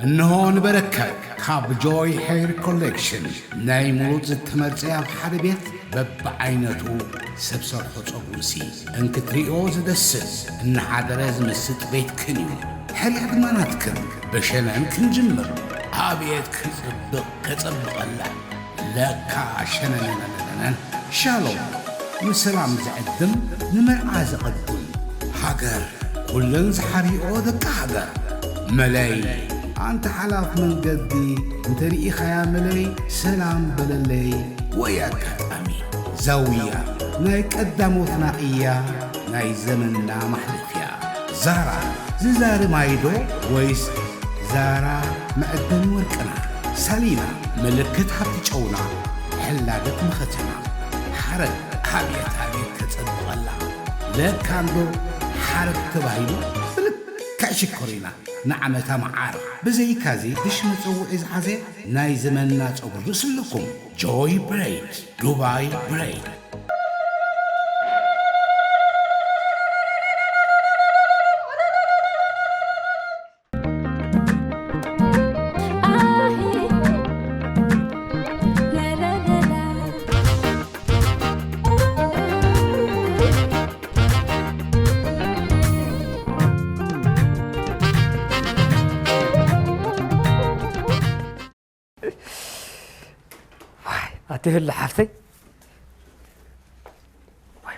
እንሆ ንበረከት ካብ ጆይ ሄር ኮሌክሽን ናይ ሙሉእ ዝተመርጸ ኣብ ሓደ ቤት በብዓይነቱ ሰብ ሰርሖ ጸጉርሲ እንክትሪኦ ዝደስስ እናሓደረ ዝምስጥ ቤትክን እዩ። ሕርያ ድማ ናትክን። ብሸነን ክንጅምር። ኣቤት ክጽብቕ ከጸብቐላ። ለካ ሸነነነነነን። ሻሎም ንሰላም ዝዕድም ንመርዓ ዘቐድም። ሃገር ኩለን ዝሓርኦ ደቂ ሃገር። መለይ ኣንተ ሓላፍ መንገዲ እንተሪኢኻያ መለይ ሰላም በለለይ። ወይ ኣጋጣሚ ዛውያ ናይ ቀዳሞትና እያ ናይ ዘመንና ማሕለፍያ። ዛራ ዝዛሪ ማይዶ ወይስ ዛራ መዕደኒ ወርቅና? ሳሊና ምልክት ሃብቲ ጨውና ሕላገት መኸተና። ሓረግ ኣቤት ኣቤት ከጸብቐላ። ለካ እንዶ ሓረግ ተባሂሉ ብልክዕ ሽኮሪና ንዓመታ መዓር። ብዘይካዚ ብሽ መጸውዒ ዝሓዘ ናይ ዘመንና ጸጉሪ ርእሲ ኣለኩም። ጆይ ብሬድ፣ ዱባይ ብሬድ። ዋይ ኣቲ ህሉ ሓፍተይ። ዋይ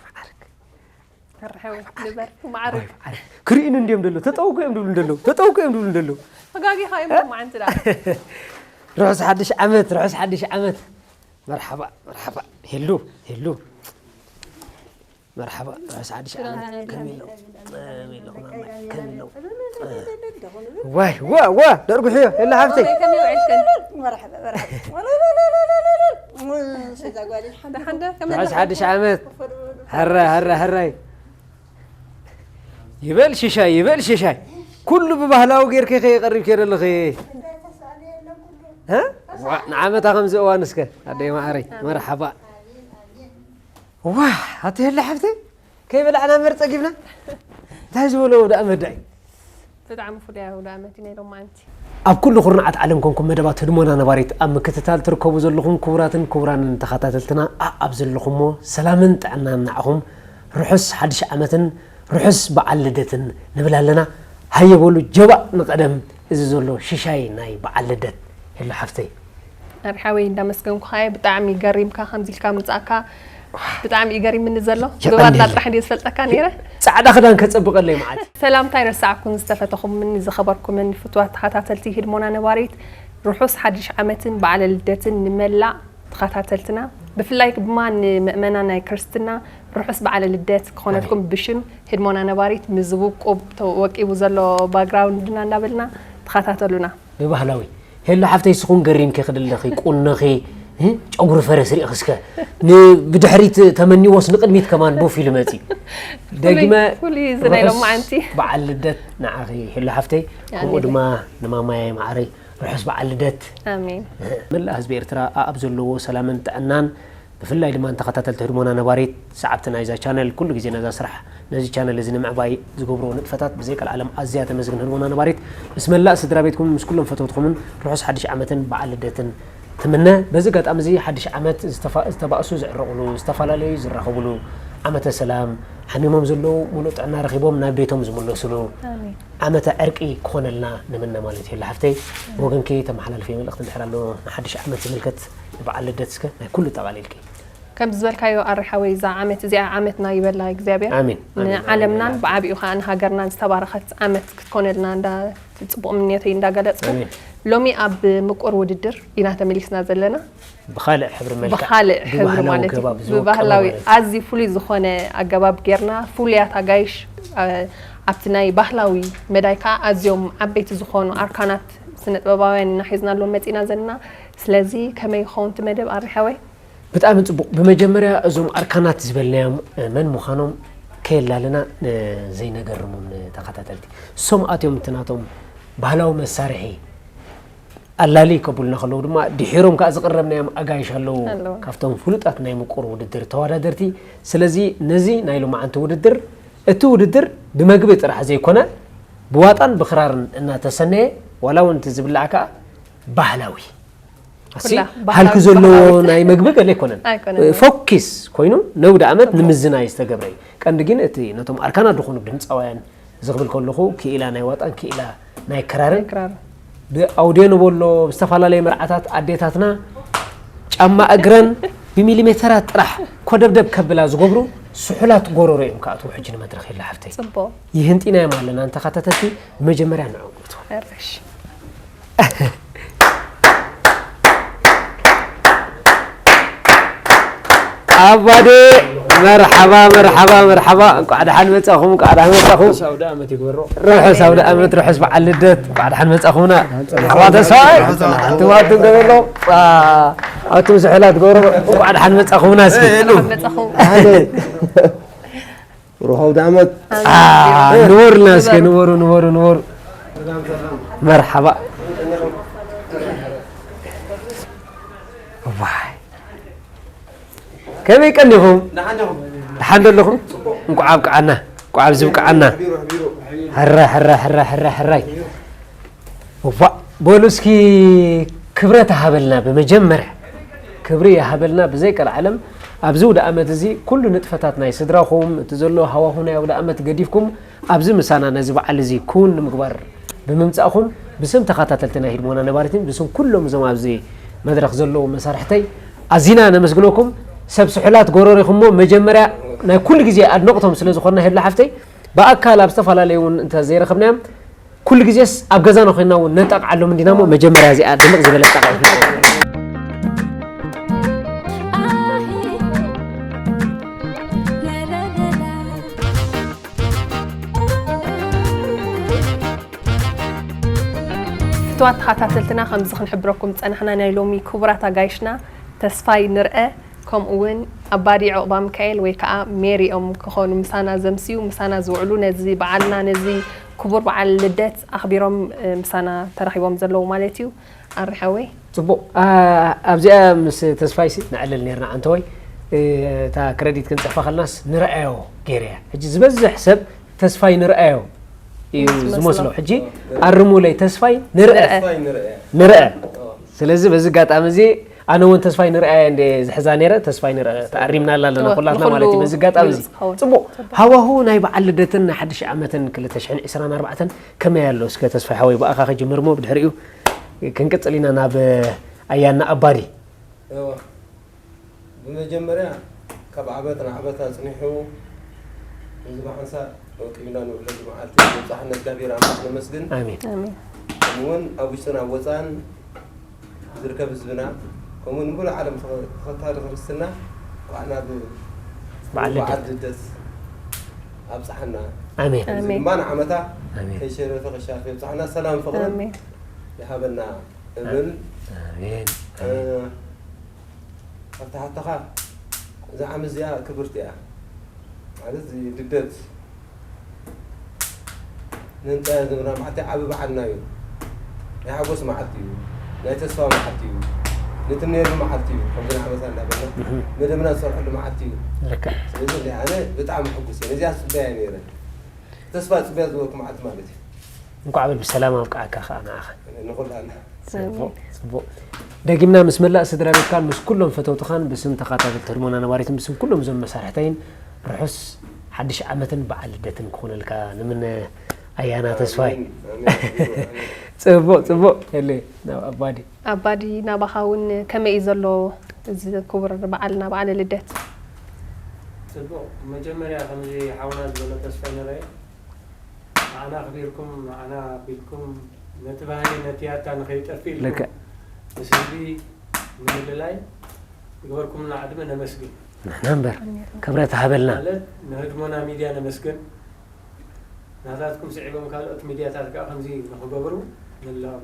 መዓርግ። ክርኢን እንዲዮም ደሎ ተጠውቁ እዮም ድብሉ ደሎ ተጠውቁ እዮም ድብሉ ደሎ። ተጋጊኻ እዮም እ? ማዓንቲ ዳ። ርሑስ ሓድሽ ዓመት ርሑስ ሓድሽ ዓመት። መርሓባ መርሓባ። ሄሉ ሄሉ። መርሓባ ርሑስ ሓድሽ ዓመት። ከመይ ኣለኹም? ከመይ ኣለኹም? ከመይ ኣለኹም? ዋይ ዋ ዋ ደርጉሕዮ የለ ሓፍተይ። ከመይ ውዒልክን? መርሓባ መርሓባ። ስዛ ጓል ሓንዳ ሓንዳ ከመይ ርሑስ ኣለኹም? ሓድሽ ዓመት። ሀረ ሀረ ሀራይ። ይበል ሽሻይ ይበል ሽሻይ። ኩሉ ብባህላዊ ጌርኪ ከ የቐሪብኪ ዘለኺ። እ? ዋ ንዓመታ ከምዚ እዋን እስከ ኣደይ ማዕረይ መርሓባ። ዋ ኣቲ ህለ ሓፍተይ ከይበላዕና መር ጸጊብና። እንታይ ዝበሎ ወደ ኣመዳይ። ብጣዕሚ ፍሉይ ኣውደ ኣመት እዩ ናይ ሎማዓንቲ። ኣብ ኩሉ ኩርናዓት ዓለም ኮንኩም መደባት ህድሞና ነባሪት ኣብ ምክትታል ትርከቡ ዘለኹም ክቡራትን ክቡራንን ተኸታተልትና ኣኣብ ዘለኹሞ ሰላምን ጥዕናን ንዓኹም። ርሑስ ሓድሽ ዓመትን ርሑስ በዓል ልደትን ንብል ኣለና። ሃየ በሉ ጀባእ ንቐደም። እዚ ዘሎ ሽሻይ ናይ በዓል ልደት ሄሎ ሓፍተይ። ኣርሓወይ እንዳመስገንኩኻ እየ። ብጣዕሚ ገሪምካ ከምዚ ኢልካ ምምጻእካ ብጣዕሚ እዩ ገሪምኒ ዘሎ። የቐንየለይ። ብባርና ጥራሕ እንድየ ዝፈልጠካ ነይረ። ጻዕዳ ክዳን ከጸብቐለይ መዓት። ሰላምታ ኣይረሳዕኩን ዝተፈተኹምን ዝኸበርኩምን ፍቱዋት ተኸታተልቲ ህድሞና ነባሪት ርሑስ ሓድሽ ዓመትን በዓለ ልደትን ንመላእ ተኸታተልትና ብፍላይ ድማ ንምእመናን ናይ ክርስትና ርሑስ በዓለ ልደት ክኾነልኩም ኣሜን። ብሽም ህድሞና ነባሪት ምስዚ ውቁብ ተወቂቡ ዘሎ ባክግራውንድና እንዳበልና ተኸታተሉና። ብባህላዊ ሄሎ ሓፍተይ ስኹን ገሪምኪ ክድለኺ ቁኖኺ እ? ጨጉሪ ፈረስ ሪእኺ እስከ ን- ብድሕሪት ተመኒዎስ ንቅድሚት ከማን ቦፍ ኢሉ መፂ። ደግመ ፍሉይ፣ ፍሉይ እዚ ናይ ርሑስ ሎማዓንቲ። በዓል ልደት ንዓኺ ሄሎ ሓፍተይ ከምኡ ኣሜን። ድማ ንማማየ ማዕረይ ርሑስ በዓል ልደት። ኣሜን። መላእ ህዝቢ ኤርትራ ኣኣብ ዘለዎ ሰላምን ጥዕናን ብፍላይ ድማ ንተኸታተልቲ ህድሞና ነባሪት ሰዓብቲ ናይዛ ቻነል ኩሉ ግዜ ነዛ ስራሕ ነዚ ቻነል እዚ ንምዕባይ ዝገብርዎ ንጥፈታት ብዘይ ቀልዓለም ኣዝያ ተመስግን ህድሞና ነባሪት ምስ መላእ ስድራ ቤትኩምን ምስ ኩሎም ፈተውትኹምን ርሑስ ሓድሽ ዓመትን በዓል ልደትን ትምነ። በዚ ኣጋጣሚ እዚ ሓድሽ ዓመት ዝተፋ- ዝተባእሱ ዝዕረቑሉ ዝተፈላለዩ ዝራኸቡሉ ዓመተ ሰላም ሓሚሞም ዘለዉ ሙሉእ ጥዕና ረኺቦም ናብ ቤቶም ዝምለሱሉ ኣሜን። ዓመተ ዕርቂ ክኾነልና ንምነ ማለት እዩ ሓፍተይ። ብወገንኪ ተመሓላልፊ መልእኽቲ እንድሕር ኣሎ ንሓድሽ ዓመት ዝምልከት ንበዓል ልደት እስከ ናይ ኩሉ ጠቓሊልኪ። ከም ዝበልካዮ ኣሪ ሓወይ እዛ ዓመት እዚኣ ዓመትና ይበላ እግዚኣብሔር ኣሜን፣ ኣሜን፣ ኣሜን፣ ንዓለምናን ኣሜን። ብዓቢኡ ከዓ ንሃገርናን ዝተባረኸት ዓመት ክትኮነልና እንዳ ጽቡቕ ምንዮተይ እንዳገለጽኩ ኣሜን። ሎሚ ኣብ ምቁር ውድድር ኢና ተመሊስና ዘለና። ብኻልእ ሕብሪ መልክዕ፣ ብኻልእ ሕብሪ ብባህላዊ ማለት እዩ። ኣገባብ ዝወቀበ ብባህላዊ ማለት እዩ። ኣዝዩ ፍሉይ ዝኾነ ኣገባብ ጌርና፣ ፍሉያት ኣጋይሽ፣ ኣ-፣ ኣብቲ ናይ ባህላዊ መዳይ ከኣ ኣዝዮም ዓበይቲ ዝኾኑ ኣርካናት ስነ ጥበባውያን ኢና ሒዝናሎም መጺና ዘለና። ስለዚ ከመይ ይኸውን እቲ መደብ ኣሪ ሓወይ? ብጣዕሚ ጽቡቕ። ብመጀመርያ እዞም ኣርካናት ዝበልናዮም፣ እ፣ መን ምዃኖም ከየላልና፣ እ፣ ዘይነገርሞም ንተኸታተልቲ። እሶም ኣትዮም እቲ ናቶም ባህላዊ መሳርሒ ኣላሊ ከብሉና ከለዉ ድማ ድሒሮም ከኣ ዝቕረብናዮም ኣጋይሽ ኣለዉ። ኣለዉ። ካብቶም ፍሉጣት ናይ ምቁር ውድድር ተወዳደርቲ። ስለዚ ነዚ ናይ ሎማዓንቲ ውድድር፣ እቲ ውድድር ብመግቢ ጥራሕ ዘይኮነ ብዋጣን ብክራርን እናተሰነየ ዋላ እውን እቲ ዝብላዕ ከዓ ባህላዊ ኣሲ ኩላ ባህላዊ፣ ሃልኪ ዘለዎ ባህላዊ። ናይ መግቢ ገለ ኣይኮነን። ኣይኮነን። ፎኪስ ኮይኑ ነውዲ ዓመት ንምዝናይ ዝተገብረ እዩ። ቀንዲ ግን እቲ ነቶም ኣርካና ዝኾኑ ድምፃውያን ዝኽብል ከለኹ ክኢላ ናይ ዋጣን ክኢላ ናይ ክራርን ናይ ክራር። ብኣውድዮ ንበሎ ብዝተፈላለየ መርዓታት ኣዴታትና ጫማ እግረን ብሚሊሜተራት ጥራሕ ኮደብደብ ከብላ ዝገብሩ ስሑላት ጎረሮ እዮም ክኣትዉ ሕጂ ንመድረኽ የላ ሓፍተይ። ጽቡቕ። ይህንጢናዮም ኣለና ንተኸታተልቲ ብመጀመርያ ንዕኦም ንእትዎ። ሕርሽ። ኣባዴ መርሓባ መርሓባ መርሓባ እንኳዕ ደሓን መጻኹም እንኳዕ ደሓን መጻኹም። ርሑስ ኣውደ ዓመት ይግበሮ። ርሑስ ኣውደ ዓመት ርሑስ በዓል ልደት እንኳዕ ደሓን መጻኹምና። መርሓባ ተስፋ ኣቱም ኣቱም ገበሎ ኣቱም ዝሕላት ገበሮ እንኳዕ ደሓን መጻኹምና እስኪ። መጻኹም። ኣደ ርሑስ ኣውደ ዓመት። ንበሩና እስኪ ንበሩ ንበሩ ንበሩ። መርሓባ። ዋይ ከመይ ቀኒኹም? ደሓን ዶ ኣለኹም? እንቋዕ ኣብቅዓና፣ እንቋዕ ኣብዚ ብቅዓና። ሕራይ፣ ሕራይ፣ ሕራይ፣ ሕራይ፣ ሕራይ። እዋ፣ በሉ እስኪ ክብረት ሃበልና ብመጀመርያ። ክብሪ ይሃበልና ብዘይ ቀልዓለም ኣብዚ ውደ ኣመት እዚ ኩሉ ንጥፈታት ናይ ስድራኹም፣ እቲ ዘሎ ሃዋሁ ናይ ውደ ኣመት ገዲፍኩም ኣብዚ ምሳና ነዚ በዓል እዚ ክውን ንምግባር ብምምጻእኹም ብስም ተኸታተልቲ ናይ ህድሞና ነባሪትን ብስም ኩሎም እዞም ኣብዚ መድረኽ ዘለዉ መሳርሕተይ ኣዚና ነመስግነኩም። ሰብ ስሑላት ጎረሪኹሞ መጀመርያ ናይ ኩሉ ግዜ ኣድነቕቶም ስለ ዝኾንና ሄብላ ሓፍተይ ብኣካል ኣብ ዝተፈላለዩ እውን እንተ ዘይረኸብናዮም ኩሉ ግዜስ ኣብ ገዛና ኮይንና እውን ነጣቕዓሎም እንዲና እሞ መጀመርያ እዚኣ ድምቕ ዝበለ ኣጣቕዒት ንዕኦም። ፍትዋት ተኸታተልትና ከምዚ ክንሕብረኩም ዝጸናሕና ናይ ሎሚ ክቡራት ኣጋይሽና ተስፋይ ንርአ ከምኡ እውን ኣባዲ ዑቕባ ሚካኤል ወይ ከዓ ሜሪ እዮም ክኾኑ ምሳና ዘምስዩ ምሳና ዝውዕሉ ነዚ በዓልና ነዚ ክቡር በዓል ልደት ኣኽቢሮም እ፣ ምሳና ተረኺቦም ዘለዉ ማለት እዩ። ኣሪ ሓወይ። ጽቡቕ። ኣ፣ ኣብዚኣ ምስ ተስፋይሲ ንዕልል ኔርና ኣንተወይ። እ፣ እታ ክረዲት ክንጽሕፋ ከለናስ ንርኣዮ ገይረያ። ሕጂ ዝበዝሕ ሰብ ተስፋይ ንርኣዮ እዩ ዝመስሎ። ዝመስሎ። ሕጂ ኣርሙለይ ተስፋይ ንርአ። ንርአ። ተስፋይ ንርአ። ንርአ። ኦ። ስለዚ በዚ ኣጋጣሚ እዚ ኣነ እውን ተስፋይ ንርኣየ እንደ ዝሕዛ ነይረ፣ ተስፋይ ንርአ ተኣሪምናላ ኣለና እወ፣ ኩላትና ንኹሉ ማለት እዩ። በዚ ኣጋጣሚ እዚ ግልጽ ክኸውን። ጽቡቕ። ሃዋሁ ናይ በዓል ልደትን ናይ ሓድሽ ዓመትን ክልተ ሽሕን ዕስራን ኣርባዕተን ከመይ ኣሎ? እስከ ተስፋይ ሓወይ ብኣኻ ክጅምር እሞ ብድሕሪኡ ክንቅጽል ኢና ናብ ኣያና ኣባዲ። እወ። ብመጀመርያ ካብ ዓመት ንዓመት ኣጽኒሑ እዚ ብሓንሳእ ወቂብና ንውዕለሉ መዓልቲ ምብጻሕና እግዚኣብሔር ኣምላኽ ነመስግን። ኣሜን። ኣሜን። ከምኡውን ኣብ ውሽጥን ኣብ ወጻእን ዝርከብ ህዝብና ከምኡ ንሙሉእ ዓለም ተኸ-፣ ተኸታሊ ክርስትና እንኳዕ ናብ በዓል ልደት። በዓል ልደት ኣብጽሓና። ኣሜን። እዚ ኣሜን። ድማ ንዓመታ ኣሜን። ከይሸረፈ ከሻርፈ የብጽሓና። ሰላም ፍቕርን ኣሜን። ይሃበና እብል። ኣሜን። እ፣ ኣሜን። ኣብታ ሓተኻ እዛ ዓመት እዚኣ ክብርቲ እያ። ማለት እዚ ልደት ነንጻያ ዝብላ መዓልቲ ዓቢ በዓልና እዩ። ናይ ሓጎስ መዓልቲ እዩ። ናይ ተስፋ መዓልቲ እዩ። ንትምነየሉ መዓልቲ እዩ። ከምዚ ንዓመታ እንዳበልና እህ። መደብና ንሰርሐሉ መዓልቲ እዩ። ልክዕ። ስለዚ እንደ ኣነ ብጣዕሚ ሕጉስ እየ። ነዚኣ ጽበያ እየ ነይረ። ተስፋ ጽበያ ዝበልኩ መዓልቲ ማለት እዩ። እንኳዕ በል ብሰላም ኣብቅዓካ ከኣ ንዓኻ። ንኹላና። ጽቡቕ፣ ጽቡቕ። ደጊምና ምስ መላእ ስድራ ቤትካን ምስ ኩሎም ፈተውትኻን ብስም ተኻታተልቲ ህድሞና ነባሪትን ብስም ኩሎም እዞም መሳርሕተይን ርሑስ ሓድሽ ዓመትን በዓል ልደትን ክኾነልካ ንምነ ኣያና ተስፋይ። ኣሜን፣ ኣሜን፣ ኣሜን። ጽቡቕ፣ ጽቡቕ። ኤሌ፣ ናብ ኣባዲ። ኣባዲ፣ ናባኻ እውን ከመይ እዩ ዘሎ እዚ ክቡር በዓልና፣ በዓለ ልደት? ጽቡቕ። መጀመርያ ከምዚ ሓውና ዝበሎ ተስፋይ ንርኣየ፣ ንዓና ኣኽቢርኩም፣ ንዓና ኣቢልኩም፣ ነቲ ባህሊ፣ ነቲ ያታ ንኸይጠፍእ ኢልኩም ልክዕ። ምስ ህዝቢ ንምልላይ ዝገበርኩምና ዕድመ ነመስግን። ንሕና እምበር፣ ክብረት ሃበልና። ማለት ንህድሞና ሚድያ ነመስግን። ናታትኩም ስዒቦም ካልኦት ሚድያታት ከኣ ከምዚ ንኽገብሩ ንላቦ።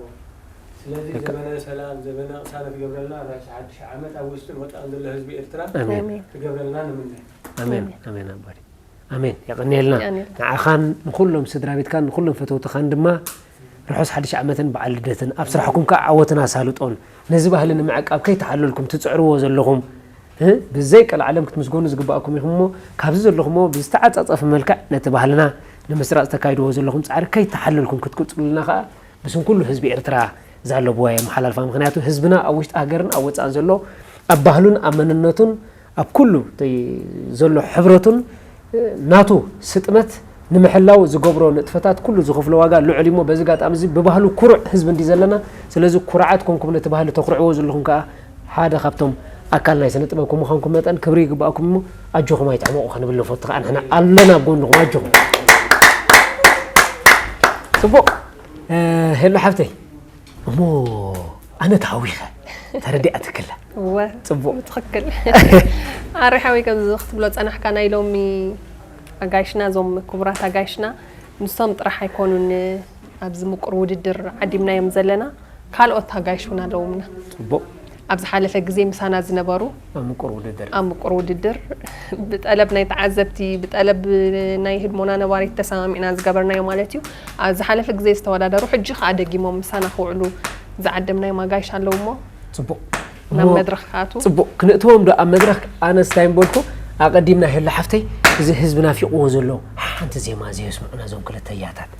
ስለዚ ልክዕ። ዘመነ ሰላም፣ ዘመነ ቅሳነት ይገብረልና፣ ራእሲ ሓድሽ ዓመት ኣብ ውሽጥን ወጻእን ዘሎ ህዝቢ ኤርትራ ኣሜን። ኣሜን። ክገብረልና ንምነ። ኣሜን፣ ኣሜን። ኣሜን ኣባዲ። ኣሜን። የቐንየልና። የቐንየልና። ንዓኻን ንኹሎም ስድራ ቤትካን ንኹሎም ፈተውትኻን ድማ ርሑስ ሓድሽ ዓመትን በዓል ልደትን፣ ኣብ ስራሕኩም ከኣ ዓወትን ኣሳልጦን፣ ነዚ ባህሊ ንምዕቃብ ከይተሓለልኩም ትጽዕርዎ ዘለኹም፣ እ፣ ብዘይ ቀልዓለም ክትምስገኑ ዝግባኣኩም ኢኹም እሞ፣ ካብዚ ዘለኹምዎ ብዝተዓጻጸፈ መልክዕ ነቲ ባህልና ንምስራጽ ተካይድዎ ዘለኹም ጻዕሪ ከይተሓለልኩም ክትቅጽሉልና ከኣ ብስም ኩሉ ህዝቢ ኤርትራ እዛ ኣለብዋ የመሓላልፋ። ምኽንያቱ ህዝብና ኣብ ውሽጢ ሃገርን ኣብ ወጻእን ዘሎ ኣብ ባህሉን ኣብ መንነቱን ኣብ ኩሉ እቲ ዘሎ ሕብረቱን ናቱ ስጥመት ንምሕላው ዝገብሮ ንጥፈታት ኩሉ ዝኸፍሎ ዋጋ ልዑል እሞ በዚ ኣጋጣሚ እዚ ብባህሉ ኩሩዕ ህዝቢ እንዲ ዘለና። ስለዚ ኩርዓት ኮንኩም ነቲ ባህሊ ተኩርዕዎ ዘለኹም ከኣ ሓደ ካብቶም ኣካል ናይ ስነ ጥበብ ከም ምዃንኩም መጠን ክብሪ ይግባእኩም እሞ ኣጆኹም ኣይትሕመቑ ክንብል ንፈቱ። ከኣ ንሕና ኣለና ኣብ ጎንኹም ኣጆኹም። ጽቡቕ። ሄሎ ሓፍተይ እሞ ኣነ ተሃዊኸ ተረዲኣትክላ። እወ ጽቡቕ። ብትኽክል ኣሪ ሓወይ ከምዚ ክትብሎ ጸናሕካ ናይ ሎሚ ኣጋይሽና እዞም ክቡራት ኣጋይሽና ንሶም ጥራሕ ኣይኮኑን ኣብዚ ምቁር ውድድር ዓዲምናዮም ዘለና ካልኦት ኣጋይሽ እውን ኣለውምና ጽቡቕ ኣብ ዝሓለፈ ግዜ ምሳና ዝነበሩ ኣብ ምቁር ውድድር ኣብ ምቁር ውድድር ብጠለብ ናይ ተዓዘብቲ ብጠለብ ናይ ህድሞና ነባሪት ተሰማሚዕና ዝገበርናዮ ማለት እዩ ኣብ ዝሓለፈ ግዜ ዝተወዳደሩ ሕጂ ከዓ ደጊሞም ምሳና ክውዕሉ ዝዓደምናዮም ኣጋይሽ ኣለዉ እሞ ጽቡቕ ናብ እሞ መድረኽ ክኣትዉ ጽቡቕ ክንእትዎም ዶ ኣብ መድረኽ ኣነስ እንታይ ምበልኩ ኣቐዲምና ሄሎ ሓፍተይ እዚ ህዝቢ ናፊቕዎ ዘሎ ሓንቲ ዜማ ዘየስምዑና እዞም ክልተ ያታት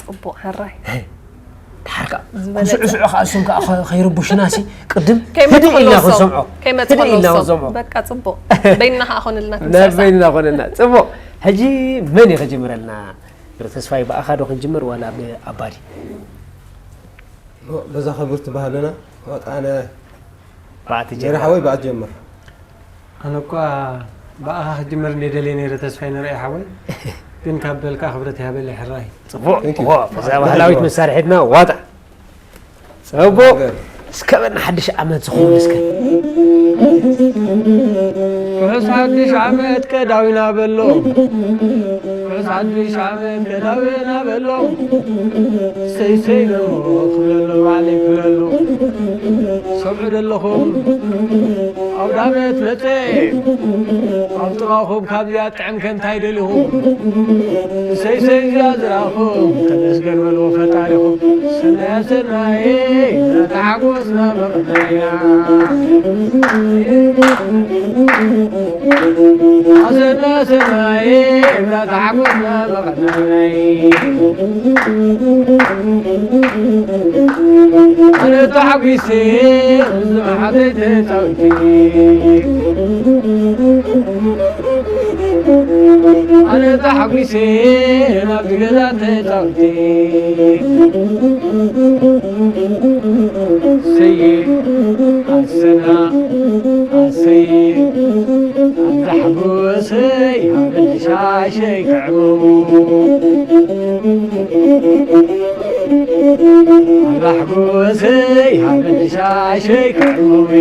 ጽቡቕ ሕራይ ድሓር ከዓ ዝበለጸ። ክስዕስዑ ከዓ እሶም ከዓ ከ- ከይርቡሽና ሲ ቅድም ህድእ ከይመጽኹ ኢልና ኣለዎም ክንሰምዖ ከይመጽኹ ህድእ ኢልና ኣለዎም ክንሰምዖ በቃ ጽቡቕ በይንና ከዓ ኮነልና ናይ ክንስዕስዕ በይንና ኮነና ጽቡቕ ሕጂ መን እዩ ክጅምረልና ብረ ተስፋይ ብኣኻ ዶ ክንጅምር ዋላ ብኣባዲ በዛ ክብርቲ ባህልና ወጣነ ብኣቲ ጀራ ሓወይ ብኣት ጀምር ኣነ እኳ ብኣኻ ክጅምር እንደ ደልየ ነይረ ተስፋይ ንርኢ ሓወይ ግን ካብ በልካ ክብረት ይሃበለይ ሕራይ ጽቡቕ Thank you. እዎ፣ እዛ ባህላዊት መሳርሒትና ዋጣ ጽቡቕ እስከ በና ሓድሽ ዓመት ዝኾን እስከ ርሑስ ሓድሽ ዓመት ቀዳዊና በሎ ርሑስ ሓድሽ ዓመት ቀዳዊና በሎ ሰይሰይ ሎ ክብለሎ ባዕለይ ክብለሎ ሰምዑ ዘለኹም ኣውዳመት መፀ ኣብ ጥቓኹም ካብዚኣ ጥዕም ከንታይ ደሊኹም ሰይሰይ እዚኣ ዝረኣኹም ተመስገን በልዎ ፈጣሪኹም ሰናያ ሰናየ ተሓጎስና መቕናያ ኣሰና ሰናየ ተሓጎስና መቕናያ ኣነ ተሓጒሰ ዝመሓተይ ተፃውቲ ኣነ ተሓጒሰ ናብቲ ገዛ ተፃውቲ ሰየ ኣሰና ኣሰየ ኣንታ ሓጎሰይ ሃበኒ ሻሸይ ክዕመሙ ኣንታ ሓጎሰይ ሃበኒ ሻሸይ ክዕመሙ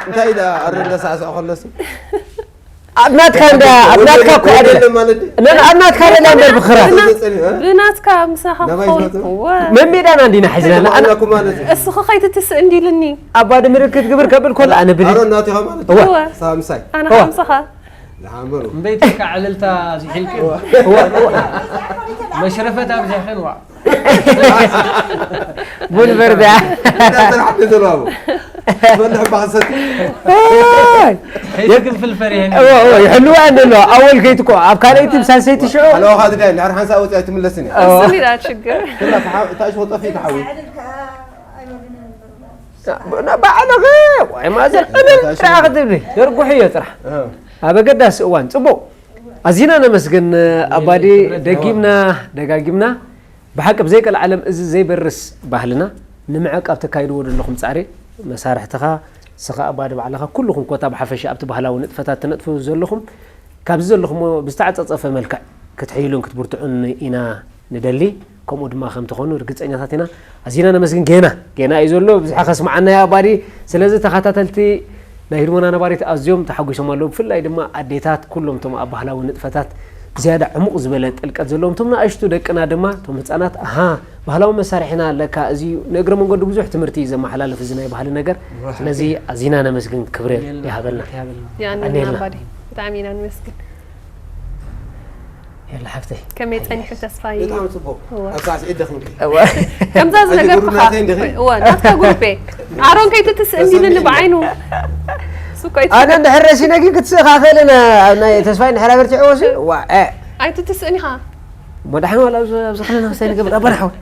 እንታይ ኢዳ ኣረ እንዳሳዕስዖ ከለሱ ኣብ ናትካ እንዳ ኣብ ናትካ እኮ ኣይደለ ማለት ነን ኣብ ናትካ ደላ እምበር ብኽራ ዘጸኒ ብናትካ ምሳኻ ናባይ ክኸውን ዝመጡ? እወ መሜዳና እንዲና ሒዝና ኣና ተባዕላኩ ማለት እዩ እስኻ ከይትትስእ እንዲልኒ ኣባዲ ምልክት ግብር ከብል ኮላ ኣነ ብሊ ኣሮ እናትኻ ማለት እወ ሳምሳይ ኣነ እወ። ከምስኻ ዝሓመሩ እምበይትካ ዕልልታ ዝሒልክን እወ እወ መሽረፈት ኣብዚሕክን ዋ ቡን በርዳ እንዳተራሕደ ዘለዋቡ ዝበልሕ ባሰት ኦይ። ከይትግንፍል ፈሪሀን እወ እወ ይሕልዋ እንደሎ ኣወል ከይትኮ ኣብ ካልኣይቲ ብሳልሰይቲ ሽዑ ኣለዋኻ ድዳ እንድሕር ሓንሳ ወፂኣ ኣይትምለስን እያ እወ ስኒ ዳ ችግር ታሽ ወጠፊ ተሓዊ ባዕልኺ ወይ ማዘር እልል ጥራሕ ክትብሊ ደርጉሕ እዮ ጥራሕ ኣብ ኣገዳሲ እዋን ጽቡቕ ኣዚና ነመስግን ኣባዲ ደጊምና ደጋጊምና ብሓቂ ብዘይቀልዓለም እዚ ዘይበርስ ባህልና ንምዕቃብ ተካይድዎ ዘለኹም ጻዕሪ መሳርሕትኻ ስኻ ኣባዲ ባዕልኻ ኩልኹም ኮታ ብሓፈሻ ኣብቲ ባህላዊ ንጥፈታት ትነጥፉ ዘለኹም ካብዚ ዘለኹሞ ብዝተዓጸጸፈ መልክዕ ክትሕይሉን ክትብርትዑን ኢና ንደሊ ከምኡ ድማ ከም ትኾኑ ርግጸኛታት ኢና። ኣዚና ነመስግን። ጌና ጌና እዩ ዘሎ፣ ብዙሕ ከስምዓና እዩ ኣባዲ። ስለዚ ተኸታተልቲ ናይ ህድሞና ነባሪት ኣዝዮም ተሓጒሶም ኣለዉ። ብፍላይ ድማ ኣዴታት፣ ኩሎም እቶም ኣብ ባህላዊ ንጥፈታት ዝያዳ ዕሙቕ ዝበለ ጥልቀት ዘለዎም፣ እቶም ንኣሽቱ ደቅና ድማ፣ እቶም ህጻናት፣ ኣሃ፣ ባህላዊ መሳርሒና ኣለካ፣ እዚ እዩ። ንእግረ መንገዱ ብዙሕ ትምህርቲ እዩ ዘመሓላልፍ እዚ ናይ ባህሊ ነገር። ራሕቲ። ስለዚ ኣዚና ነመስግን፣ ክብሪ የቀንየልና፣ ይሃበልና። ይሃበልና። የቀንየልና። ኣባዲ፣ ብጣዕሚ ኢና ንመስግን። የላ ሓፍተይ። ከመይ ጸኒሑ ተስፋይ? ብጣዕሚ ጽቡቕ። እወ። ኣብ ሳዕስዒት ደኺምኪ። እወ። ከምዛ ኣጂ ዝነገርኩኻ። ጉሩብ ናተይ እንዲኺ? እወ፣ ናትካ ጉሩብ እየ። ኣሮን ከይትትስእ እንዲልኒ በዓይኑ። እሱ እኮ ኣይትስእ። ኣነ እንድሕር ረሲነ ግን ክትስእ ካፈለ ና-፣ ኣብ ናይ ተስፋይ እንድሕር ኣበርቲዕዎ ሲ፣ ዋ፣ እ። ኣይትትስእን ኢኻ። እሞ ደሓን ዋላ ኣብዚ፣ ኣብዚ ክልተ ነፍሳይ ንገብር፣ ኣባና ሓወይ።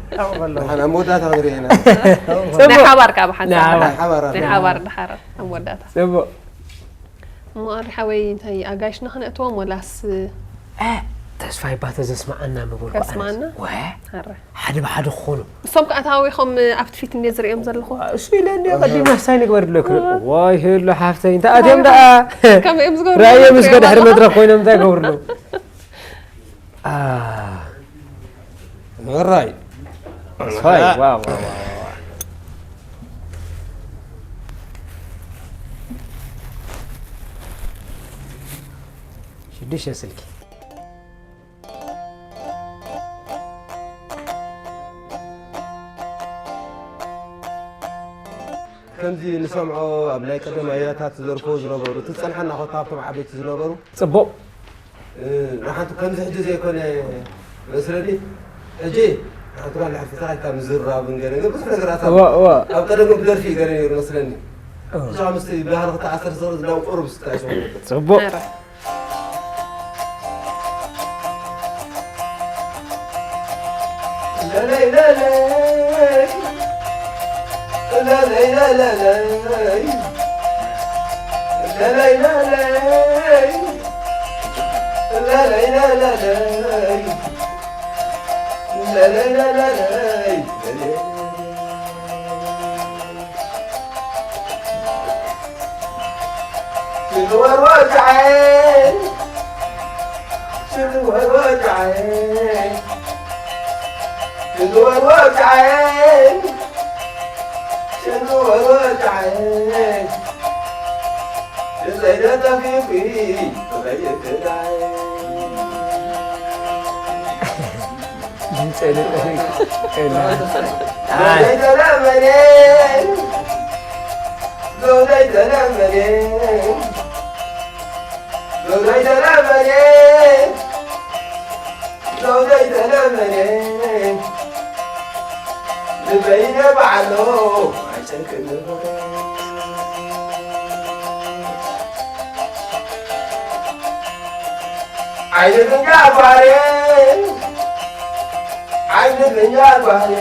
ደሓን ኣብ መወዳእታ ክንሪኦ ኢና። ናይ ሓባር ከኣ ብሓንሳብ። ናይ ሓባር። ናይ ሓባር። ናይ ሓባር ደሓር ኣብ መወዳእታ። ጽቡቕ። እሞ ኣሪ ሓወይ፣ እንታይ ኣጋይሽና ክነእትዎም ወላስ? እ፣ ተስፋይ ባተ ዘስምዓና ምበልኩ ኣነስ። ከስምዓና? ወ፣ ኣረ። ሓደ ብሓደ ክኾኑ። እሶም ከኣ ተሃዊኾም ኣብቲ ፊት እንድየ ዝርእዮም ዘለኹ። እሱ ኢለ እንድየ ቀዲም ናሳይ ንግበር ድለኩ። ዋይ፣ ሄሎ ሓፍተይ፣ እንታይ ኣትዮም ደኣ? ከመይ እዮም ዝገብሩ? ራእዮም እስከ ድሕሪ መድረኽ ኮይኖም እንታይ ይገብሩ ኣለዉ? አ። ምዕራይ። ተስፋይ፣ ዋው፣ ዋው፣ ዋው፣ ዋው። ሽዱሽተ ስልኪ። ከምዚ ንሰምዖ ኣብ ናይ ቀደም ኣያታት ዝደርፍዎ ዝነበሩ፣ እቲ ዝጸንሐና ኮታ ኣብቶም ዓበይቲ ዝነበሩ። ጽቡቕ። እ፣ ንሓንቲ ከምዚ ሕጂ ዘይኮነ መስለኒ። ሕጂ ንሓንቲ ጓል ሓፊዛ ኢልካ ምዝራብን ገለ ገለ ብዙሕ ነገራት ኣሎ። እወ፣ እወ። ኣብ ቀደም ግን ብደርፊ እዩ ገለ ነይሩ መስለኒ። እወ። እዚ ምስቲ ባህሊ ክተኣሳሰር ዝኽእል ዝናብ ቁሩብ ስታይ ሰው። ጽቡቕ። ኧረ። ድምፀይ ልጠፊ ቀላ። ዓይኒ ፍንጃል ጓሬ፣ ዓይኒ ፍንጃል ጓሬ፣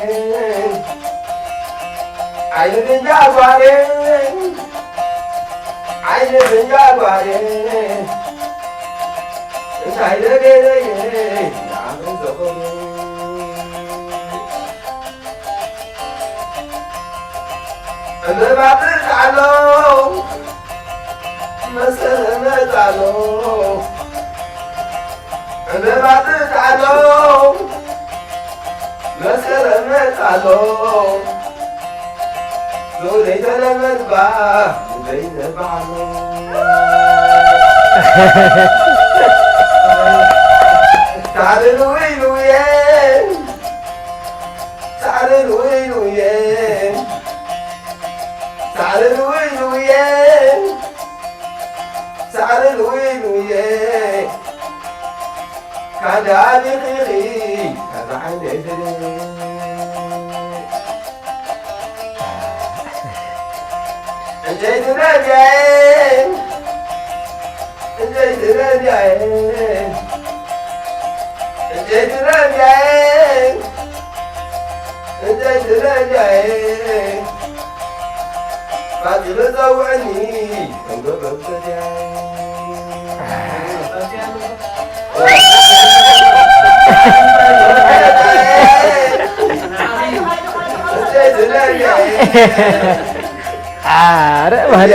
ዓይኒ ፍንጃል ጓሬ፣ ዓይኒ ፍንጃል ጓሬ፣ እንታይ ደገረየ ንዓመት ዘኾነ። ዕምባባ ትጥዓሎ፣ መስከረም መጽኣሎ። ዕምባባ ትጥዓሎ፣ መስከረም መጽኣሎ። ሎለይ ተለመድባ፣ ሎለይ ነባዓሎ። ታልል ወይ ልውየ፣ ሳዕሪ ልውይ ልውየ፣ ሳዕሪ ልውይ ልውየ፣ ሳዕሪ ልውይ ልውየ። ካዳ ቢኺኺ፣ ካዳ ዓይነይ ፍለ። ዕንጨይቲ ረድያየ፣ ዕንጨይቲ ረድያየ፣ ዕንጨይቲ ረድያየ፣ ዕንጨይቲ ረድያየ፣ ባጢሎ ጸውዕኒ፣ ከም ጎበዝ ረድያየ። ዕንጨይቲ ረድያየ። ኣረ፣ ባህሊ።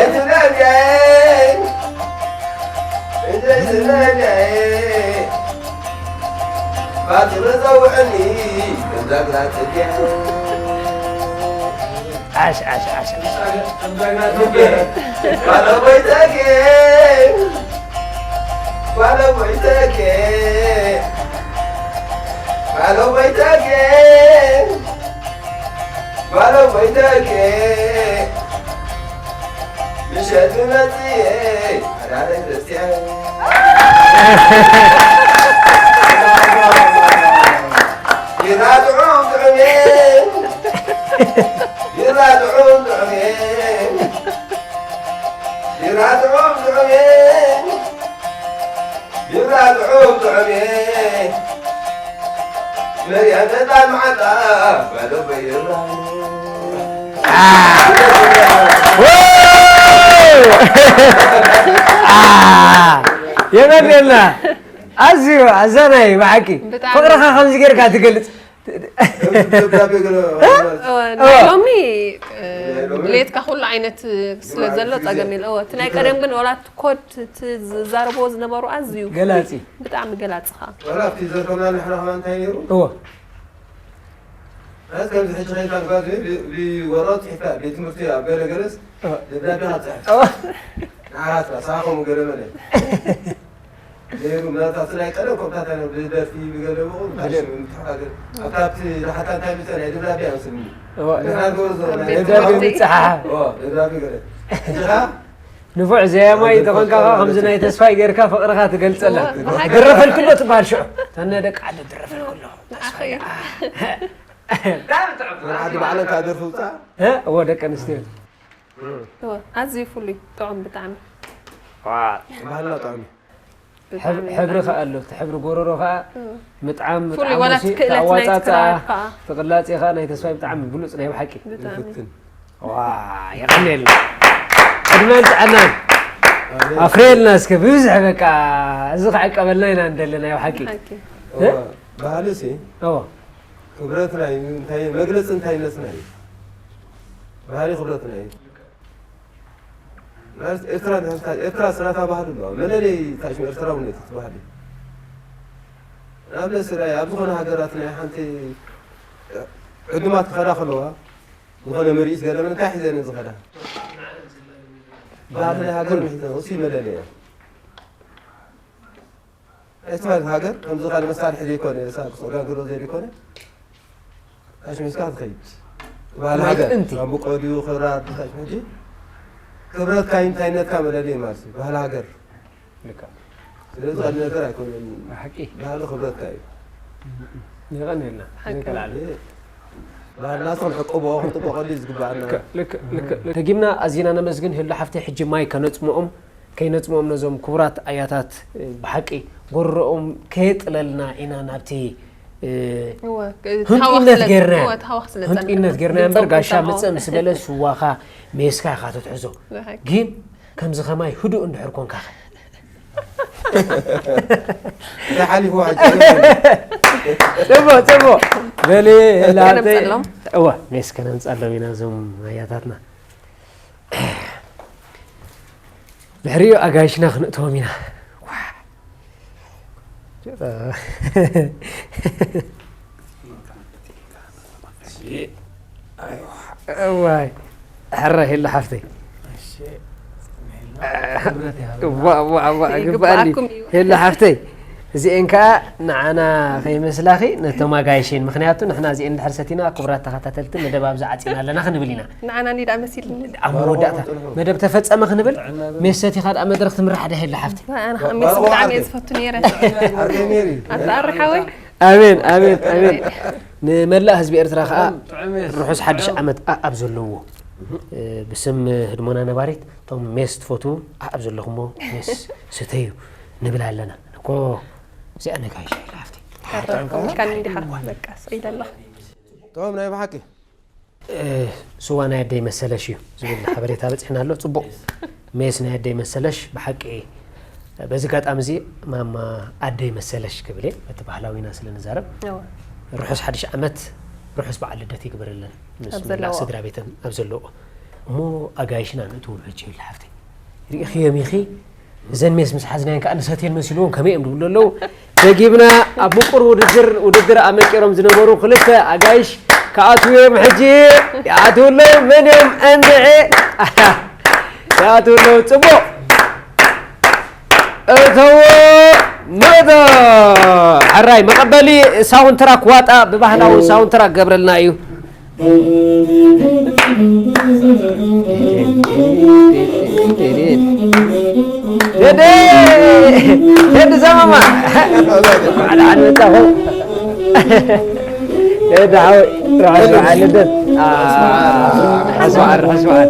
ባቲ መዘውዕኒ ከም ዛግዛ ጽድያ። ዓሽ ዓሽ ዓሽ ዓሽ። ባለቦይተጌ ባለቦይተጌ ባለቦይተጌ ባለቦይተጌ ምሸት መጽየ ኣዳነ ክርስቲያን ይራጥዑ ጥዑሜ ይራጥዑ ጥዑሜ ይራጥዑ ጥዑሜ ይራጥዑ ጥዑሜ መርያ መጣ መዓጣ ባለቦይ ይራጥዑ የቐንየልና። ኣዝዩ ኣዛናይ ብሓቂ። ብጣዕሚ። ፍቕርኻ ከምዚ ጌርካ ትገልጽ። ደብዳቤ ገለ እወ፣ ናይ ሎሚ እ፣ ድሌትካ ኩሉ ዓይነት ስለ ዘሎ ጸገም የለ። እወ፣ እቲ ናይ ቀደም ግን ዋላ እቲ ኮድ እቲ ዝዛረብዎ ዝነበሩ ኣዝዩ ገላጺ። ብጣዕሚ ገላጽኻ። ዋላ ኣብቲ ዘርፈና ንሕና ከማ እንታይ ነይሩ እዎ ማለት ከምዚ ሕጂ ከይታ ንጓዝ ብወረቐት ጽሒፍካ ቤት ትምህርቲ ኣብ ገለ ገለስ ደብዳቤ ክትጽሕፍ እዎ ንዓራት ራስኻ ከምኡ ገለ መለ ነይሩ ምናልባት ኣብቲ ናይ ቀደም ኮምታት ኣይነ ብደርፊ ብገለ ብቑ ምትሓጋገር ኣብታ ኣብቲ ዝሓታ እንታይ ምጸ ናይ ደብዳቤ ኣመስልኒ እዎ ንሕና ንገብሮ ዘለና ቤት ደብዳቤ ትምህርቲ። ምጽሓሓ እዎ ደብዳቤ ገለ ሕጂ ኸዓ ንፉዕ ዘያማይ ተኾንካ ኸዓ ከምዚ ናይ ተስፋይ ጌርካ ፍቕርኻ ትገልጸላ እዎ፣ ብሓቂ። ድረፈልክሎ ትበሃል ሽዑ ተነ ደቂ ዓዲ ድረፈልክሎ ንዓኺ። ወደ ዓዲ ባዕለን ካብ ደርፊ ውፃእ እዎ ደቂ ኣንስትዮ እወ፣ ኣዝዩ ፍሉይ ጥዑም ብጣዕሚ። ባህልና ጥዑም እዩ ብጣዕሚ ሕብሪ ከኣ ኣሎ እቲ ሕብሪ ጎረሮ ከኣ ምጥዓም ፍሉይ ዋላ እቲ ክእለት ናይ ክራር ከኣ። ተቕላፂ ከኣ ናይ ተስፋይ ብጣዕሚ ብሉፅ ናይ ብሓቂ ብጣዕሚ ዋ የቐንየልና ዕድመን ጥዕናን ኣፍረየልና እስከ ብብዝሕ በቃ እዚ ክዕቀበልና ኢና እንደለና ናይ ብሓቂ ሓቂ ባህሊ ሲ እዎ ክብረትና እዩ እንታይ መግለፂ እንታይነትና እዩ ባህሊ ክብረትና እዩ ማለት ኤርትራ ድሕርታ ኤርትራ ስራታ ባህሊ ኣለዋ መለለይ ታሽሙ ኤርትራውነት እቲ ባህሊ ንኣብነት ስራይ ኣብ ዝኾነ ሃገራት ናይ ሓንቲ ዕዱማት ክኸዳ ከለዋ ዝኾነ ምርኢት ገለ እንታይ ሒዘን ዝኸዳ ባህሊ ናይ ሃገር ምሒዘን እሱ መለለያ ኤርትራ ሃገር ከምዚ ካልእ መሳርሒ ዘይኮነ ሳክስ ኦርጋን ክሎ ዘይኮነ ኣሽሚስካ ትኸይድ ባህሊ ናይ ሃገር ጥንቲ። ኣምቆ ድዩ ክብራ ድታሽ ሕጂ ክብረትካ እንታይነትካ መለለይ ማለት እዩ ባህሊ ሃገር ልካ ስለዚ ካልእ ነገር ኣይኮነን ሓቂ ባህሊ ክብረትካ እዩ የቐንየልና ሓቂ። ንከልኣለ ባህልና ክንዕቅቦ ክንጥበቐሉ እዩ ዝግባኣና ደጊምና ኣዚና ነመስግን ህሉ ሓፍተይ ሕጂ ማይ ከነፅምኦም ከይነፅምኦም ነዞም ክቡራት ኣያታት ብሓቂ ጎረኦም ከየጥለልና ኢና ናብቲ እወ፣ ህንጡይነት ታዋኽ ስለ- ጌርናዮ። እወ፣ ታዋኽ ስለ ህንጡይነት ጸንሐ። ጌርናዮ እምበር ድምጾም ጋሻ ክሰምዖም። ምፅእ ምስ በለ ስዋኻ ሜስካ ኢኻ ትትሕዞ ብሓቂ። ግን ከምዚ ከማይ ህዱእ እንድሕር ኮንካ እንታይ ሓሊፍዎ ሕጂ ፅቡቅ ፅቡቅ በሊ ላብተይ ከነምፀሎም። እወ ሜስ ከነምፀሎም ኢና እዞም ኣያታትና ድሕሪኡ ኣጋይሽና ክንእትዎም ኢና ዋይ ሕረ ሄሎ ሓፍተይ ግባኣኒ ይግባኣኩም እዩ። ሄሎ ሓፍተይ እዚኤን ከዓ ንዓና ከይመስላኺ ነቶም ኣጋይሽን ምክንያቱ ንሕና እዚኤን ድሕር ሰቲና ክቡራት ተኸታተልቲ መደብ ኣብዚ ዓፂና ኣለና ክንብል ኢና ንዓና እንዲ ደኣ መሲልኒ ኣብ መወዳእታ መደብ ተፈፀመ ክንብል ሜስ ሰቲኻ ደኣ መድረክ ትምራሕ ዳ ሄሎ ሓፍተይ ኣነ ከዓ ሜስ ብጣዕሚ እየ ዝፈቱ ነይረ ኣርገ ሜሪ ኣታ ኣርሓወይ ኣሜን ኣሜን ኣሜን ንመላእ ህዝቢ ኤርትራ ከዓ ርሑስ ሓድሽ ዓመት ኣኣብ ዘለዎ ብስም ህድሞና ነባሪት እቶም ሜስ ትፈትዉ ኣኣብ ዘለኹሞ ሜስ ስተዩ ንብል ኣለና እኮ እዚኣ ነጋይሽ ኢላ ሃፍቲ ኢልካኒ እንዲኻ በቃ ስኢለ ኣለኹ ጥዑም ናይ ብሓቂ ስዋ ናይ ኣደይ መሰለሽ እዩ ዝብል ሓበሬታ በፂሕና ኣሎ ፅቡቅ ሜስ ናይ ኣደይ መሰለሽ ብሓቂ በዚ ኣጋጣሚ እዚ ማማ ኣደይ መሰለሽ ክብል እየ እቲ ባህላዊና ስለ ንዛረብ እወ። ርሑስ ሓድሽ ዓመት ርሑስ በዓል ልደት ይግበረለን ምስ ኣብ መላእ ዘለዎ። ስድራ ቤተን ኣብ ዘለዎ እሞ ኣጋይሽና ንእትውሉ ሕጂ ይብል ሓፍተይ ርኢኽዮም ኢኺ እዘን ሜስ ምስ ሓዝናየን ከዓ ንሰትየን መሲልዎም ከመይ እዮም ዝብሉ ኣለዉ ደጊምና ኣብ ምቁር ውድድር ውድድር ኣመቂሮም ዝነበሩ ክልተ ኣጋይሽ ክኣትዉ እዮም። ሕጂ ይኣትዉ ኣለዉ። መን እዮም? እንድዒ ይኣትዉ ኣለዉ። ጽቡቕ። እተዎ። መእቶ። ሕራይ መቐበሊ ሳውንትራክ ዋጣ ብባህላዊ ሳውንትራክ ገብረልና እዩ። ደደ ደደ ዘመማ ዓድ ዓድ መጣኹ። ደደ ሓወይ ርሑስ በዓል ልደት። ርሑስ በዓል ርሑስ በዓል።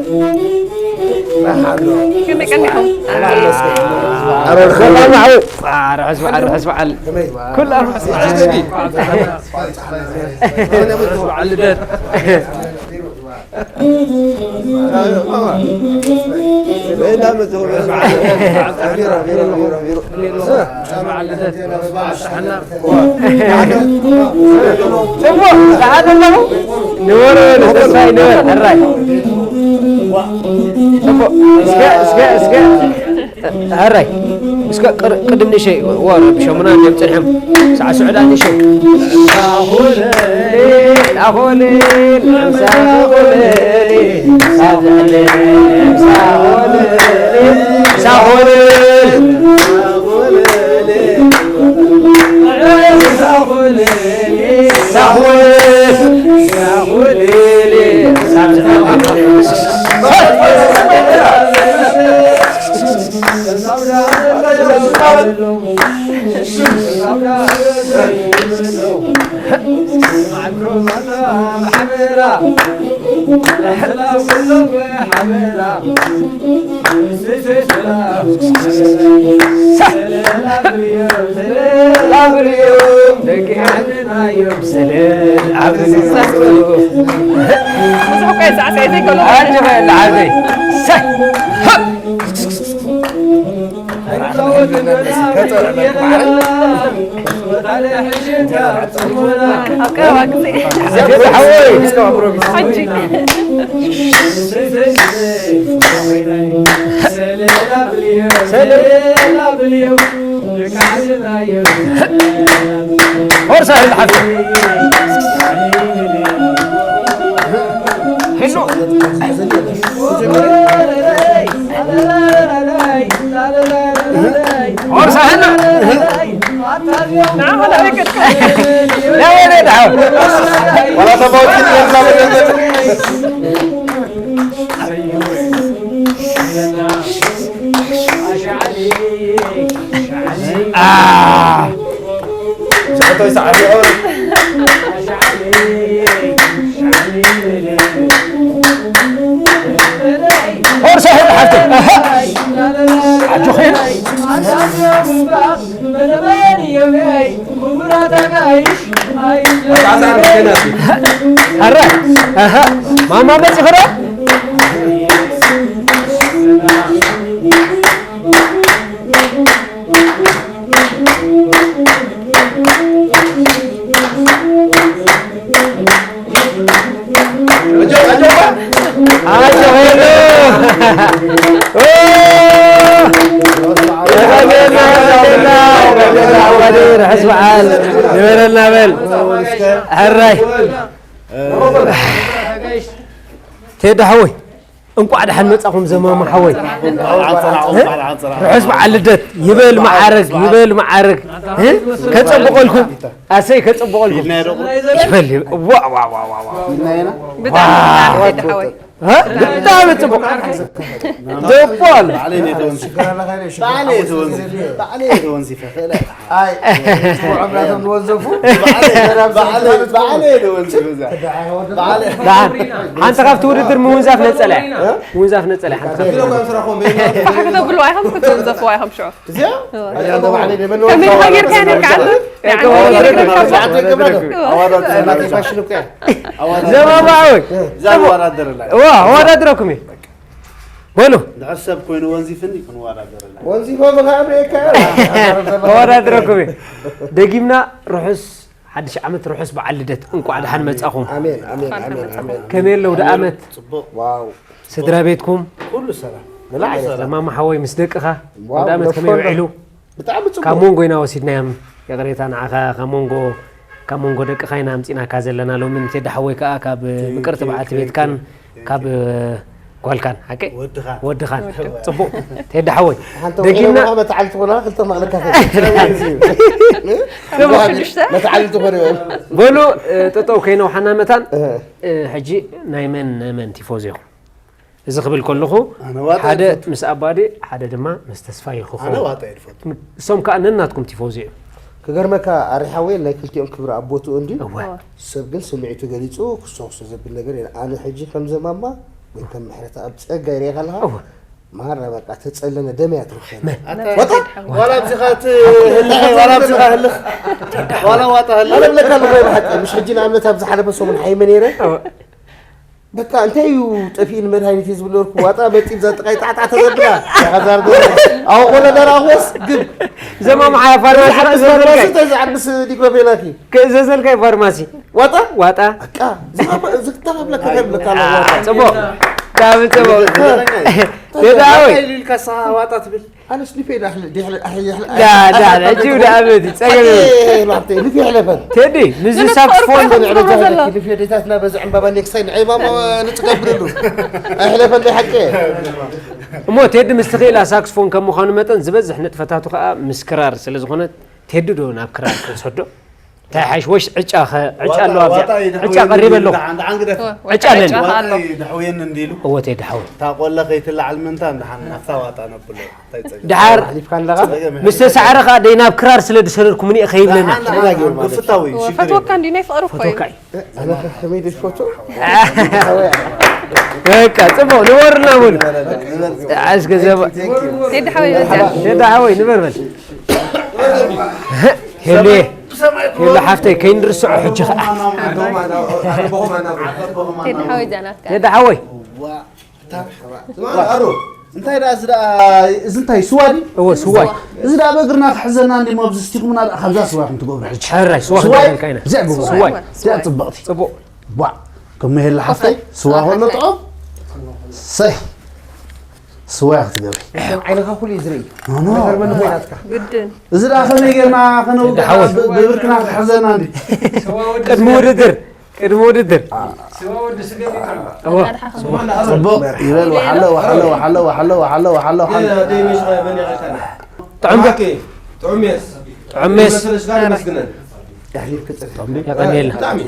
ከመይ ቀኒኹም? ሰላም ሓወይ። ርሑስ በዓል ርሑስ በዓል። ኩሉ ርሑስ በዓል። በዓል ልደት። ጽቡቕ፣ ዝሓዘ ኣለኹ። ንበሩ፣ ተስፋይ ንበር፣ ሕራይ። ጽቡቕ፣ እስከ፣ እስከ፣ እስከ። ሕራይ እስከ ቅር- ቅድም ንእሸይ ወ ረቢሾምና እንዲዮም ጸኒሖም። ሳዕስዑ ደኣ ንእሸይ። ሳሆለል፣ ሳሆለል፣ ሳሆለል፣ ሳሆለል፣ ሳሆለል። ኣብ ቀረባ ግዜ። ሕጂ። ሆርሳ ህል ሓፍተ። ሄሎ። ሆርሳ ህል። ንዓኻ ላበይ ከድካ? ላበይ ደኣ? ዋላ ተባውኪ ላበይ ደኣ? ሆርሳ ሕል ሓፍተይ። ኣጆኺ። ኣረ፣ ኣሃ፣ ማማ መጺኺ ዶ? ርሑስ በዓል ንበረልና በል። ሕራይ ቴዲ ሓወይ። እንቋዕ ደሓን መጻኹም ዘማማ ሓወይ። ርሑስ በዓል ልደት ይበል መዓረግ ይበል መዓረግ። ከጸብቆልኩም ኣሰይ ከጸብቆልኩም። ይበል ይበል። ዋ ዋ ዋ ዋ ዋ። ብጣዕሚ ብጣዕሚ ደሓወይ። ብጣዕሚ ጽቡቕ። ደቦል። ባዕለይ እየ ተወንዚፈ። ባዕለይ እየ ተወንዚፈ። ክእለ። ኣይ። ዕምራቶም ዝወዘፉ። ባዕለይ እየ ተወንዚፈ። ባዕለይ። ደሓን ሓንቲ ካብቲ ውድድር ምውንዛፍ ነጸላ እያ። ምውንዛፍ ነጸላ እያ ሓንቲ ካብቲ። ፋሕ ክተብልዋ ኢኹም ክትወንዘፍዋ ኢኹም ሽዑ። እዚኣ? ኣያ እንደ ባዕለይ ደበል ከመይ ጌርካ ነርካ ዓንተ? ኣዋዳድረኩም። ኣዋዳድረኩም። ዘማማዊ። እዛ ኣዋዳድረላ። ዋ ኣዋዳድረኩም እየ። በሉ። ድሕር ሰብ ኮይኑ ወንዚፍኒ ክንወዳደረላ። ወንዚፎ ብኸዓ ብየካ። ኣዋዳድረኩም እየ። ደጊምና ርሑስ ሓድሽ ዓመት ርሑስ በዓል ልደት እንቋዕ ደሓን መጻኹም። ኣሜን ኣሜን ኣሜን ኣሜን። ከመይ ኣለዉ ደኣመት? ጽቡቕ። ዋው። ስድራ ቤትኩም? ኩሉ ሰላም። መላ ዓይነት። ለማማ ሓወይ ምስ ደቅኻ ዋው፣ ደኣመት ከመይ ነፎ ውዒሉ? ብጣዕሚ ጽቡቕ። ካብ መንጎ ኢና ወሲድናዮም። ይቕሬታ ንዓኻ ካብ መንጎ ካብ መንጎ ደቅኻ ኢና ኣምጺናካ ዘለና ሎሚ ንቴዲ ሓወይ ከኣ ካብ ምቅርቲ በዓልቲ ቤትካን ካብ ጓልካን ሓቂ ወድኻን ወድኻን ጽቡቅ ቴዲ ሓወይ ሓንቲ ደጊምና መተዓልቲ ኾና ክልተ ማቕለካ ጽቡቅ ሽዱሽተ መተዓልቲ ኾነ በሉ ጠጠው ከይነውሓና መታን ሕጂ ናይ መን ናይ መን ቲፎዞ ኢኹም እዚ ክብል ከለኹ ኣነ ዋጣ ሓደ ይፈቱ። ምስ ኣባዲ ሓደ ድማ ምስ ተስፋ ይኹኹ ኣነ ዋጣ ይፈቱ። እሶም ከዓ ነናትኩም ቲፎዞ እዮም ክገርመካ ኣሪሓወይ ናይ ክልቲኦም ክብሪ ኣቦትኡ እንዲ እወ ሰብ ግን ስምዒቱ ገሊፁ ክሶክሶ ዘብል ነገር የለ ኣነ ሕጂ ከም ዘማማ ወይ ከም ምሕረት ኣብ ፀጋ ይሪአ ከለካ እወ ማራ በቃ ተፀለነ ደም እያ ትረክበና መን ኣታ ወጣ ዋላ ኣብዚኻ ትህልኽ ዋላ ኣብዚኻ ህልኽ ዋላ ዋጣ ህልኽ ኣነ ብለካ ኣለኹ ወይ ብሓቂ ምሽ ሕጂ ንኣብነት ኣብ ዝሓለፈ ሰሙን ሓይመ ነይረ እወ በቃ እንታይ እዩ ጠፊእኒ መድሃኒት እዩ ዝብል ነበርኩ ዋጣ መፂ ብዛ ጥቃይ ጣዕጣዕ ተዘብላ ያዛርዶ ኣው ኮነ ደራኹስ ግን ዘማምሓ ፋርማሲ ፋርማሲ ተዝዓብስ ዲክሎፌናኪ ክእዘዘልካ እዩ ፋርማሲ ዋጣ ዋጣ በቃ ዝክተኸብለካ ከብለካ ዋጣ ፅቡቅ ብጣዕሚ ፅቡቅ ቴዲ ሓወይ ኢልካ ንስኻ ዋጣ ትብል ኣነስ ንፌ ዳ ዳ ዳ ሕጂ ወደ ኣመት ጸገም ንፌ ሕለፈን ቴዲ ምስዚ ሳክስፎን ዴታትና በዚ ዕምባባ ኔክሳይ ንዐይባማ ንጽገብርሉ ኣይሕለፈን ሓቂ እሞ ቴዲ ምስ ትኽእላ ሳክስፎን ከም ምዃኑ መጠን ዝበዝሕ ንጥፈታቱ ከዓ ምስ ክራር ስለ ዝኾነ ቴዲ ዶ ናብ ክራር ክንሰዶ እንታይ ሓይሽ ወይስ ዕጫ ከ ዕጫ ኣለዋ ኣብዚኣ ዕጫ ቀሪበ ኣለኹ ዕጫ ኣለኒ ዋጣ ይድሕውየኒ እንዲሉ እወ ቴዲ ሓወይ እታ ቆለ ከይትላዓል ምንታ እንድሓን ናብታ ዋጣ ነብሎ እንታይ ጸገም ድሓር ኣሕሊፍካ ኣለኻ ጸገም ምስ ተሳዕረ ከኣ ደይ ናብ ክራር ስለ ዝሰደድኩምኒ እየ ከይብለና ተደጋጊሩ ማለት እዩ። ክፍታዊ ሽግር ፈትወካ እንዲ ናይ ፍቕሪ እኮ እዩ ፈትወካ እዩ ኣነ ከመይ ደሽ ፎቶ በቃ ጽቡቕ ንበሩና በሉ እስከ ዘባ ቴዲ ሓወይ በዚኣ ቴዲ ሓወይ ንበር በል ሄሉየ ሄሉ ሓፍተይ ከይንርስዖ ሕጂ ኸዓ ቴዲ ሓወይ እዚኣ ናትካ ቴዲ ሓወይ እንታይ ደኣ እዚ ደኣ እዚ እንታይ ስዋ ድዩ? እወ ስዋ እዩ። እዚ ደኣ በእግርና ክሕዘና እንዲ ሞ ኣብዚ ስቲኹምና ደኣ ካብዛ ስዋ ኢኹም ትገብሩ ሕጂ። ሕራይ ስዋ ስዋ እዩ። ክንገብረልካ ኢና። እዚኣ ግበሩ። ስዋ እዩ። እዚኣ ጽብቕቲ። ጽቡቕ። ቧዕ። ከም ሄላ ሓፍተይ ስዋ ከሎ ጥዑም። ሰይ። ስዋ ኢኻ ትገብሪ። ከም ዓይንኻ ኩሉ እዩ ዝርኢ። ኖ፣ ኖ። ገርበን ኮይናትካ። ግድን። እዚ ደኣ ከመይ ጌርና ከነውግዕ ደሓወት። ብ-፣ ብብርክና ክትሕዘና እንዲ። ቅድሚ ውድድር ቅድሚ ውድድር። እወ። ጽቡቕ ይበል። ወሓለ፣ ወሓለ፣ ወሓለ፣ ወሓለ፣ ወሓለ፣ ወሓለ። ጥዑም ዶ? ጥዑም ሜስ። ጥዑም ሜስ። የቐንየልና። ብጣዕሚ።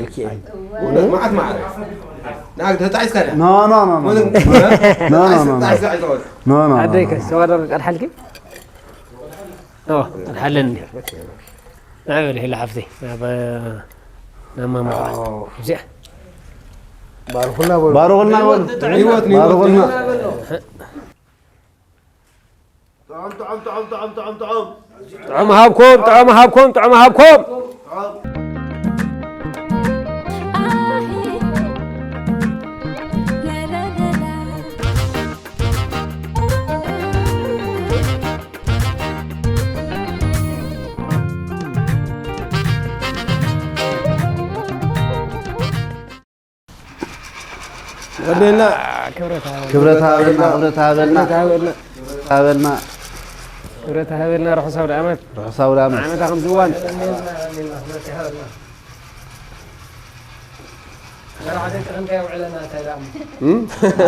እውነት መዓት መዓረ። ንዓክ ተጣዒስካ ድያ? ኖ፣ ኖ፣ ኖ፣ ኖ። ኖ፣ ኖ፣ ኖ፣ ኖ። ተጣዒስካ ኣይትኾን። ኖ፣ ኖ፣ ኖ፣ ዓደይ ኖ። ከ፣ ሰዋዳ ቀድሓልኪ? ኦ፣ ቀድሓለኒ። ንዓይ በል ሄላ ሓፍተይ፣ ናብ፣ ናብ ማማ። እዚኣ። ባርኹልና በሉ። ባርኹልና በሉ። ህይወት፣ ህይወት፣ ባርኹልና። ህይወት። ጥዑም፣ ጥዑም፣ ጥዑም፣ ጥዑም፣ ጥዑም፣ ጥዑም። ጥዑም ሃብኩም፣ ጥዑም ሃብኩም፣ ጥዑም ሃብኩም። ወደና ክብረት ሃበልና። ክብረት ሃበልና፣ ክብረት ሃበልና። ክብረት ሃበልና። ክብረት ሃበልና። ክብረት ሃበልና፣ ርሑስ ኣውደ ዓመት። ርሑስ ኣውደ ዓመት። ዓመታ ከም ዝዋን። መርዓ ደቂ ክንከ የውዕለና እንታይ ደኣ እሞ። እም?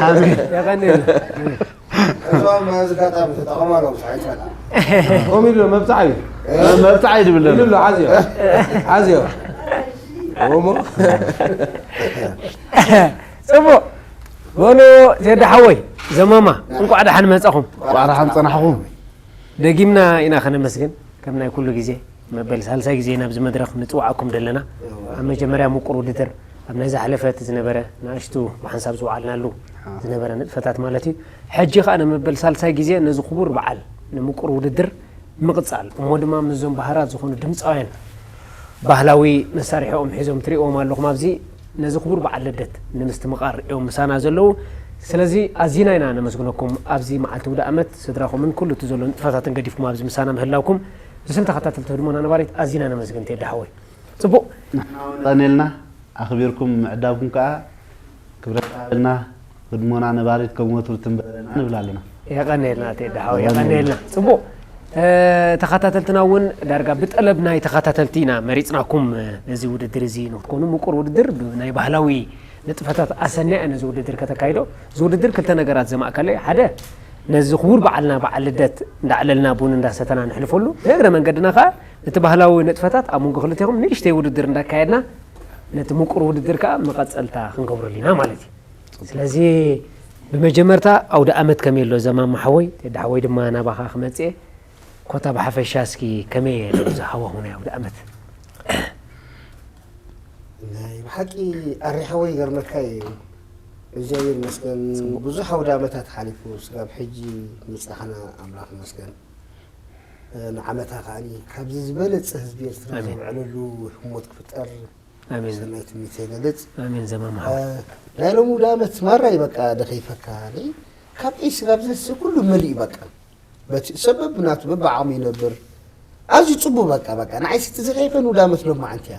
ኣሜን። የቐንየልና። እዞም ነዚ ኣጋጣሚ ተጠቐሙ ኣለዉ፣ ሰዓት ይፈላ። ከምኡ ኢሉ መብጽዓ እዩ። መብጽዓ እዩ ድብል ዘሎ። ኢሉ ኣሎ፣ ሓዝዮ። ሓዝዮ። እሞ። ጽቡቕ። በሉ፣ ቴዲ ሓወይ፣ ዘማማ፣ እንቋዕ ደሓን መጻኹም። እንቋዕ ደሓን ጸናሕኹም። ደጊምና ኢና ከነመስግን፣ ከም ናይ ኩሉ ግዜ። መበል ሳልሳይ ግዜ ናብዚ መድረኽ ንጽውዓኩም ዘለና። እዋ። ኣብ መጀመርያ ምቁር ውድድር ኣብ ናይ ዝሓለፈ እቲ ዝነበረ ንኣሽቱ ብሓንሳብ ዝወዓልናሉ ኣዎ። ዝነበረ ንጥፈታት ማለት እዩ። ሕጂ ኸኣ ንመበል ሳልሳይ ግዜ ነዚ ክቡር በዓል ንምቁር ውድድር ምቕጻል፣ እሞ ድማ ምስዞም ባህራት ዝኾኑ ድምጻውያን ባህላዊ መሳርሒኦም ሒዞም ትርእይዎም ኣለኹም ኣብዚ ነዚ ክቡር በዓል ልደት ንምስትምቓር እዮም ምሳና ዘለዉ። ስለዚ ኣዚና ኢና ነመስግነኩም ኣብዚ መዓልቲ ውደ ዓመት ስድራኹምን ኩሉ እቲ ዘሎ ንጥፈታትን ገዲፍኩም ኣብዚ ምሳና ምህላውኩም። ንስም ተኸታተልቲ ህድሞና ነባሪት ኣዚና ነመስግን ቴዲ ሓወይ። ጽቡቕ። ቀኒልና ኣኽቢርኩም ምዕዳምኩም ከኣ ክብረት ሃበልና። ህድሞና ነባሪት ከም ወትሩ ትንበረልና ንብል ኣለና። የቐንየልና ቴዲ ሓወይ፣ የቐንየልና። ጽቡቕ። ተኸታተልትና እውን ዳርጋ ብጠለብ ናይ ተኸታተልቲ ኢና መሪፅናኩም ነዚ ውድድር እዚ ንክትኮኑ። ምቁር ውድድር ናይ ባህላዊ ንጥፈታት ኣሰንያ ነዚ ውድድር ከተካይዶ። እዚ ውድድር ክልተ ነገራት ዘማእከለ፣ ሓደ ነዚ ክቡር በዓልና በዓል ልደት እንዳዕለልና ቡን እንዳሰተና ንሕልፈሉ፣ ንእግረ መንገድና ከዓ ነቲ ባህላዊ ንጥፈታት ኣብ መንጎ ክልቴኹም ንእሽተይ ውድድር እንዳካየድና ነቲ ምቁር ውድድር ከዓ መቐፀልታ ክንገብረሉ ኢና ማለት እዩ። ስለዚ ብመጀመርታ ኣውደ ኣመት ከመይ ኣሎ ዘማማ ሓወይ፣ ቴዲ ሓወይ ድማ ናባኻ ክመፅእ እየ። ኮታ ብሓፈሻ እስኪ ከመይ ኣሎ እዚ ሃዋሁ ናይ ኣውደ ኣመት? ናይ ብሓቂ ኣሪ ሓወይ ይገርመካ እዩ። እግዚኣብሔር ይመስገን ብዙሕ ኣውደ ኣመታት ሓሊፉ ስጋብ ሕጂ ሚፃኻና ኣምላኽ ይመስገን። ንዓመታ ከዓኒ ካብዚ ዝበለፀ ህዝቢ ኤርትራ ዘውዕለሉ ህሞት ክፍጠር ኣሜን። ሰናይ ትምኒት የገልጽ። ኣሜን። ዘማም ሓወይ። ናይ ሎሚ ውደ ኣመት ማራ እዩ በቃ ደኸይፈካ። ካብ ዒስ ጋብ ዘሲ ኩሉ መሊኡ በቃ። በቲ ሰብ በብናቱ በብዓቕሙ ይነብር። ኣዝዩ ጽቡቕ በቃ በቃ ንዓይ ስቲ ዝኸይፈን ውደ ኣመት ሎም መዓልቲ እያ።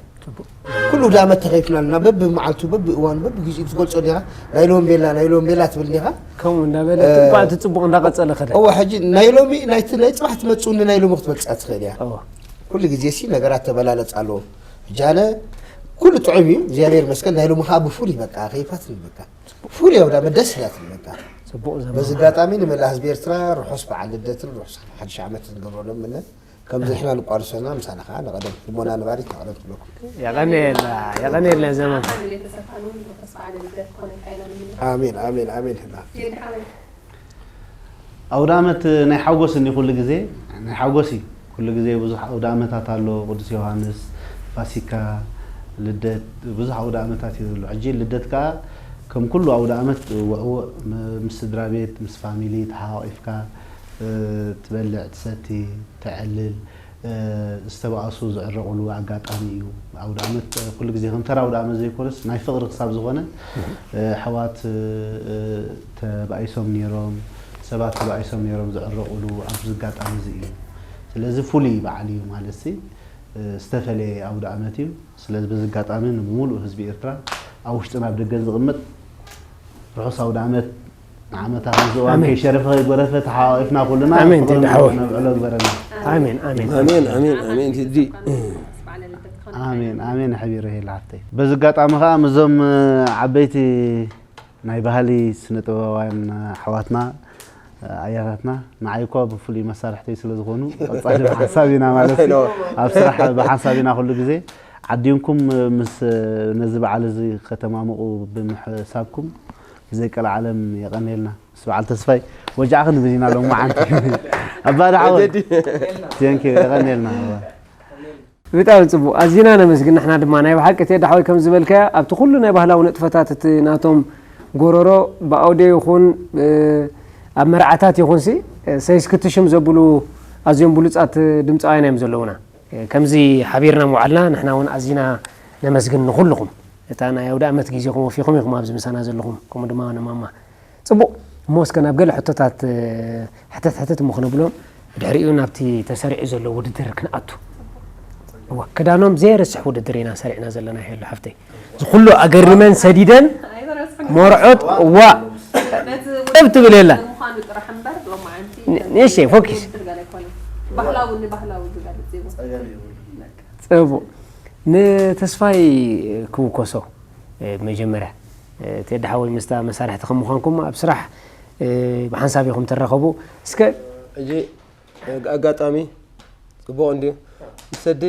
ኩሉ ውደ ኣመት ተኸይፍናልና በብመዓልቱ በብእዋኑ በብግዚኡ ትገልጾ ዲኻ። ናይ ሎም ቤላ ናይ ሎም ቤላ ትብል ዲኻ። ከምኡ እንዳበለ ትባዕ እቲ ጽቡቕ እንዳቐጸለ ከደ። እወ ሕጂ ናይ ሎሚ ናይቲ ናይ ጽባሕ ትመጽኡኒ ናይ ሎሚ ክትበልጻ ትኽእል እያ። እወ። ኩሉ ግዜ ሲ ነገራት ተበላለጽ ኣለዎ። ሕጂ ኣነ ኩሉ ጥዑም እዩ እግዚኣብሔር ይመስገን። ናይ ሎሚ ከዓ ብፉሉይ በቃ ከይፋትኒ በቃ ፍሉይ ኣውደ ኣመት ደስ ኢላትኒ በቃ። ጽቡቕ ዘመን። በዚ ኣጋጣሚ ንመላእ ህዝቢ ኤርትራ ርሑስ በዓል ልደትን ርሑስ ሓድሽ ዓመትን ንገብረሎም እምነ። ከምዚ ንሕና ንቋርሶና ምሳና ከዓ ንቐደም ልቦና ነባሪት ንቐደም ትብለኩም። የቐንየልና የቐንየልና ዘመን። ኣሜን ኣሜን ኣሜን። ሕና ኣውደ ኣመት ናይ ሓጎስ እንዲ ኩሉ ግዜ ናይ ሓጎስ እዩ። ኩሉ ግዜ ብዙሕ ኣውደ ኣመታት ኣሎ። ቅዱስ ዮሃንስ፣ ፋሲካ፣ ልደት ብዙሕ ኣውደ ኣመታት እዩ ዘሎ። ሕጂ ልደት ከዓ ከም ኩሉ ኣውደ ኣመት ውዕውዕ ም- ምስ ስድራ ቤት ምስ ፋሚሊ ተሓቋቂፍካ እ፣ ትበልዕ ትሰቲ ተዕልል እ፣ ዝተባእሱ ዝዕረቑሉ ኣጋጣሚ እዩ። ኣውደ ኣመት ኩሉ ግዜ ከም ተራ ኣውደ ኣመት ዘይኮነስ ናይ ፍቕሪ ክሳብ ዝኾነ እ፣ ኣሕዋት እ፣ ተባኢሶም ነይሮም፣ ሰባት ተባኢሶም ነይሮም ዝዕረቑሉ ኣብዚ ኣጋጣሚ እዚ እዩ። ስለዚ ፍሉይ በዓል እዩ ማለት ሲ እ፣ ዝተፈለየ ኣውደ ኣመት እዩ። ስለዚ በዚ ኣጋጣሚ ንምሉእ ህዝቢ ኤርትራ ኣብ ውሽጥን ኣብ ደገን ዝቕመጥ ርሑስ ኣውደ ኣመት ንዓመታ ከምዚ እዋን ኣሜን። ከይሸረፈ ከይጎረፈ ተሓቋቒፍና ኩልና ኣሜን፣ ፍቕርን ቴዲ ሓወይ። ነብዕሎ ግበረና። ኣሜን ኣሜን። ኣሜን ኣሜን ኣሜን ቴዲ። ኣሜን ኣሜን። ሕቢሩ ሄላ ሓፍተይ። በዚ ኣጋጣሚ ከዓ ምስዞም ዓበይቲ ናይ ባህሊ ስነ ጥበባውያን ኣሕዋትና ኣያታትና ንዓይ እኳ ብፍሉይ መሳርሕተይ ስለ ዝኾኑ ቀፃሊ ብሓንሳብ ኢና ማለት እዩ። ኣብ ስራሕ ብሓንሳብ ኢና ኩሉ ግዜ ዓዲምኩም ምስ ነዚ በዓል እዚ ከተማምቑ ብምሕሳብኩም ብዘይ ቀልዓለም የቐንየልና። ምስ በዓል ተስፋይ ወጃዕኽን ብዚና ሎማዓንቲ ኣባ ደሓወይ ቴንኪ የቐንየልና። ብጣዕሚ ፅቡቅ ኣዚና ነመስግን። ንሕና ድማ ናይ ብሓቂ ቴዲ ሓወይ ከም ዝበልካዮ ኣብቲ ኩሉ ናይ ባህላዊ ንጥፈታት እቲ ናቶም ጎረሮ ብኣውደ ይኹን ኣብ መርዓታት ይኹን ሲ ሰይስክትሽም ዘብሉ ኣዝዮም ብሉፃት ድምፃውያን እዮም ዘለውና። ከምዚ ሓቢርና ምውዓልና ንሕና እውን ኣዚና ነመስግን ንኩልኹም። እታ ናይ ኣውደ ኣመት ግዜኹም ወፊኹም ኢኹም ኣብዚ ምሳና ዘለኹም ከምኡ ድማ ንማማ ፅቡቕ እሞ እስከ ናብ ገለ ሕቶታት ሕተት ሕተት እሞ ክነብሎም ብድሕሪኡ ናብቲ ተሰሪዑ ዘሎ ውድድር ክንኣቱ። እወ ክዳኖም ዘየርስሕ ውድድር ኢና ሰሪዕና ዘለና ሄሉ ሓፍተይ። እዚ ኩሉ ኣገሪመን ሰዲደን መርዖት እዋ ጥብ ትብል የላ። ንእሽተይ ፎኪስ። ጽቡቕ ንተስፋይ ክውከሶ መጀመርያ ቴዲ ሓወይ ምስታ መሳርሕቲ ከም ምዃንኩም ኣብ ስራሕ ብሓንሳብ ኢኹም ትራኸቡ እስከ ሕጂ ኣጋጣሚ ፅቡቕ እንድዩ ምስ ሰዲ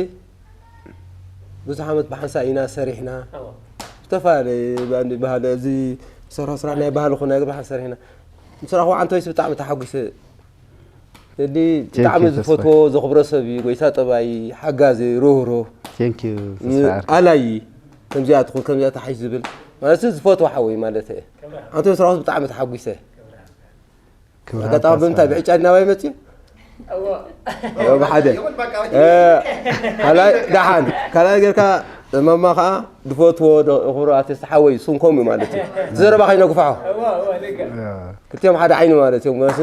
ብዙሕ ዓመት ብሓንሳብ ኢና ሰሪሕና ዝተፈላለዩ ባህሊ እዚ ሰርሖ ስራሕ ናይ ባህሊ ኹን ናይ ብሓን ሰሪሕና ምስ ረኽቦ ዓንተወይስ ብጣዕሚ ተሓጒሰ ሰዲ ብጣዕሚ ዝፈትዎ ዘኽብሮ ሰብ እዩ ጎይታ ጠባይ ሓጋዚ ርህሩህ ኣላይ ከምዚኣ ትኹን ከምዚኣ ተሓሽ ዝብል ማለት ዝፈትዎ ሓወይ ማለት እየ ኣንተ ስራውስ ብጣዕሚ ተሓጒሰ ኣጋጣሚ ብምንታይ ብዕጫ ናባይ መፅዩ ሓደ ካልኣይ ደሓን ካልኣይ ጌርካ መማ ከዓ ዝፈትዎ ክብሮ ኣርቲስት ሓወይ ስንኮም እዩ ማለት እዩ እቲ ዘረባ ከይነግፍሖ ክልቲኦም ሓደ ዓይኒ ማለት እዮም እቲ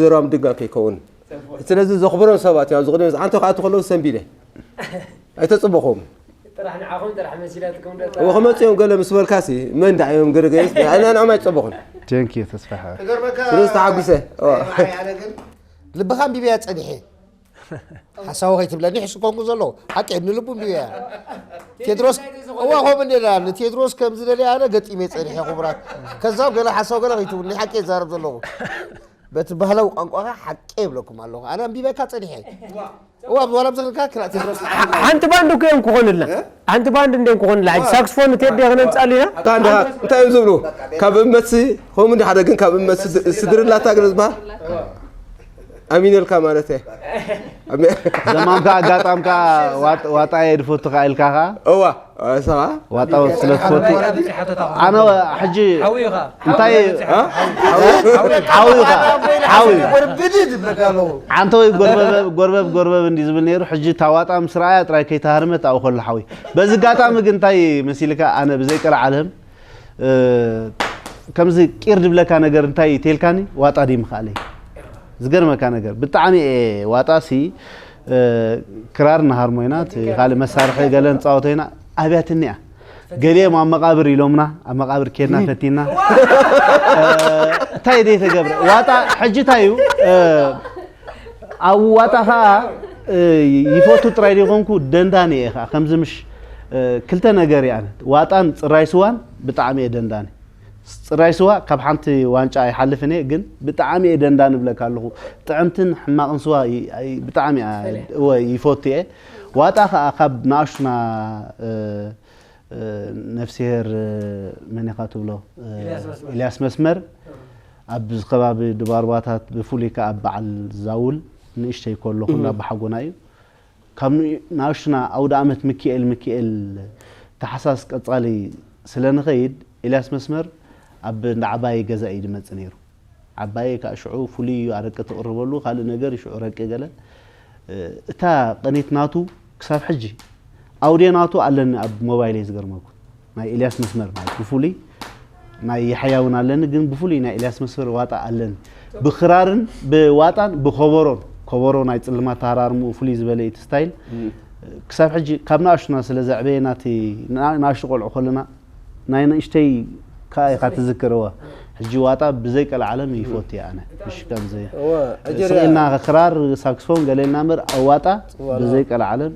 ዘረባ ምድጋም ከይከውን ስለዚ ዘኽብሮም ሰባት እዮም ኣብዚ ቅድሚ ኣንተ ከዓ ትከለዉ ሰንቢደ ኣይተፅበኹም ጥራሕ ንዓኹም ጥራሕ መሲላትኩም ዶ እወ ክመፅኦም ገለ ምስ በልካሲ መን ዳዕዮም ገረገስ ኣና ንዕማ ኣይፀበኹን ቴንክ ዩ ተስፋ ሓ ስለዚ ተሓጒሰ እወ ልብኻ ኣንቢበያ ፀኒሐ ሓሳዊ ከይትብለኒ ሕሱ ኮንኩ ዘለኹ ሓቂ ንልቡ እንድያ። ቴድሮስ እዋ ከምኡ እንዴ ንቴድሮስ ከም ዝደልየ ኣነ ገጢመ ጸኒሐ ክቡራት። ከዛብ ገለ ሓሳዊ ገለ ከይትብልኒ ሓቂ ይዛረብ ዘለኹ። በቲ ባህላዊ ቋንቋኻ ሓቂ ይብለኩም ኣለኹ ኣነ ኣንቢበካ ጸኒሐ። እዋ ብዋላ ብዝኽርካ ክላ ቴድሮስ። ሓንቲ ባንድ እኮ እዮም ክኾኑልና። ሓንቲ ባንድ እንደ ክኾኑላ ሕጂ ሳክስፎን ቴዲ ክነምጻሉ ኢና። እንታይ እዮም ዝብሉ? ካብ እመትሲ ከምኡ እንዲ ሓደ ግን ካብ እመትሲ ስድርላታ ግለ ዝበሃል ኣሚነልካ ማለት እየ። ዘማምካ ኣጋጣምካ ዋጣ እየ ድፈቱ ካ ኢልካ ካ? እዋ ሰባ ዋጣ ስለ ትፈቱ ኣነ ሕጂ እንታይ ሓዊ ካ ሓዊ ዓንተወይ ጎርበብ ጎርበብ እንዲ ዝብል ነይሩ። ሕጂ እታ ዋጣ ምስ ረኣያ ጥራይ ከይተሃርመት ኣብኡ ከሎ ሓዊ። በዚ ኣጋጣሚ ግን እንታይ መሲልካ ኣነ ብዘይ ቀልዓለም ከምዚ ቂር ድብለካ ነገር እንታይ ተልካኒ ዋጣ ድዩ ምኽኣለይ። ዝገርመካ ነገር ብጣዕሚ እየ ዋጣ ሲ ክራር እናሃርሞ ኢና እቲ ካልእ መሳርሒ ገለ ንፃወቶ ኢና ኣብያትኒ እያ። ገሊኦም ኣብ መቓብር ኢሎምና ኣብ መቓብር ኬድና ፈቲና እንታይ ደይ ተገብረ ዋጣ ሕጂ እንታይ እዩ ኣብ ዋጣ ከዓ ይፈቱ ጥራይ ዘይኮንኩ ደንዳኒ እየ ከዓ ከምዚ ምሽ ክልተ ነገር እየ ኣነ ዋጣን ፅራይ ስዋን ብጣዕሚ እየ ደንዳኒ። ፅራይ ስዋ ካብ ሓንቲ ዋንጫ ኣይሓልፍን እየ ግን ብጣዕሚ እየ ደንዳኒ እብለካ ኣለኹ። ጥዕምትን ሕማቕን ስዋ ብጣዕሚ እወ ይፈቱ እየ። ዋጣ ከዓ ካብ ንኣሽቱና ነፍስሄር መን ኢኻ ትብሎ ኢልያስ መስመር ኣብዚ ከባቢ ድባርባታት ብፍሉይ ከዓ በዓል ዛውል ንእሽተይ ከሎ ኩላ ኣባሓጎና እዩ። ካብ ንኣሽቱና ኣውደ ኣመት ምክኤል ምክኤል ተሓሳስ ቀጻሊ ስለ ንኸይድ ኢልያስ መስመር ኣብ እንዳ ዓባየ ገዛ እዩ ድመጽእ ነይሩ። ዓባየ ከዓ ሽዑ ፍሉይ እዩ ኣረቂ ትቕርበሉ ካልእ ነገር ሽዑ ረቂ ገለ እታ ቅኒት ናቱ ክሳብ ሕጂ ኣውድዮ ናቱ ኣለኒ ኣብ ሞባይለይ ዝገርመኩም ናይ ኤልያስ መስመር ማለት ብፍሉይ ናይ የሕያ እውን ኣለኒ ግን ብፍሉይ ናይ ኤልያስ መስመር ዋጣ ኣለኒ ብክራርን ብዋጣን ብኮቦሮን ኮቦሮ ናይ ፅልማት ተሃራርምኡ ፍሉይ ዝበለ እቲ ስታይል ክሳብ ሕጂ ካብ ንኣሽቱና ስለ ዘዕበየ ናቲ ንኣሽቱ ቆልዑ ከለና ናይ ንእሽተይ ከዓ ኢኻ ትዝክርዋ ሕጂ ዋጣ ብዘይ ቀልዓለም ይፎት እየ ኣነ ምሽ ከምዚ ስቕ ኢልና ክራር ሳክስፎን ገለ ኢልና እምበር ኣብ ዋጣ ብዘይ ቀልዓለም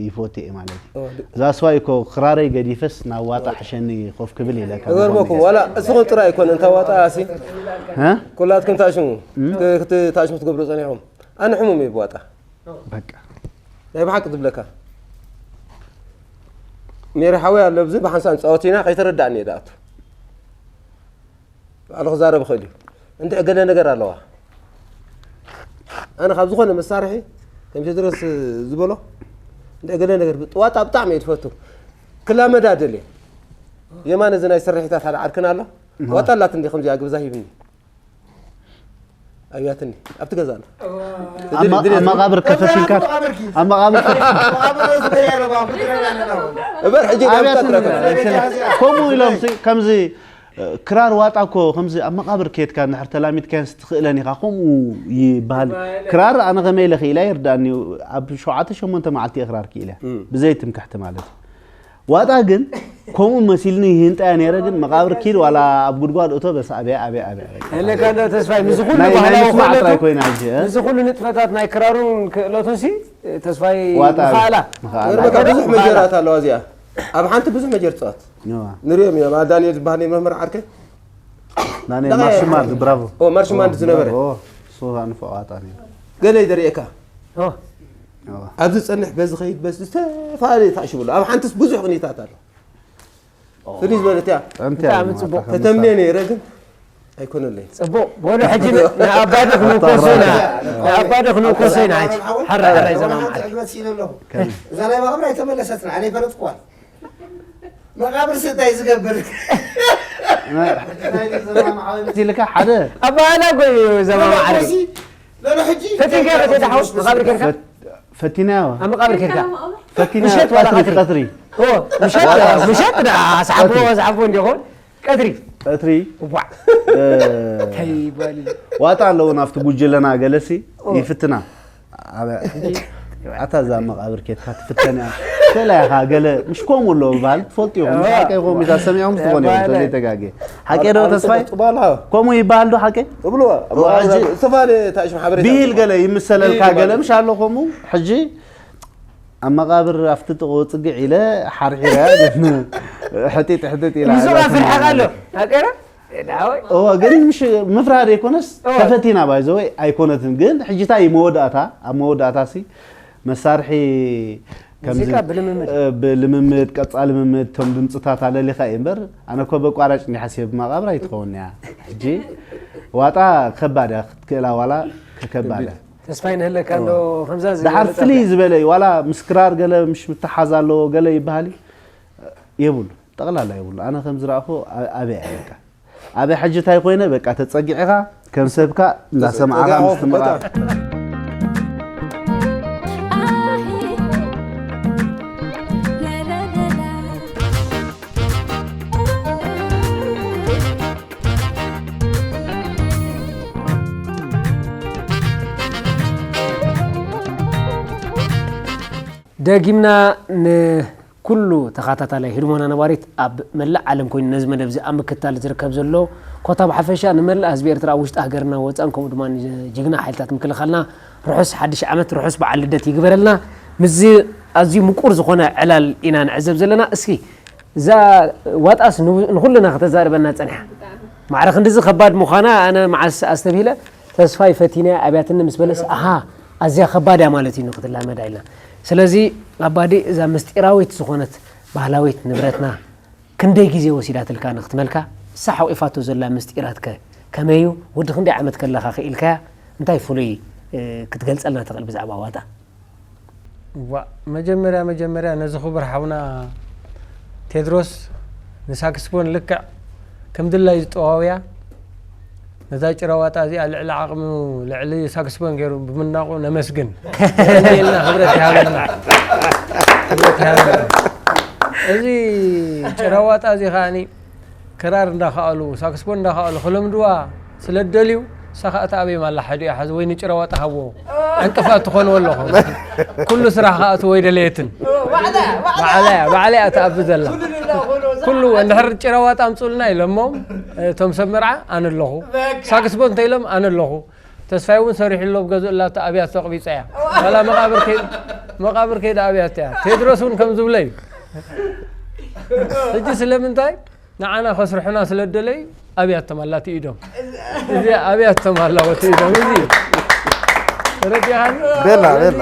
ይፎት እየ ማለት እዩ እዛ ስዋ እኮ ክራረይ ገዲፈስ ናብ ዋጣ ሕሸኒ ኮፍ ክብል ኢለ እገርመኩም ዋላ እስኹም ጥራይ ኣይኮነ እንታ ዋጣ ሲ ኩላትኩም ታሽሙ ታሽሙ ትገብሩ ፀኒሕኩም ኣነ ሕሙም እየ ብዋጣ በቃ ናይ ብሓቂ ዝብለካ ሜሪ ሓወይ ኣሎ ብዚ ብሓንሳብ ንፃወት ኢና ከይተረዳእኒ እየ ዝኣቱ ባዕሉ ክዛረብ ይኽእል እዩ እንድዒ ገለ ነገር ኣለዋ ኣነ ካብ ዝኾነ መሳርሒ ከም ቴድሮስ ዝበሎ እንድዒ ገለ ነገር ዋጣ ብጣዕሚ እየ ትፈቱ ክላመዳ ደልየ የማነ እዚ ናይ ስርሒታት ሓደ ዓርክና ኣሎ ዋጣ ኣላት እንዲ ከምዚኣ ግብዛ ሂብኒ ኣብያትኒ ኣብቲ ገዛ ኣሎ ኣብ መቓብር ከፈት ኢልካ ኣብ መቓብር እበር ሕጂ ኣብያትኒ ከምኡ ኢሎም ከምዚ ክራር ዋጣ እኮ ከምዚ ኣብ መቓብር ከየትካ እንድሕር ተላሚድካዮን ትኽእለን ኢኻ ከምኡ ይበሃል ክራር ኣነ ከመይ ኢለ ክኢላ ይርዳእኒ ኣብ ሸውዓተ ሸሞንተ መዓልቲ እየ ክራር ክኢለ ብዘይ ትምክሕቲ ማለት እዩ ዋጣ ግን ከምኡ መሲልኒ ይህንጠያ ነይረ ግን መቃብር ኪድ ዋላ ኣብ ጉድጓድ እቶ በስ ኣብያ ኣብያ ኣብያ ኣለካ እንዶ ተስፋይ ምስዚ ኩሉ ናይ ናይ ባህላዊ ምስማዕ ጥራይ ክእለቱ ኮይና ሕጂ እ? ምስዚ ኩሉ ንጥፈታት ናይ ክራሩን ክእለቱን ሲ ተስፋይ ዋጣ ምኻእላ ምኻእላ። ገርመካ ብዙሕ መጀራት ኣለዋ እዚኣ ኣብ ሓንቲ ብዙሕ መጀር ትፃወት እዋ። ንሪኦም ኢና ዳንኤል ዝበሃል ናይ መምህር ዓርከ ዳንኤል ማርሽማንድ ብራቮ ኦ ማርሽማንድ ዝነበረ ብራቮ። እሱ ንፉዕ ዋጣ ነይሩ ገለ ይደርእየካ ኦ ኣብዚ ዝፀንሕ በዚ ኸይድ በዚ ዝተፈላለየ ተኣሽቡ ኣሎ ኣብ ሓንትስ ብዙሕ ቅኒታት ኣሎ ፍልይ ዝበለት እያ ጠንቲያ ብጣዕሚ ጽቡቕ። ከተምኔ ነይረ ግን ኣይኮነለይ ጽቡቕ በሉ ሕጂ ንኣባዲ ክንውከሶ ኢና ንኣባዲ ክንውከሶ ኢና ሕጂ ሓራ ሓራ ይዘማምዓል እዛ ናይ መቓብር ኣይተመለሰትን ኣነ ይፈለጥኩዋን መቓብር ስእታይ ዝገብር ኢልካ ሓደ ኣባህላ ጎ ዘማማዓል ሎሎ ሕጂ ፈቲንካ ፈቴታ ሓውስ መቓብር ጌርካ ፈቲናዮ ኣብ መቓብር ጌርካ ፈቲናዮ ምሸት ዋላ ቀትሪ ቀትሪ ምሸት ምሸት ዳ ኣስሓቦ ኣስሓቦ እንዲኾን ቀትሪ ቀትሪ ዋዕ ዋጣ ኣለዎ ናብቲ ጉጅለና ገለሲ ይፍትና ኣታ እዛ መቓብር ኬድካ ትፍተን እያ ከላ ኢኻ ገለ፣ ምሽ ከምኡ ኣሎ ምባል ትፈልጡ ኢኹም። እዋ። ሓቀይ ከምኡ ኢዛ ሰሚዖም ትኾኑ እዮም፣ እዋ። ተዘይተጋግየ። ሓቀይ ዶ ኣብ ተስፋይ? ጽቡቕ ኣሎ። ከምኡ ይበሃል ዶ ሓቀይ? እብልዎ። እዋ፣ ሕጂ ዝተፈላለየ ታሽም ሓበሬታ ብሂል ኣለዎ። ገለ ይምሰለልካ ብሂል ገለ ማለት ምሽ ኣሎ ከምኡ? ሕጂ ኣብ መቓብር ኣብቲ ጥቕኡ ጽግዕ ኢለ ሓርሒረ፣ ግን ሕጢጥ ሕጢጥ ኢላ ምስኡ ኣላ ኣፍልሐኻ ኣሎ። ሰማዕካ። ሓቀይ ዶ? ዳወይ። እዎ፣ ግን ምሽ ምፍራህ ዘይኮነስ እዎ። ተፈቲና ባይዘወይ ኣይኮነትን። ግን ሕጂታ እዩ መወዳእታ፣ ኣብ መወዳእታ ሲ መሳርሒ ከምዚ፣ ሙዚቃ ብልምምድ። እ፣ ብልምምድ፣ ቀጻሊ ልምምድ፣ እቶም ድምጽታት ኣለሊኻ እዩ እምበር፣ ኣነ እኮ በቋራጭ እንዲ ሓሲበ ብመቓብር ኣይትኸውን እያ። ሕጂ ዋጣ ከባድ እያ፣ ክትክእላ ዋላ ከከባድ እያ። ተስፋይ ንህለካ እንዶ ከምዛ ዝበለ ደሓር ፍልይ ጠብያ። ዝበለ እዩ፣ ዋላ ምስ ክራር ገለ ምሽ ምትሓዝ ኣለዎ ገለ ይበሃል እዩ። የብሉ፣ ጠቕላላ የብሉ። ኣነ ከም ዝረኣኹ ኣ-፣ ኣበይ እያ በቃ። ኣበይ ሕጂ እንታይ ኮይነ በቃ ተጸጊዕኻ ከም ሰብካ እንዳሰማዕኻ ተጸጊዕኻ ምስ ትመቓ-፣ በቃ። ደጊምና ንኩሉ ተኸታታላይ ህድሞና ነባሪት ኣብ መላእ ዓለም ኮይኑ ነዚ መደብ እዚ ኣብ ምክትታል ዝርከብ ዘሎ ኮታ ብሓፈሻ ንመላእ ህዝቢ ኤርትራ ኣብ ውሽጢ ሃገርና ወጻን ከምኡ ድማ ንጅግና ሓይልታት ምክልኻልና ርሑስ ሓድሽ ዓመት ርሑስ በዓል ልደት ይግበረልና። ምስዚ ኣዝዩ ምቁር ዝኾነ ዕላል ኢና ንዕዘብ ዘለና። እስኪ እዛ ዋጣስ ንቡ-፣ ንኹልና ከተዛርበና ጸኒሓ። ማዕረ ክንድዚ ከባድ ምዃና ኣነ መዓስ ኣስተብሂለ፣ ተስፋይ ፈቲነያ ኣብያትኒ ምስ በለስ፣ ኣሃ፣ ኣዝያ ከባድ እያ ማለት እዩ ንክትላመዳ ኢልና። ስለዚ ኣባዲ እዛ ምስጢራዊት ዝኾነት ባህላዊት ንብረትና ክንደይ ግዜ ወሲዳትልካ ንክትመልካ፣ እሳ ሓቂፋቶ ዘላ ምስጢራትከ ከመይ እዩ? ወዲ ክንደይ ዓመት ከለኻ ክኢልካያ? እንታይ ፍሉይ፣ እ፣ ክትገልጸልና ትኽእል ብዛዕባ ዋጣ? ዋ፣ መጀመርያ፣ መጀመርያ ነዚ ክቡር ሓውና ቴድሮስ ንሳክስፎን ልክዕ ከም ድላዩ ዝጠዋውያ፣ ነዛ ጭራ ዋጣ እዚኣ ልዕሊ ዓቕሙ፣ ልዕሊ ሳክስፎን ገይሩ ብምናቑ ነመስግን። የቐንየልና፣ ክብረት ይሃበልና። ክብረት ይሃበልና። እዚ ጭራ ዋጣ እዚ ከኣኒ ክራር እንዳኸኣሉ፣ ሳክስፎን እንዳኸኣሉ ክለምድዋ ስለ ደልዩ፣ እሳ ኸኣ ትኣበዮም ኣላ፣ ሓዲኡ ሓዝ ወይ ንጭራ ዋጣ ሃብዎ። ዕንቅፋት ትኾንዎ ኣለኹም። ኩሉ ስራሕ ከኣ እትዎ ኣይደለየትን። ባዕላ እያ፣ ባዕላ እያ ትኣቢ ዘላ። ኩሉ እንድሕር ጭራ ዋጣ ኣምጹልና ኢሎሞም፣ እቶም ሰብ መርዓ ኣነ ኣለኹ። ሳክስፎን እንተ ኢሎም ኣነ ኣለኹ። ተስፋይ እውን ሰሪሑ ኣሎ፣ ኣብ ገዝኡ ኣላ፣ ኣብያቶ ኣቕቢጻ እያ። ዋላ መቓብር ከይ-፣ መቓብር ከይዳ ኣብያቶ እያ። ቴድሮስ እውን ከም ዝብሎ እዩ። ሕጂ ስለምንታይ? ንዓና ከስርሑና ስለ ደለዩ ኣብያቶም ኣላ እቲ ኢዶም። እዚ ኣብያቶም ኣላ እቲ ኢዶም። እዚ ተረዲኻኒ? ቤላ፣ ቤላ።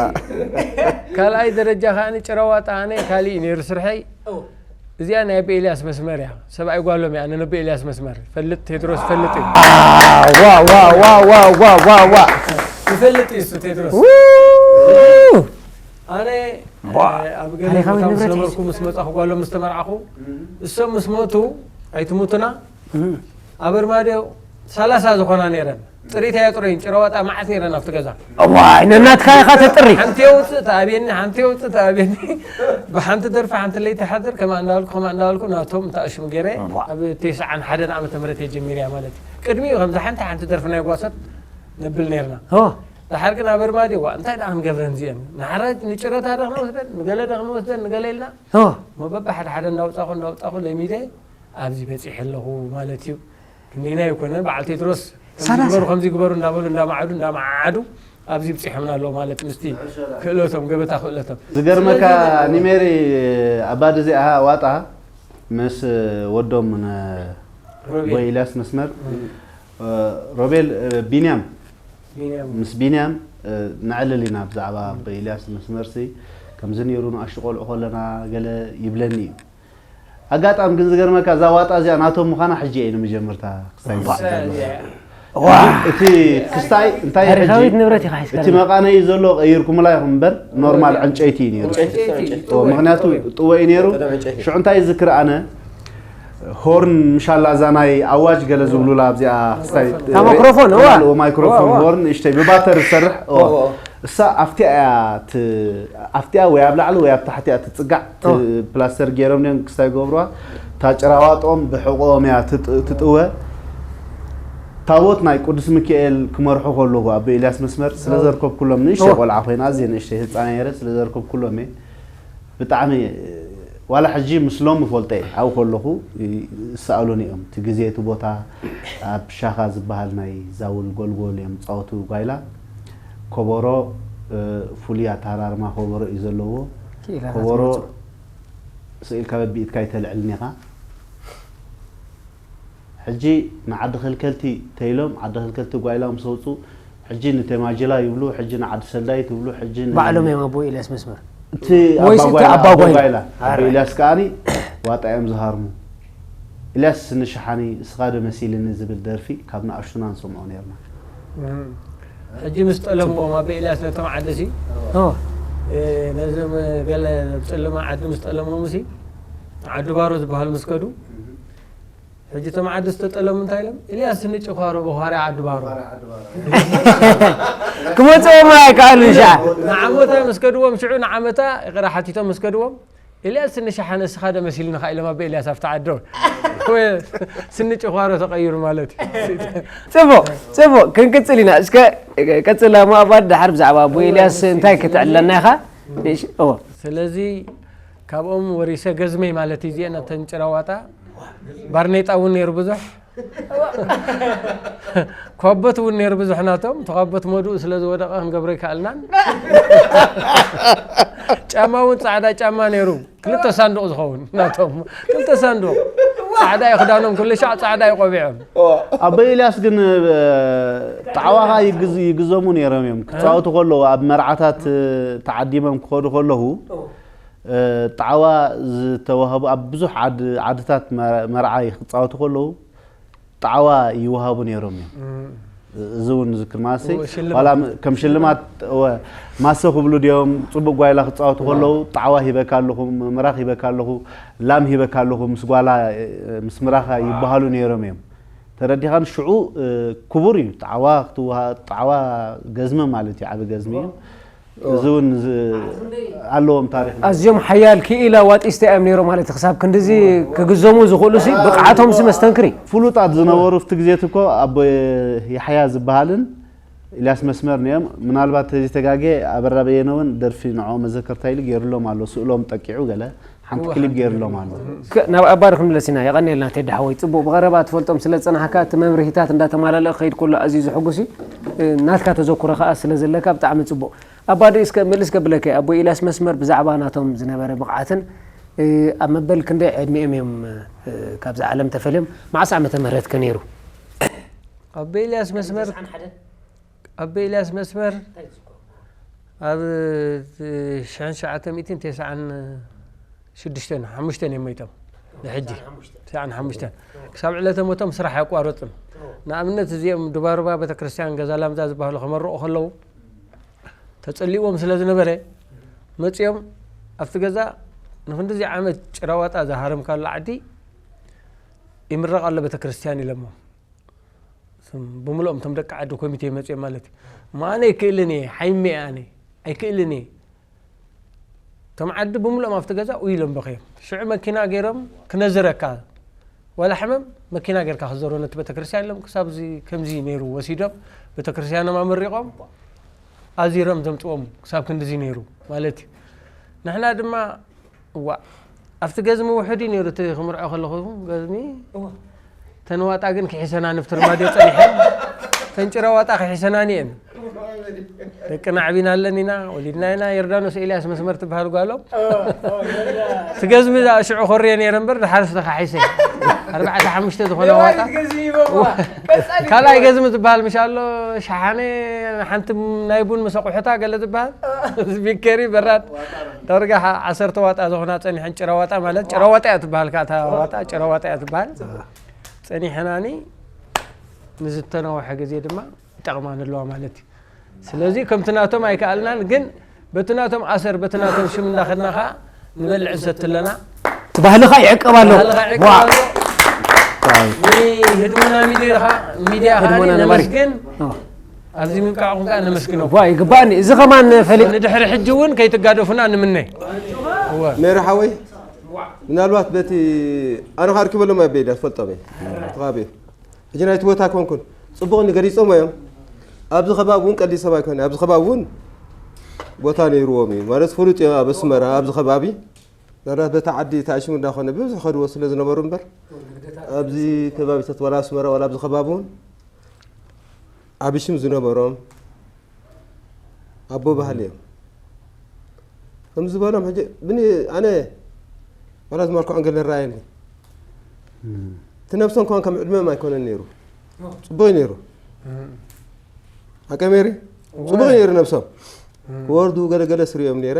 ካልኣይ ደረጃ ከኣ ጭራ ዋጣ ኣነ ካልእ እዩ ነይሩ ስርሐይ። እዚኣ ናይ ኣቦ ኤልያስ መስመር እያ። ሰብኣይ ጓሎም እያ፣ ኣነ ነቦ ኤልያስ መስመር። ፈልጥ፣ ቴድሮስ ፈልጥ እዩ። ዋ፣ ዋ፣ ዋ። ይፈልጥ እዩ እሱ ቴድሮስ። ው! ኣነ፣ ቧ! እ፣ ኣብ ገለ ታሪኻዊ ቦታ ምስ ንብረት እዩ። ነበርኩ፣ ምስ መጻኹ፣ ጓሎም ምስ ተመርዓኹ፣ እም። እሶም ምስ ሞቱ፣ ኣይትሙቱና፣ እም። ኣብ ኣርማድዮ ሰላሳ ዝኾና ነይረን። ጥሪት እያ ጥሩይን፣ ጭራዋጣ መዓት ነይረን ኣብቲ ገዛ። እዋይ፣ ነናትካ ኢኻ ተጥሪ። ሓንቲ የውጽእ፣ ተኣብየኒ፣ ሓንቲ የውጽእ፣ ተኣብየኒ። ብሓንቲ ደርፊ፣ ሓንቲ ለይቲ ሓድር፣ ከምኣ እንዳበልኩ፣ ከምኣ እንዳበልኩ፣ ናቶም እንተ ኣሽሙ ገይረ፣ እዋ። ኣብ ተስዓን ሓደን ዓመተ ምህረት እየ ጀሚረያ ማለት እዩ። ቅድሚኡ ከምዚ ሓንቲ፣ ሓንቲ ደርፊ ናይ ጓሶት ነብል ነይርና። ኦ። ደሓር ግን ኣብ ኣርማድዮ፣ ዋ፣ እንታይ ደኣ ክንገብረን እዚአን? ንሓረ ንጭረታ ዶ ክንወስደን፣ ንገለ ዶ ክንወስደን፣ ንገለ ኢልና። ኦ። እሞ በብሓደ ሓደ እንዳውጻኹ፣ እንዳውጻኹ ለሚደ ኣብዚ በጺሐ ኣለኹ ማለት እዩ። ክንደይና ኣይኮነን፣ በዓል ቴድሮስ ከምዚ ሰላሳ። ግበሩ፣ ከምዚ ግበሩ እንዳበሉ፣ እንዳመዓዱ፣ እንዳመዓዓዱ ኣብዚ ብጺሖምና ኣለዉ ማለት ምስቲ ክእለቶም፣ ገበታ ክእለቶም። ዝገርመካ ስለዚ ኒሜሪ ኣባዲ እዚኣ ዋጣ ምስ ወዶም ነ-፣ ሮቤል። ኣቦ ኢልያስ መስመር፣ እም። እ፣ ሮቤል፣ እ፣ ቢንያም። ቢንያም። ምስ ቢንያም፣ እ፣ ነዕልል ኢና ብዛዕባ ኣቦ ኢልያስ መስመርሲ ከምዚ ነይሩ ንኣሽቱ ቆልዑ ከለና ገለ ይብለኒ እዩ። ኣጋጣሚ ግን ዝገርመካ እዛ ዋጣ እዚኣ ናቶም ምዃና ሕጂ እየ ንመጀመርታ ክስታይ እዋ። ዝስደድ ዘለኹ። እዋ። እቲ ክስታይ እንታይ እዩ ሕጂ? ታሪኻዊት ንብረት ኢኻ ሒዝካ እቲ ዘለኻ። መቓነዪ ዘሎ ቀይርኩምላ ኢኹም እምበር ኖርማል ዕንጨይቲ እዩ ነይሩ። ዕንጨይቲ፣ ዕንጨይቲ። እዎ፣ ምኽንያቱ ጥወ እዩ ነይሩ። ቀደም ዕንጨይቲ። ሽዑ እንታይ ይዝክር ኣነ ሆርን ምሻላ እዛ ናይ ኣዋጅ ገለ ዝብሉላ ኣብዚኣ ክስታይ እታ ማይክሮፎን፣ እዋ። እዋ፣ ማይክሮፎን እዋ፣ እዋ። ሆርን እሽተይ ብባተር ዝሰርሕ፣ እዋ። እዋ፣ እዋ። እሳ ኣብቲኣ እያ ት-፣ ኣብቲኣ ወይ ኣብ ላዕሊ ወይ ኣብ ታሕቲ እያ ትጽጋዕ፣ ት-፣ ኦ። ፕላስተር ገይሮም ድዮም ክስታይ ገብሩዋ። እታ ጭራዋጦም ብሕቖኦም እያ ትጥ-፣ ትጥወ። ታቦት ናይ ቅዱስ ሚካኤል ክመርሑ ከለዉ ኣቦ ኤልያስ መስመር ስለ ኦ። ዘርከብኩሎም ንእሽተይ ኦ። ቆልዓ ኮይና፣ ኣዝየ ንእሽተይ ህጻን ነይረ፣ ስለ ዘርከብኩሎም እየ። ብጣዕሚ ዋላ ሕጂ ምስሎም እፈልጦ እየ። ኣብኡ ከለኹ ይሰኣሉኒ እዮም። እቲ ግዜ፣ እቲ ቦታ ኣብ ሻኻ ዝበሃል ናይ ዛውል ጎልጎል እዮም ዝፃወቱ ጓይላ። ከበሮ፣ እ፣ ፍሉይ ኣተሃራርማ ከበሮ እዩ ዘለዎ። ክኢላታት ከበሮ መፁ። ስኢልካ በቢኢድካ ይተልዕልን ኢኻ። ሕጂ ንዓዲ ከልከልቲ ተይሎም፣ ዓዲ ከልከልቲ ጓይላ ምስ ወፁ፣ ሕጂ ንቴማጅላ ይብሉ፣ ሕጂ ንዓዲ ሰልዳይ ትብሉ፣ ሕጂ ን- ባዕሎም እዮም ኣቦ ኤልያስ መስመር። እቲ ወይስ ኣባ እቲ ጓይላ፣ ኣባ ኣባ ጓይላ? ጓይላ። ኣረ። ኣቦ ኤልያስ ከኣኒ ዋጣ እዮም ዝሃርሙ። ኤልያስ ንሽሓኒ እስኻ ዶ መሲልኒ ዝብል ደርፊ ካብ ንኣሽቱና ንሰምዖ ነርና። እም። ሕጂ ምስ ጠለምዎም ኣቦ ኤልያስ ነቶም ዓዲ ሲ፣ ኦ። እ፣ ነዞም ገለ ኣብ ጸለማ ዓዲ ምስ ጠለምዎም ሲ፣ ዓዲ ባሮ ዝበሃል ምስ ከዱ፣ ሕጂ እቶም ዓዲ ዝተጠለሙ እንታይ ኢሎም? ኤልያስ ንጭዃሮ በዃሪ ዓዲ ባሮ። ክመጽኦም ኣይከኣሉን ሻዕ። ንዓመታ ምስ ከድዎም፣ ሽዑ ንዓመታ ይቕረ ሓቲቶም ምስ ከድዎም፣ ኤልያስ ስኒ ሸሓነ እስኻ ዶ መሲልንኻ ኢሎም ኣቦ ኤልያስ ኣብቲ ዓዲ። ወይ ስኒ ጭዃሮ ተቐይሩ ማለት እዩ። ጽቡቕ፣ ጽቡቕ፣ ክንቅጽል ኢና። እስከ ቀጽል፣ እሞ ኣባ፣ ድሓር ብዛዕባ ኣቦ ኤልያስ እንታይ ከተዕልለና ኢኻ? እሺ፣ እዎ። ስለዚ ካብኦም ወሪሰ ገዝመይ ማለት እዩ። እዚአን እተን ጭራዋጣ ባርኔጣ እውን ነይሩ ብዙሕ። ኳቦት እውን ነይሩ ብዙሕ ናቶም። እቲ ኳቦት መዱኡ ስለ ዝወደቐ ክንገብሮ ይከኣልናን። ጫማ እውን ጻዕዳ ጫማ ነይሩ። ክልተ ሳንዱቕ ዝኸውን ናቶም። ክልተ ሳንዱቕ። ጻዕዳ እዩ ክዳኖም፣ ኩሉ ሻዕ ጻዕዳ እዩ ቆቢዖም። ኣቦ ኤልያስ ግን፣ እ፣ ጣዕዋኻ ይግዝ-፣ ይግዘሙ ነይሮም እዮም። ክጻወቱ ከለዉ፣ ኣብ መርዓታት፣ እ፣ ተዓዲሞም ክኸዱ ከለዉ፣ እ፣ ጣዕዋ ዝተዋህቡ ኣብ ብዙሕ ዓድ-፣ ዓድታት መ-፣ መርዓ ክጻወቱ ከለዉ፣ ጣዕዋ ይወሃቡ ነይሮም እዮም። እም። እዚ እውን ዝክር ማሰ፣ እወ፣ ሽልማት። ዋላ ም-፣ ከም ሽልማት፣ እወ፣ ማሰ ክብሉ ድዮም፣ ጽቡቕ ጓይላ ክጻወቱ ከለዉ፣ ጣዕዋ ሂበካ ኣለኹ፣ ምራኽ ሂበካ ኣለኹ፣ ላም ሂበካ ኣለኹ፣ ምስ ጓላ፣ እ፣ ምስ ምራኻ ይበሃሉ ነይሮም እዮም። ተረዲኻን? ሽዑ፣ እ፣ ክቡር እዩ። ጣዕዋ ክትወሃ-፣ ጣዕዋ ገዝሚ ማለት እዩ፣ ዓቢ ገዝሚ እዩ። እዚ እውን ዝ-፣ ኣለዎም ታሪኽ። ኣዝዮም ሓያል ክኢላ ዋጢስታ እዮም ነይሮም ማለት እዩ። ክሳብ ክንድዚ ክግዘሙ ዝኽእሉ ሲ ብቕዓቶም ሲ መስተንክር እዩ። ፍሉጣት ዝነበሩ ኣብቲ ግዜ እቲ እኮ ኣቦ የሓያ ዝበሃልን ኢልያስ መስመር ነዮም። ምናልባት ተዘይተጋጌ ኣበራ በየነ እውን ደርፊ ንዕኦም መዘከርታ ኢሉ ገይሩሎም ኣሎ። ስእሎም ጠቂዑ ገለ ሓንቲ ክሊፕ ገይሩሎም ኣሎ። ከ-፣ ናብ ኣባ ዶ ክንምለስ ኢና? የቐንየልና ቴዲ ሓወይ። ጽቡቕ፣ ብቐረባ ትፈልጦም ስለ ዝጸናሕካ፣ እቲ መምርሂታት እንዳተማላለኣ ክኸይድ ከሎ ኣዝዩ ዘሐጉስ እዩ። እ፣ ናትካ ተዘክሮ ከኣ ስለ ዘለካ ብጣዕሚ ጽቡቕ። ኣባ ዶ እስከ ምልስ ከብለካ፣ ኣቦ ኢልያስ መስመር ብዛዕባ ናቶም ዝነበረ ብቕዓትን፣ እ፣ ኣብ መበል ክንደይ ዕድሚኦም እዮም፣ እ፣ ካብዛ ዓለም ተፈልዮም? መዓስ ዓመተ ምህረት ከ ነይሩ? ኣቦ ኢልያስ መስመር፣ ኣቦ ኢልያስ መስመር ኣብ ሽሕን ትሽዓተ ሚእትን ተስዓን ሽዱሽተን፣ ሓሙሽተን እዮም ሞይቶም። ንሕጂ ተስዓን ሓሙሽተን። ክሳብ ዕለተ ሞቶም ስራሕ ኣያቋረጹን። ንኣብነት እዚኦም ድባርባ ቤተክርስትያን ገዛ ላምዛ ዝበሃሉ ከመርቑ ከለዉ ተጸሊእዎም ስለ ዝነበረ መጺኦም ኣብቲ ገዛ ንክንድዚ ዓመት ጭራዋጣ ዝሃረምካሉ ዓዲ ይምረቕ ኣሎ ቤተክርስትያን ኢሎሞ። ስም ብምልኦም እቶም ደቂ ዓዲ ኮሚቴ መጺኦም ማለት እዩ። እሞ ኣነ ኣይክእልን እየ፣ ሓይመ እየ ኣነ፣ ኣይክእልን እየ። እቶም ዓዲ ብምልኦም ኣብቲ ገዛ ኡይ ኢሎም በኽዮም። ሽዑ መኪና ገይሮም ክነዝረካ፣ ዋላ ሕመም መኪና ጌርካ ክዘሮ ነቲ ቤተክርስትያን ኢሎም ክሳብ እዚ ከምዚ ነይሩ ወሲዶም ቤተክርስትያኖም ኣመሪቖም ኣዚሮም ዘምጽዎም ክሳብ ክንድዚ ነይሩ ማለት እዩ። ንሕና ድማ እዋ፣ ኣብቲ ገዝሚ ውሑድ እዩ ነይሩ፣ እቲ ክምርዖ ከለኹ ገዝሚ። እዋ። ተን ዋጣ ግን ክሒሰና ንፍትር ማድዮ ጸኒሐን። ተን ጭራ ዋጣ ክሒሰናኒ እየን። ደቅና ኣዕቢና ኣለና ኢና፣ ወሊድና ኢና። ዮርዳኖስ ኤልያስ መስመር ትበሃል ጓሎም። እቲ ገዝሚ እዛ ሽዑ ኮርየ ነይረ እምበር፣ ድሓርስ ተኻሒሰ። ኣርባዕተ ሓሙሽተ ዝኾነ ዋጣ። ካልኣይ ገዝሚ ዝበሃል ምሽ ኣሎ፣ ሸሓነ፣ ሓንቲ ናይ ቡን ምስ ኣቑሑታ ገለ ዝበሃል። ስፒከሪ፣ በራድ። ዳርጋ ሓ-፣ ዓሰርተ ዋጣ ዝኾና ጸኒሐን፣ ጭራ ዋጣ ማለት፣ ጭራ ዋጣ እያ ትበሃል፣ ከኣ እታ ዋጣ ጭራ ዋጣ እያ ትበሃል። ጸኒሐናኒ ንዝተናውሐ ግዜ ድማ ይጠቕማን ኣለዋ ማለት እዩ። ስለዚ ከምቲ ናቶም ኣይከኣልናን፣ ግን በቲ ናቶም ኣሰር፣ በቲ ናቶም ሽም እንዳኸድና ኸኣ ንበልዕ ንሰቲ ኣለና። እቲ ባህልኻ ይዕቀብ ኣሎ። ባህልኻ ይዕቀብ ኣሎ። ዋው። ንህድሞና ሚድያ ኸኣ፣ ሚድያ ኸኣ ህድሞና ነባሪ። ነመስግን። ኦ። ኣብዚ ምብቃዕኹም ከኣ ነመስግኖ። ዋ፣ ይግባእኒ። እዚ ኸማን ፈሊጥ። ንድሕሪ ሕጂ እውን ከይትጋደፉና ንምነ። እወ። ሜሪ ሓወይ፣ ምናልባት በቲ ኣነ ኸኣ ኣርኪበሎም ኣቤ ኢልያ ትፈልጦም እየ። እቲ ኸባቢ። ሕጂ ናይቲ ቦታ ኣይኮንኩን። ጽቡቕ ገሊጾሞ እዮም። ኣብዚ ኸባቢ እውን ቀሊል ሰብ ኣይኮነ። ኣብዚ ኸባቢ እውን ቦታ ነይርዎም እዩ ማለት ፍሉጥ እዮም። ኣብ ኣስመራ ኣብዚ ከባቢ ምናልባት በታ ዓዲ ተኣሽሙ እንዳኾነ ብዙሕ ከድዎ ስለ ዝነበሩ እምበር ኣብዚ ከባቢታት ዋላ ኣስመራ ዋላ ኣብዚ ከባቢ እውን ዓቢ ሽም ዝነበሮም ኣቦ ባህሊ እዮም። ከም ዝበሎም ሕጂ ብኒ ኣነ ዋላ ዝማልኩ ኣንገለ ራየኒ እቲ ነብሶም ከውን ከም ዕድመም ኣይኮነን ነይሩ። ጽቡቅ ነይሩ። ኣቀሜሪ ጽቡቅ ነይሩ ነብሶም ክወርዱ ገለገለ ስሪኦም ነይረ።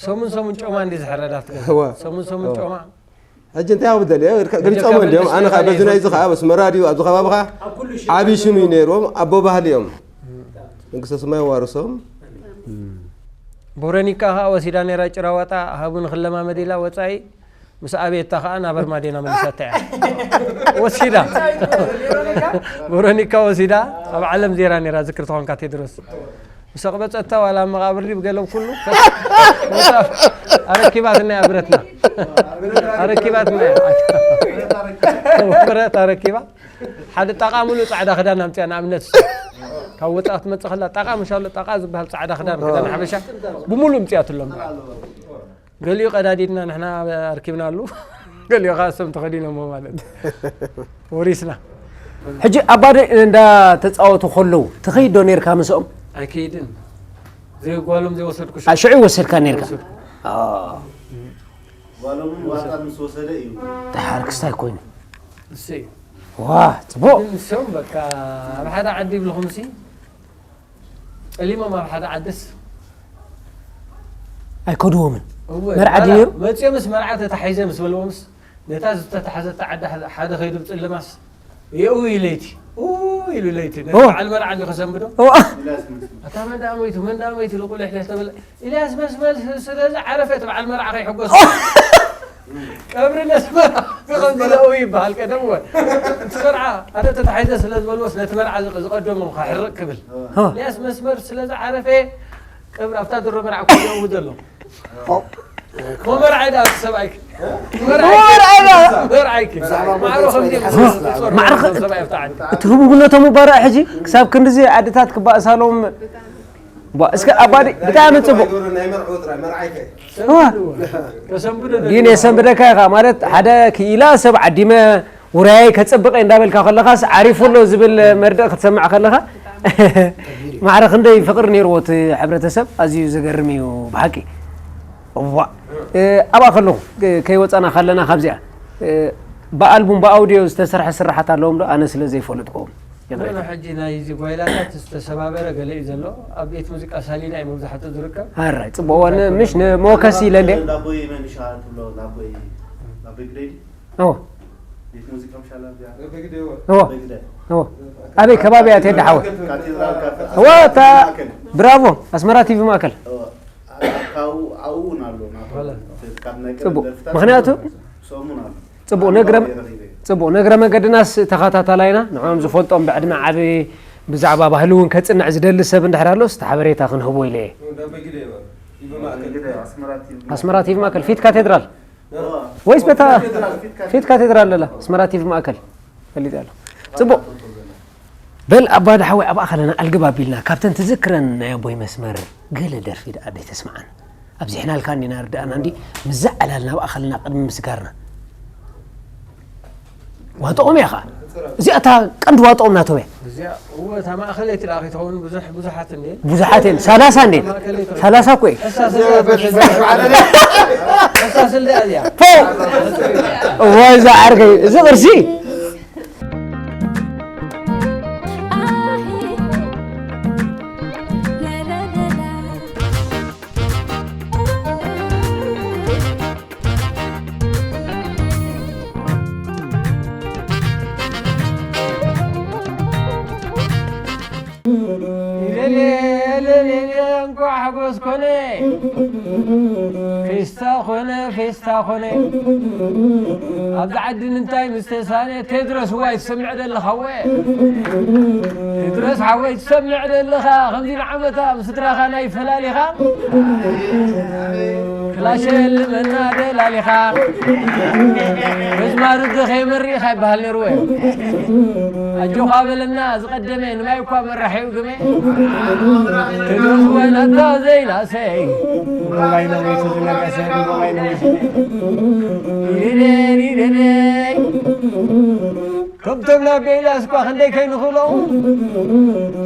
ሰሙን ሰሙን ጮማ እንዲ ዝሕረድ ኣብቲ ገዛ። እዋ። ሰሙን ሰሙን እዋ። ጮማ። ሕጂ እንታይ ክብል ደልየ ገሊፆም እንዲኦም ኣነ ከዓ በዚ ናይዚ ከዓ በስመራ ድዩ ኣብዚ ከባቢ ከዓ ዓብዪ ሽም እዩ ነይርዎም ኣቦ ባህሊ እዮም። መንግስተ ሰማይ ዋርሶም። ቦረኒካ ከዓ ወሲዳ ነይራ ጭራዋጣ ሃቡ ንክለማመድ ኢላ ወፃኢ ምስ ኣቤታ ከዓ ናብ ኣርማዴና መሊሳታ እያ ወሲዳ። ቦረኒካ ወሲዳ ኣብ ዓለም ዜራ ነይራ ዝክር ተኾንካ ቴድሮስ። ምስ ኣቕበፀታ ዋላ ኣብ መቓብር ድዩ ብገሎም ኩሉ ኣረኪባትና እያ ብረትና። ኣረኪባትና እያ። ብረት ኣረኪባ ሓደ ጣቓ ሙሉእ ፃዕዳ ክዳን ኣምፅያ ንኣብነት ካብ ወፃእ ክትመፅእ ከላ ጣቓ ምሻሎ ጣቓ ዝበሃል ፃዕዳ ክዳን ክዳን ሓበሻ ብሙሉእ ምፅያትሎም። ገሊኡ ቀዳዲድና ንሕና ኣርኪብናሉ። ገሊኡ ከዓ እሶም ተኸዲኖሞ ማለት ወሪስና። ሕጂ ኣባደ እንዳተፃወቱ ከለዉ ትኸይድ ዶ ነርካ ምስኦም? ኣይከይድን። ዘይጓሎም ዘይወሰድኩ አ፣ ሽዑ ይወሰድካ ነርካ? ጓሎምን ዋጣ ምስ ወሰደ እዩ። ደሓር ክስታይ ኮይኑ እሰይ። ዋ፣ ፅቡቕ። ግን እሶም በቃ ኣብ ሓደ ዓዲ ይብልኹም ሲ ጠሊሞም ኣብ ሓደ ዓድስ ኣይከድዎምን። እወ፣ መርዓ መርዓ ድዩ ነይሩ? መፅኦምስ መርዓ ተታሒዘ ምስ በልዎምስ ነታ ዝተታሓዘታ ዓዲ ሓደ ከይዱ ብፅልማስ የእዊ ለይቲ ኡ ኢሉ ለይቲ ነቲ ኦ። በዓል መርዓ እንዲ ከሰንብዶ እዋ፣ ኣታ መን ደኣ መይቱ መን ደኣ መይቱ ኢሉ ቁልሕ ለተበለ ኢልያስ መስመር ስለዚ ዓረፈ እቲ በዓል መርዓ ከይሕጎስ ቀብሪ ነስመራ ብኸምዚ ለእዊ ይበሃል ቀደም ወ እቲ መርዓ ኣነ ተታሒዘ ስለ ዝበልዎስ ነቲ መርዓ ዝቐደሞም ከሕርቕ ክብል ኦ። ኢልያስ መስመር ስለዚ ዓረፈ ቀብሪ ኣብታ ድሮ መርዓ ኮ የእዊ ዘሎ መመርዓይ ደኣ እቲ ሰብኣይ መርዓይ መርዓይ ማዕሮ ከምዚ ማዕሮ ሰብኣይ ኣብታ ዓዲ እቲ ህቡብነቶም ባርዕ ሕጂ ክሳብ ክንድዚ ዓድታት ክባእሳሎም ቧ፣ እስከ ኣባዲ ብጣዕሚ ፅቡቕ ናይ መርዑ ጥራይ መርዓይ ከ እዋ። ተሰንብዶ ግን የሰንብደካ ኢኻ ማለት ሓደ ክኢላ ሰብ ዓዲመ ውራይ ከፅብቐ እንዳበልካ ከለኻስ ዓሪፉ ኣሎ ዝብል መርድእ ክትሰምዕ ከለኻ ማዕረ ክንደይ ፍቕሪ ነይርዎ እቲ ሕብረተሰብ ኣዝዩ ዘገርም እዩ ብሓቂ። እዋ፣ እ፣ ኣብኣ ከለኹ፣ እ፣ ከይወፃና ካለና ካብዚኣ፣ እ፣ ብኣልቡም ብኣውዲዮ ዝተሰርሐ ስራሓት ኣለዎም ዶ? ኣነ ስለ ዘይፈልጥኩም። ንሕና ሕጂ ናይዚ ጓይላታት ዝተሰባበረ ገለ እዩ ዘሎ ኣብ ቤት ሙዚቃ ሳሊና እዩ መብዛሕትኡ ዝርከብ ኣራይ፣ ፅቡቅ። ዋነ ምሽ ንሞከሲ ኢለ እንደ ላቦይ መን ይሻ ትብሎ ላቦይ ላቦይ ግደይ እዎ፣ ቤት ሙዚቃ ምሻላ እዚኣ እዎ፣ በግደ እዎ። ኣበይ ከባቢ እያ ትሄድ ሓወ? ካቴድራል ካፈ እዋ፣ እታ ብራቮ ኣስመራ ቲቪ ማእከል። ካብኡ ኣብኡ እውን ኣሎ ናቱ ካብ ናይ ቀደም ፅቡቅ። ደርፍታት ምክንያቱ ሰሙን ኣሎ ፅቡቅ ነግረ ረኺበ ፅቡቅ ነግረ መገድናስ ተኸታታላይና ንዕኦም ዝፈልጦም ብዕድመ ዓቢ ብዛዕባ ባህሊ እውን ከፅንዕ ዝደሊ ሰብ እንድሕር ኣሎስ እቲ ሓበሬታ ክንህቦ ኢለ እየ። በግደ ኣስመራ ቲቪ ኣስመራ ቲቪ ማእከል ፊት ካቴድራል እዋ። ወይስ በታ ካቴድራል ፊት ካቴድራል ፊት ካቴድራል ኣላ ኣስመራ ቲቪ ማእከል ፈሊጥ ኣሎ። ፅቡቅ። በል ኣባ ዳሓወይ ኣብኣ ከለና ኣልግብ ኣቢልና ካብተን ትዝክረን ናይ ኣቦይ መስመር ገለ ደርፊ ደኣ ደይተስምዓና ኣብዚሕናልካ እንዲና ርድኣና እንዲ ምዘዓላልና ኣብኣ ከለና ቅድሚ ምስጋርና ዋጥኦም እያ ከዓ እዚኣ እታ ቀንዲ ዋጥኦም ናቶም እያ። እዚኣ እወ እታ ማእኸለይቲ ደኣ ከይትኸውን ብዙሕ ብዙሓት እንዴ ብዙሓት እየን ሰላሳ እንዴ ሰላሳ እኮ እየ ሕሳስል ሕሳስል ደኣ እዚኣ ፎ እዋይ እዛ ዓርከይ እዚ ቅርሲ እንኳዕ ሓጎስ ኮነ ፌስታ ኮነ ፌስታ ኮነ ኣብዚ ዓዲ ንምንታይ ምስ ተሳነ ቴድሮስ ዋይ ትሰምዕ ዘለኻ ወ ቴድሮስ ሓወይ ትሰምዕ ዘለኻ ከምዚ ንዓመታ ምስ ስድራኻ ናይ ፈላሊኻ ላሸልመና ደላሊኻ መዝማሪ ዶ ከይመሪኻ ይበሃል ነይሩ ወይ? ኣጆኻ በለና ዝቐደመ ንማይ እኳ መራሒኡ ግመ። ትግርዝ ወናታ ዘይናሰይ። ሞባይ ነዊቱ ዝነገሰ፣ ሞባይ ነዊቱ። ይደደይ፣ ይደደይ። ከምቶም ናብ ቤላስ እኳ ክንደይ ከይንኽእሎ፣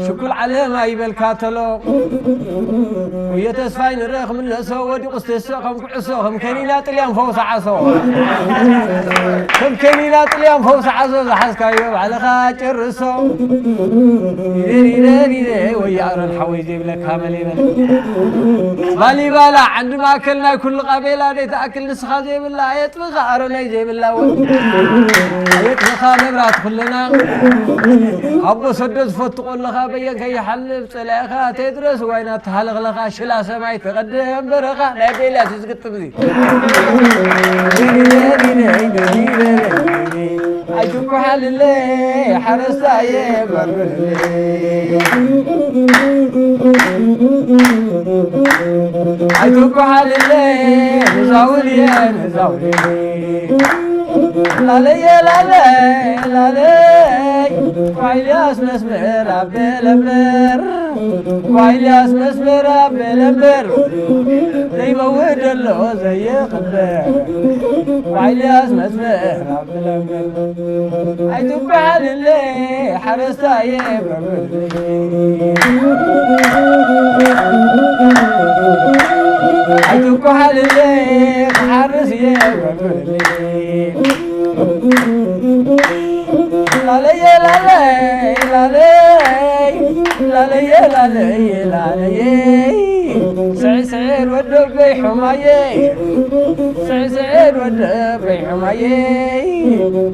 ሽኩል ዓለም ኣይበልካ ተሎ። ወዮ ተስፋይ ንረኽ ምለሶ፣ ወዲቑ ስተሶ፣ ከም ኩዕሶ፣ ከም ከኒና ጥልያን ፈውሲ ዓሶ። ከም ከኒና ጥልያን ፈውሲ ዓሶ፣ ዝሓዝካዮ ባዕልኻ ጨርሶ። ይደር፣ ይደር፣ ይደር፣ ወዮ ኣሮን ሓወይ ዘይብለካ መን ይበል። ባሊባላ ዓንዲ ማእከል ናይ ኩሉ ቃቤላ፣ ደይ ትኣክል ንስኻ ዘይብላ፣ ኣየጥፍኻ ኣሮነይ ዘይብላ ወ-፣ ኣየጥፍኻ መብራት ኩልና። ኣቦ ሰዶ ዝፈቱ ቆለኻ በየን ከይሓልፍ ጸላኢኻ ቴድሮስ ዋይና ተሃለኽለኻ ሽላ ሰማይ ተቐደም በረኻ ናይ ቤልያስ እዩ ዝግጥም እዚ። ኣይትኳሓልለይ ሓረስታየ በርበርለይ። ኣይትኳሓልለይ ንዛውልየ ንዛውልየ። ላለየ ላለይ ላለይ። ኳይልያስ መስመር ኣበለምበር። ኳይልያስ መስመር ኣበለምበር። ዘይመውት ዘሎ ዘየቕበር። ኳይልያስ መስመር ኣበለምበር። ኣይትበሃልለይ ሓረስታየ በርበርለይ። ኣይትኳሓልለይ ክሓርስ እየ በርበርለይ። ላለየ ላለይ ላለይ ላለየ ላለይ ላለየ። ስዕስዕር ወደበይ ሑማየ። ስዕስዕር ወደበይ ሑማየ።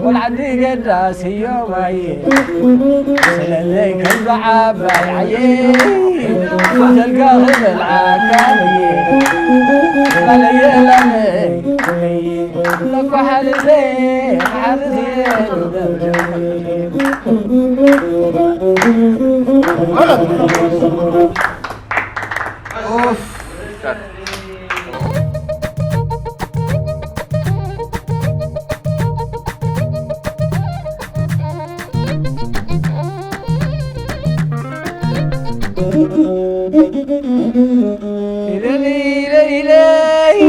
ቆልዓ ድገዳ ስዮማየ። ስለለይ ከምዛ ዓባይ ዓየ። ዘልካ ክበልዓካ እየ። ላለየ ላለይ ለኳሓልለይ ሓርስ እየ። ኢለሊ ኢለሊ ኢለይ፣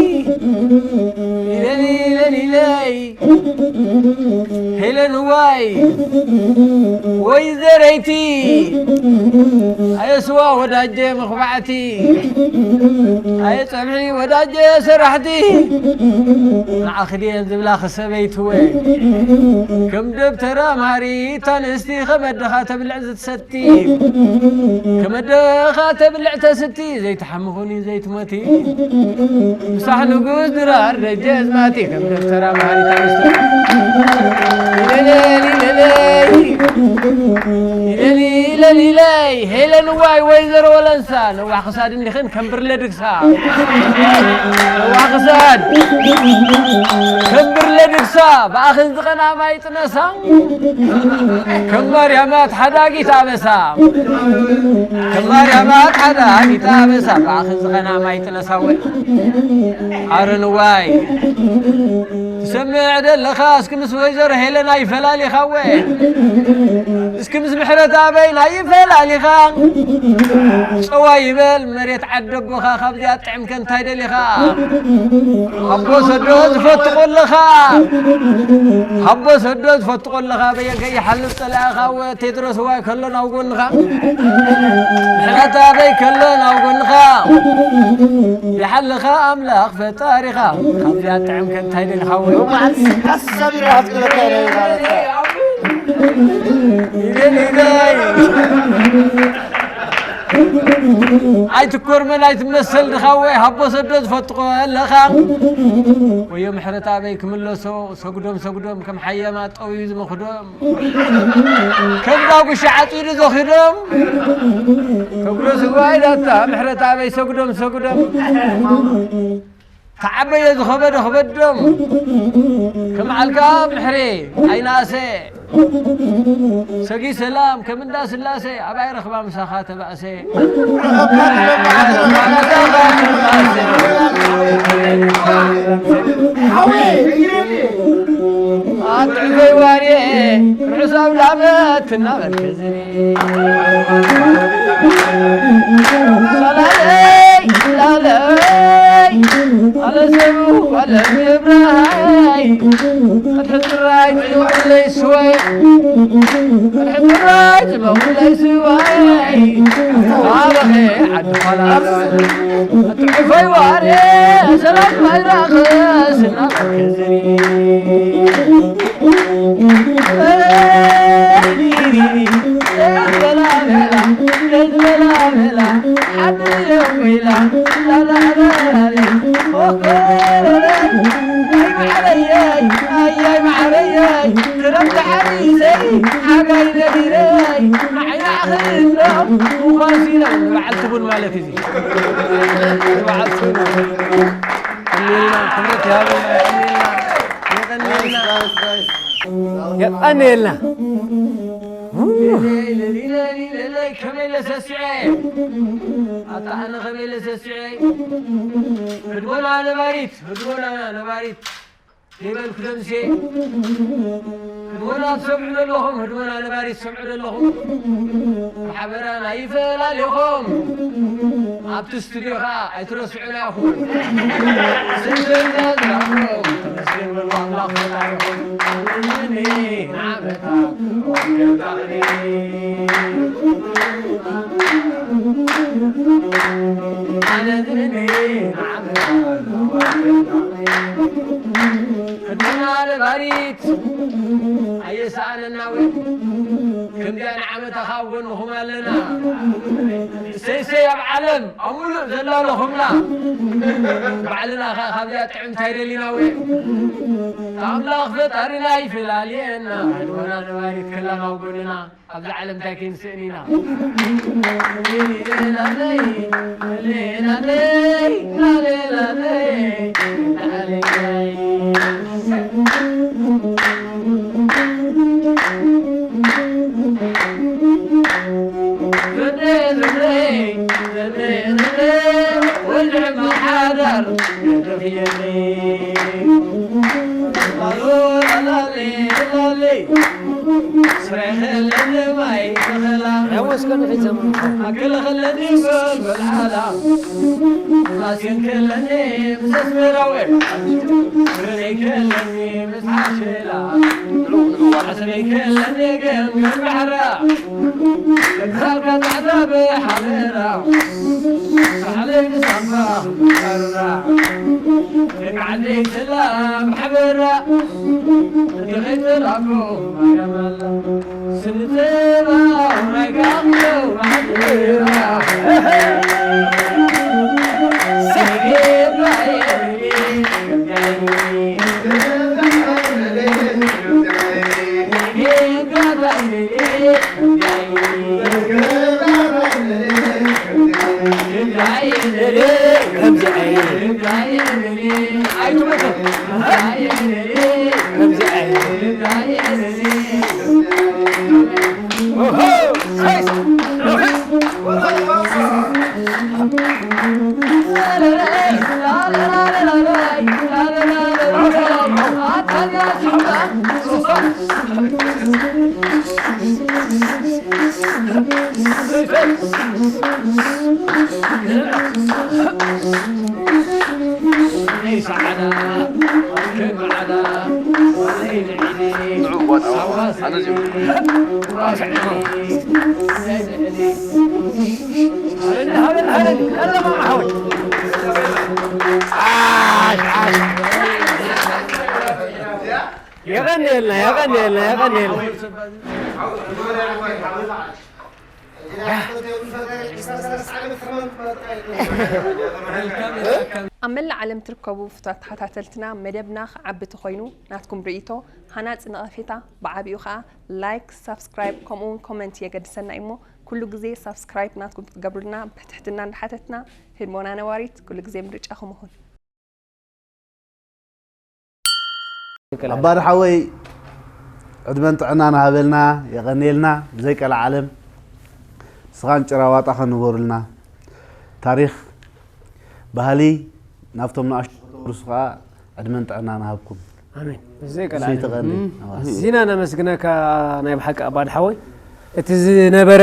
ኢለሊ ኢለሊ ኢለይ። ሄለን ዋይ ወይ ዘረይቲ፣ ኣየ ስዋ ወዳጀ መኽባዕቲ፣ ኣየ ጸብሒ ወዳጀ ሰራሕቲ፣ ንዓኺ ድየን ዝብላኺ ሰበይትወ፣ ከም ደብተራ ማሪት ኣንስቲ፣ ከመ ኣደኻ ተብልዕ ዝትሰቲ፣ ከመ ኣደኻ ተብልዕ ተስቲ፣ ዘይትሓሚ ኩኒ ዘይትሞቲ። ምሳሕ ንጉስ ድራር ደጀ ኣዝማቲ ከም ደብተራ መሃሪት ኣንስቲ። ኢለለይ፣ ኢለለይ፣ ኢለሊ፣ ኢለሊለይ፣ ሄለን ዋይ ወይዘሮ ወለንሳ፣ ነዋሕ ክሳድ እንዲኽን ከም ብርለ ድግሳ። ነዋሕ ክሳድ ከም ብርለ ድግሳ፣ ብኣኽን ዝቐና ማይ ጥነሳ። ከም ማርያማት ሓዳጊት ኣበሳ። ከም ማርያማት ሓዳጊት ኣበሳ። ብኣኽን ዝቐና ማይ ጥነሳ ወይ። ኣረ ንዋይ። ትሰምዕ ደለኻ እስኪ ምስ ወይዘሮ ሄለን ኣይፈላሊኻ ወ። እስኪ ምስ ምሕረት ኣበይ ናይ ይፈላሊኻ። ጸዋ ይበል መሬት ዓደቦኻ ካብዚኣ ጥዕምከ እንታይ ደሊኻ። ኣቦ ሰዶ ዝፈትቆ ኣለኻ። ኣቦ ሰዶ ዝፈትቆ ኣለኻ በየን ከይሓልፍ ጸላእኻ ወ ቴድሮስ ዋይ ከሎ ናብ ጎንኻ። ምሕረት ኣበይ ከሎ ናብ ጎንኻ። ይሓልኻ ኣምላኽ ፈጣሪኻ። ካብዚኣ ጥዕምከ እንታይ ደሊኻ ወ። መዓልቲ ሓሳብ ይረሃት ክለካ ኢለ ማለት እዩ። ኣይትኮርመን ኣይትመሰል ድኻ ወይ ሃቦ ሰዶ ዝፈትቆ ኣለኻ። ወዮ ምሕረት ኣበይ ክምለሶ ሰጉዶም ሰጉዶም ከም ሓየማ ጠውዩ ዝመኽዶም። ከም ዳጉሻ ዓጺዱ ዘኺዶም። ከጉረሱ ዋይ ዳታ ምሕረት ኣበይ ሰጉዶም ሰጉዶም። ተዓበየ ዝኸበደ ክበዶም። ከም ዓልካ ምሕሬ ኣይናእሰ። ሰጊ ሰላም ከም እንዳ ስላሴ ኣባይ ረኽባ ምሳኻ ተባእሰ። ኣጥዕፈይ ዋርየ ርሑስ ኣውዳመት እናበልከ ዝኒ ላለይ ላለይ ኣለ ሰቡ ኣለ ብራይ ሕጥራይ ጽመውለይ ስወይ ሕጥራይ ጽመውለይ ስወይ ኣበኸ ዓዲ ኳላ ኣጥዕፈይ ዋርየ ሰላም ማይራኸስ እናበልከ ዝኒ በዓልቲ ቡን ማለት እዚ። በዓልቲ ቡን። ቀኒልና፣ ክብረት ይሃበልና፣ ቀኒልና፣ የቀኒልና። የቀኒልና። ከመይ ለሰሲዐ ኣታ ኣነ ከመይ ለሰሲዐ ህድሞና ነባሪት ህድሞና ነባሪት ይበልኩ ደምሴ ህድሞና ትሰምዑ ዘለኹም ህድሞና ነባሪት ትሰምዑ ዘለኹም ሓበራና ይፈላልኹም ኣብቲ ስቱዲዮ ከዓ ኣይትረስዑና ኢኹም ስንትና ዝረኽቦም ተመስገን በሉ ኣምላኽ ፈጣሪኹም ንዓመታ ህድሞና ነባሪት ኣየሰኣነና ወይ ከምዚኣ ንዓመታ ካብ ጎንኹም ኣለና ሰይሰይ ኣብ ዓለም ኣብ ሙሉእ ዘላለኹምና ባዕልና ከ ካብዚኣ ጥዕምቲ ኣይደሊና ወይ ኣምላኽ ፈጣሪና ይፈላልየና ህድሞና ነባሪት ከላ ናብ ጎንና ኣብዛ ዓለም እንታይ ከይንስእን ኢና የቐንየልና፣ የቐንየልና፣ የቐንየልና። ኣብ መላእ ዓለም ትርከቡ ፍቱዋት ተኸታተልትና፣ መደብና ክዓቢ ተኾይኑ ናትኩም ርእይቶ፣ ሃናጺ ነቐፌታ፣ ብዓቢኡ ኸኣ ላይክ፣ ሳብስክራይብ፣ ከምኡውን ኮመንት የገድሰና እዩሞ፣ ኩሉ ግዜ ሳብስክራይብ ናትኩም ክትገብሩልና ብትሕትና እንዳሓተትና፣ ህድሞና ነባሪት ኩሉ ግዜ ምርጫኹም ይኹን። ኣባሪ ሓወይ፣ ዕድመን ጥዕናን ሃበልና፣ የቐንየልና፣ ብዘይ ቀልዓለም ንስኻን ጭራ ዋጣ ከንበሩልና። ታሪኽ፣ ባህሊ ናብቶም ንኣሽቱ ርሱ ከዓ ዕድመን ጥዕና ንሃብኩም። ኣሜን። ዘይቀልዓለ ዘይተቐኒ እዚና ነመስግነካ። ናይ ብሓቂ ኣባድ ሓወይ፣ እቲ ዝነበረ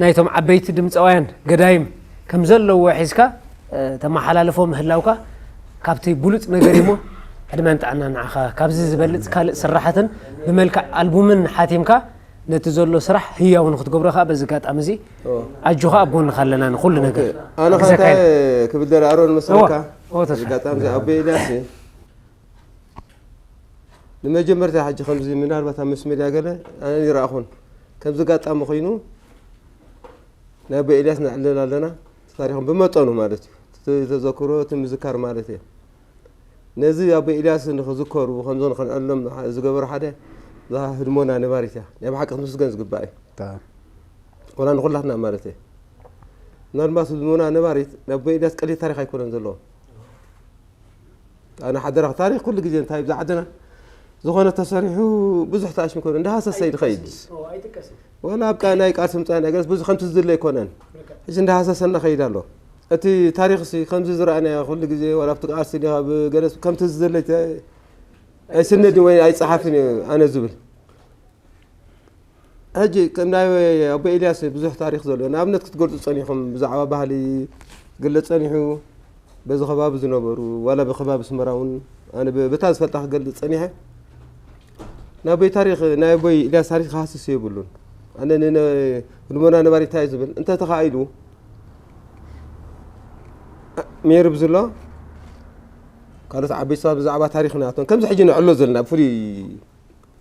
ናይቶም ዓበይቲ ድምፃውያን ገዳይም ከም ዘለዎ ሒዝካ ተመሓላልፎ ምህላውካ ካብቲ ብሉፅ ነገር እሞ ዕድመን ጥዕና ንዓኻ። ካብዚ ዝበልፅ ካልእ ስራሓትን ብመልክዕ ኣልቡምን ሓቲምካ ነቲ ዘሎ ስራሕ ህያው ንክትገብሮ ከዓ በዚ ኣጋጣሚ እዚ ኣጆኻ ኣብ ጎንኻ ኣለና ንኩሉ ነገር ኣነ ክሕግዘካ ከንታይ ኢና። ክብል ደለ ኣሮን መስለካ እዎ፣ ተስፋ። ኣጋጣሚ እዚ ኣቦ ኤልያስ ንመጀመርታ ሕጂ ከምዚ ምናልባት ኣብ ምስ ሜድያ ገለ ኣነ ይረኣኹን ከምዚ ኣጋጣሚ ኮይኑ ናይ ኣቦ ኤልያስ ነዕልል ኣለና። ታሪኽም ብመጠኑ ማለት እዩ። እቲ ተዘክሮ እቲ ምዝካር ማለት እየ። ነዚ ኣቦ ኤልያስ ንክዝከሩ ከምዞ ንክንዕሎም ዝገበሩ ሓደ እዛ ህድሞና ነባሪት እያ። ናይ ብሓቂ ክትምስገን ዝግባእ እዩ። ወላ ንኩላትና ማለት እየ። ምናልባት ህድሞና ነባሪት ናይ ኣቦ ኤልያስ ቀሊል ታሪክ ኣይኮነን ዘለዎ። ኣነ ሓደራ ታሪክ ኩሉ ግዜ እንታይ ብዛ ዓድና ዝኾነ ተሰሪሑ ብዙሕ ተኣሽም ኮነ እንዳሃሰሰ ይድኸይድ። ወላ ኣብ ቃ- ናይ ቃልሲ ምፃ ነገርስ ብዙ ከምቲ ዝድለ ኣይኮነን። ሕጂ እንዳሃሰሰና ኸይድ ኣሎ። እቲ ታሪክ ሲ ከምዚ ዝረኣናዮ ኩሉ ግዜ ወላ ኣብቲ ቃልሲ ዲኻ ብገለስ ከምቲ ዝድለ ኣይተ- ኣይስነድን ወይ ኣይፀሓፍን እዩ ኣነ ዝብል። ሕጂ ከም ናይ ኣቦ ኤልያስ ብዙሕ ታሪክ ዘሎ ንኣብነት ክትገልፁ ፀኒኹም ብዛዕባ ባህሊ ግለፅ ፀኒሑ በዚ ከባቢ ዝነበሩ ዋላ ብከባቢ ስመራ እውን ኣነ ብ- በታ ዝፈልጣ ክገልፅ ፀኒሐ ናይ ኣቦይ ታሪክ ናይ ኣቦይ ኤልያስ ታሪክ ክሃስስ የብሉን። ኣነ ንነ- ህድሞና ነባሪ እንታይ ዝብል እንተ ተኻኢሉ ሜሪ ብዝሎ ካልኦት ዓበይቲ ሰባት ብዛዕባ ታሪክ ናቶም ከምዚ ሕጂ ንዕሎ ዘለና ብፍሉይ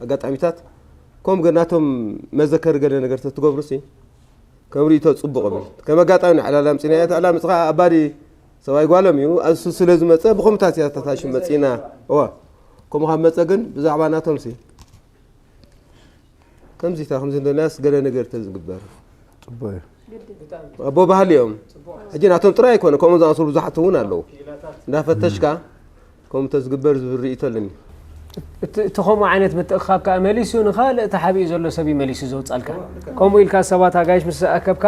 ኣጋጣሚታት ከም ገ- ናቶም መዘከሪ ገለ ነገር ተትገብሩ ሲ ከም ርእይቶ ፅቡቅ ብል ከም ኣጋጣሚ ንዕላላ ምፅና እያ ዕላ ምፅኻ ኣባዲ ሰብኣይ ጓሎም እዩ ኣሱ ስለ ዝመፀ ብኸምታት እያ ተታሽ መፂና እዋ ከምኡ ካብ መፀ ግን ብዛዕባ ናቶም ሲ ከምዚ ታ ከምዚ እንደናስ ገለ ነገር ተዝግበር ፅቡቅ እዩ። ኣቦ ባህሊ እዮም። ሕጂ ናቶም ጥራይ ኣይኮነ ከምኡ ዝኣሰሩ ብዙሓት እውን ኣለዉ። እንዳፈተሽካ ከምኡ ተዝግበር ዝብል ርእይቶ ኣለኒ። እቲ እቲ ከምኡ ዓይነት ምትእኽኻብ ከዓ መሊሱ ንኻልእ ተሓቢኡ ዘሎ ሰብ እዩ መሊሱ ዘውፃልካ። ከምኡ ኢልካ ሰባት ኣጋይሽ ምስ ኣከብካ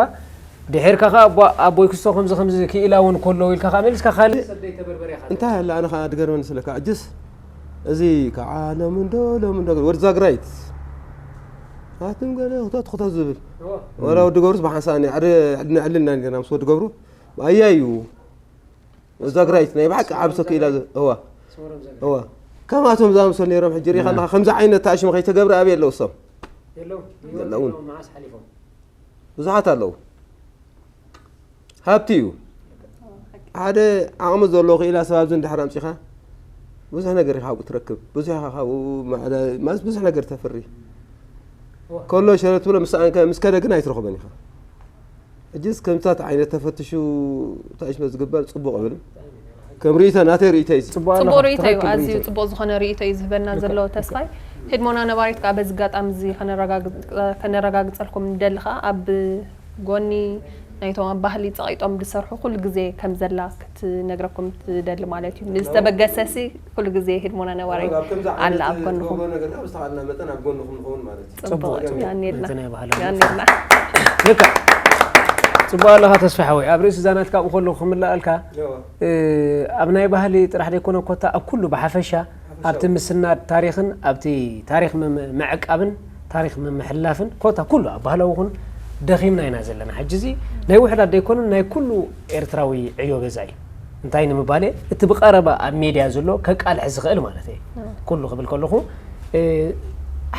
ድሒርካ ከዓ ኣቦ- ኣቦይ ክስቶ ከምዚ ከምዚ ክኢላ እውን ከለዉ ኢልካ ከዓ መሊስካ ካልእ ሰብ ዘይተበርበረ ኢኻ። እንታይ ኣለ ኣነ ከዓ ድገርመኒ ስለካ እጅስ እዚ ከዓ ሎሚ እንዶ ሎሚ እንዶ ወዲ ዛግራይት ኣትም ገለ ክተት ክተት ዝብል እዎ። ወላ ወዲ ገብሩስ ብሓንሳእ ንዕልና ኔርና ምስ ወዲ ገብሩ ኣያ እዩ ዛግራይት ናይ ብሓቂ ዓብሶ ክኢላ እዋ እዋ ከምኣቶም ዝኣምሰሉ ነይሮም ሕጂ ሪኢኻ ኣለኻ ከምዚ ዓይነት ተኣሽሙ ከይተገብረ ኣበይ ኣለዉ እሶም ዘለውን ብዙሓት ኣለዉ ሃብቲ እዩ ሓደ ዓቕሚ ዘለዎ ክኢላ ሰብ ኣብዚ እንድሕር ኣምፂኻ ብዙሕ ነገር ኢኻ ካብኡ ትረክብ ብዙሕ ኢኻ ካብኡ ማዕዳ- ማለት ብዙሕ ነገር ተፍሪ ከሎ ሸረ ትብሎ ምስ ኣንከ ምስ ከደ ግን ኣይትረኽቦን ኢኻ ሕጂስ ከምታት ዓይነት ተፈትሹ ታሽመ ዝግበር ፅቡቕ እብል ከም ርእይቶ ናተይ ርእይቶ እዩ ፅቡቅ ኣለኻ፣ ፅቡቅ ርእይቶ እዩ ትኽክል ኣዝዩ ርእይቶ እዩ። ፅቡቅ ዝኾነ ርእይቶ እዩ ዝህበና ዘሎ ተስፋይ ህድሞና ነባሪት ከዓ በዚ ኣጋጣሚ እዚ ከነረጋግፀልኩም ንደሊ ከዓ ኣብ ጎኒ ናይቶም ኣብ ባህሊ ፀቒጦም ዝሰርሑ ኩሉ ግዜ ከም ዘላ ክትነግረኩም ትደሊ ማለት እዩ ንዝተበገሰ ሲ ኩሉ ግዜ ህድሞና ነባሪት ኣላ ኣብ ጎንኹም ነገር ብዝተኻልና መጠን ኣብ ጎንኹም ንኸውን ማለት እዩ ፅቡቅ ፅቡቅ፣ ያኔልና ነቲ ናይ ባህላዊ ያኔልና ልክዕ ፅቡቅ ኣለኻ ተስፋ ሓወይ ኣብ ርእሲ ዛናት ካብኡ ከለኹ ክምልኣልካ ያዋ እ፣ ኣብ ናይ ባህሊ ጥራሕ ዘይኮነ ኮታ ኣብ ኩሉ ብሓፈሻ ኣብቲ ምስናድ ታሪኽን ኣብቲ ታሪኽ ምም- ምዕቃብን ታሪኽ ምምሕላፍን ኮታ ኩሉ ኣብ ባህላዊ ኹን ደኺምና ኢና ዘለና ሕጂ እዚ ናይ ውሕዳት ዘይኮነ ናይ ኩሉ ኤርትራዊ ዕዮ ገዛ እዩ እንታይ ንምባል እቲ ብቀረባ ኣብ ሜድያ ዘሎ ከቃልሕ ዝኽእል ማለት እዩ ኩሉ ክብል ከለኹ እ፣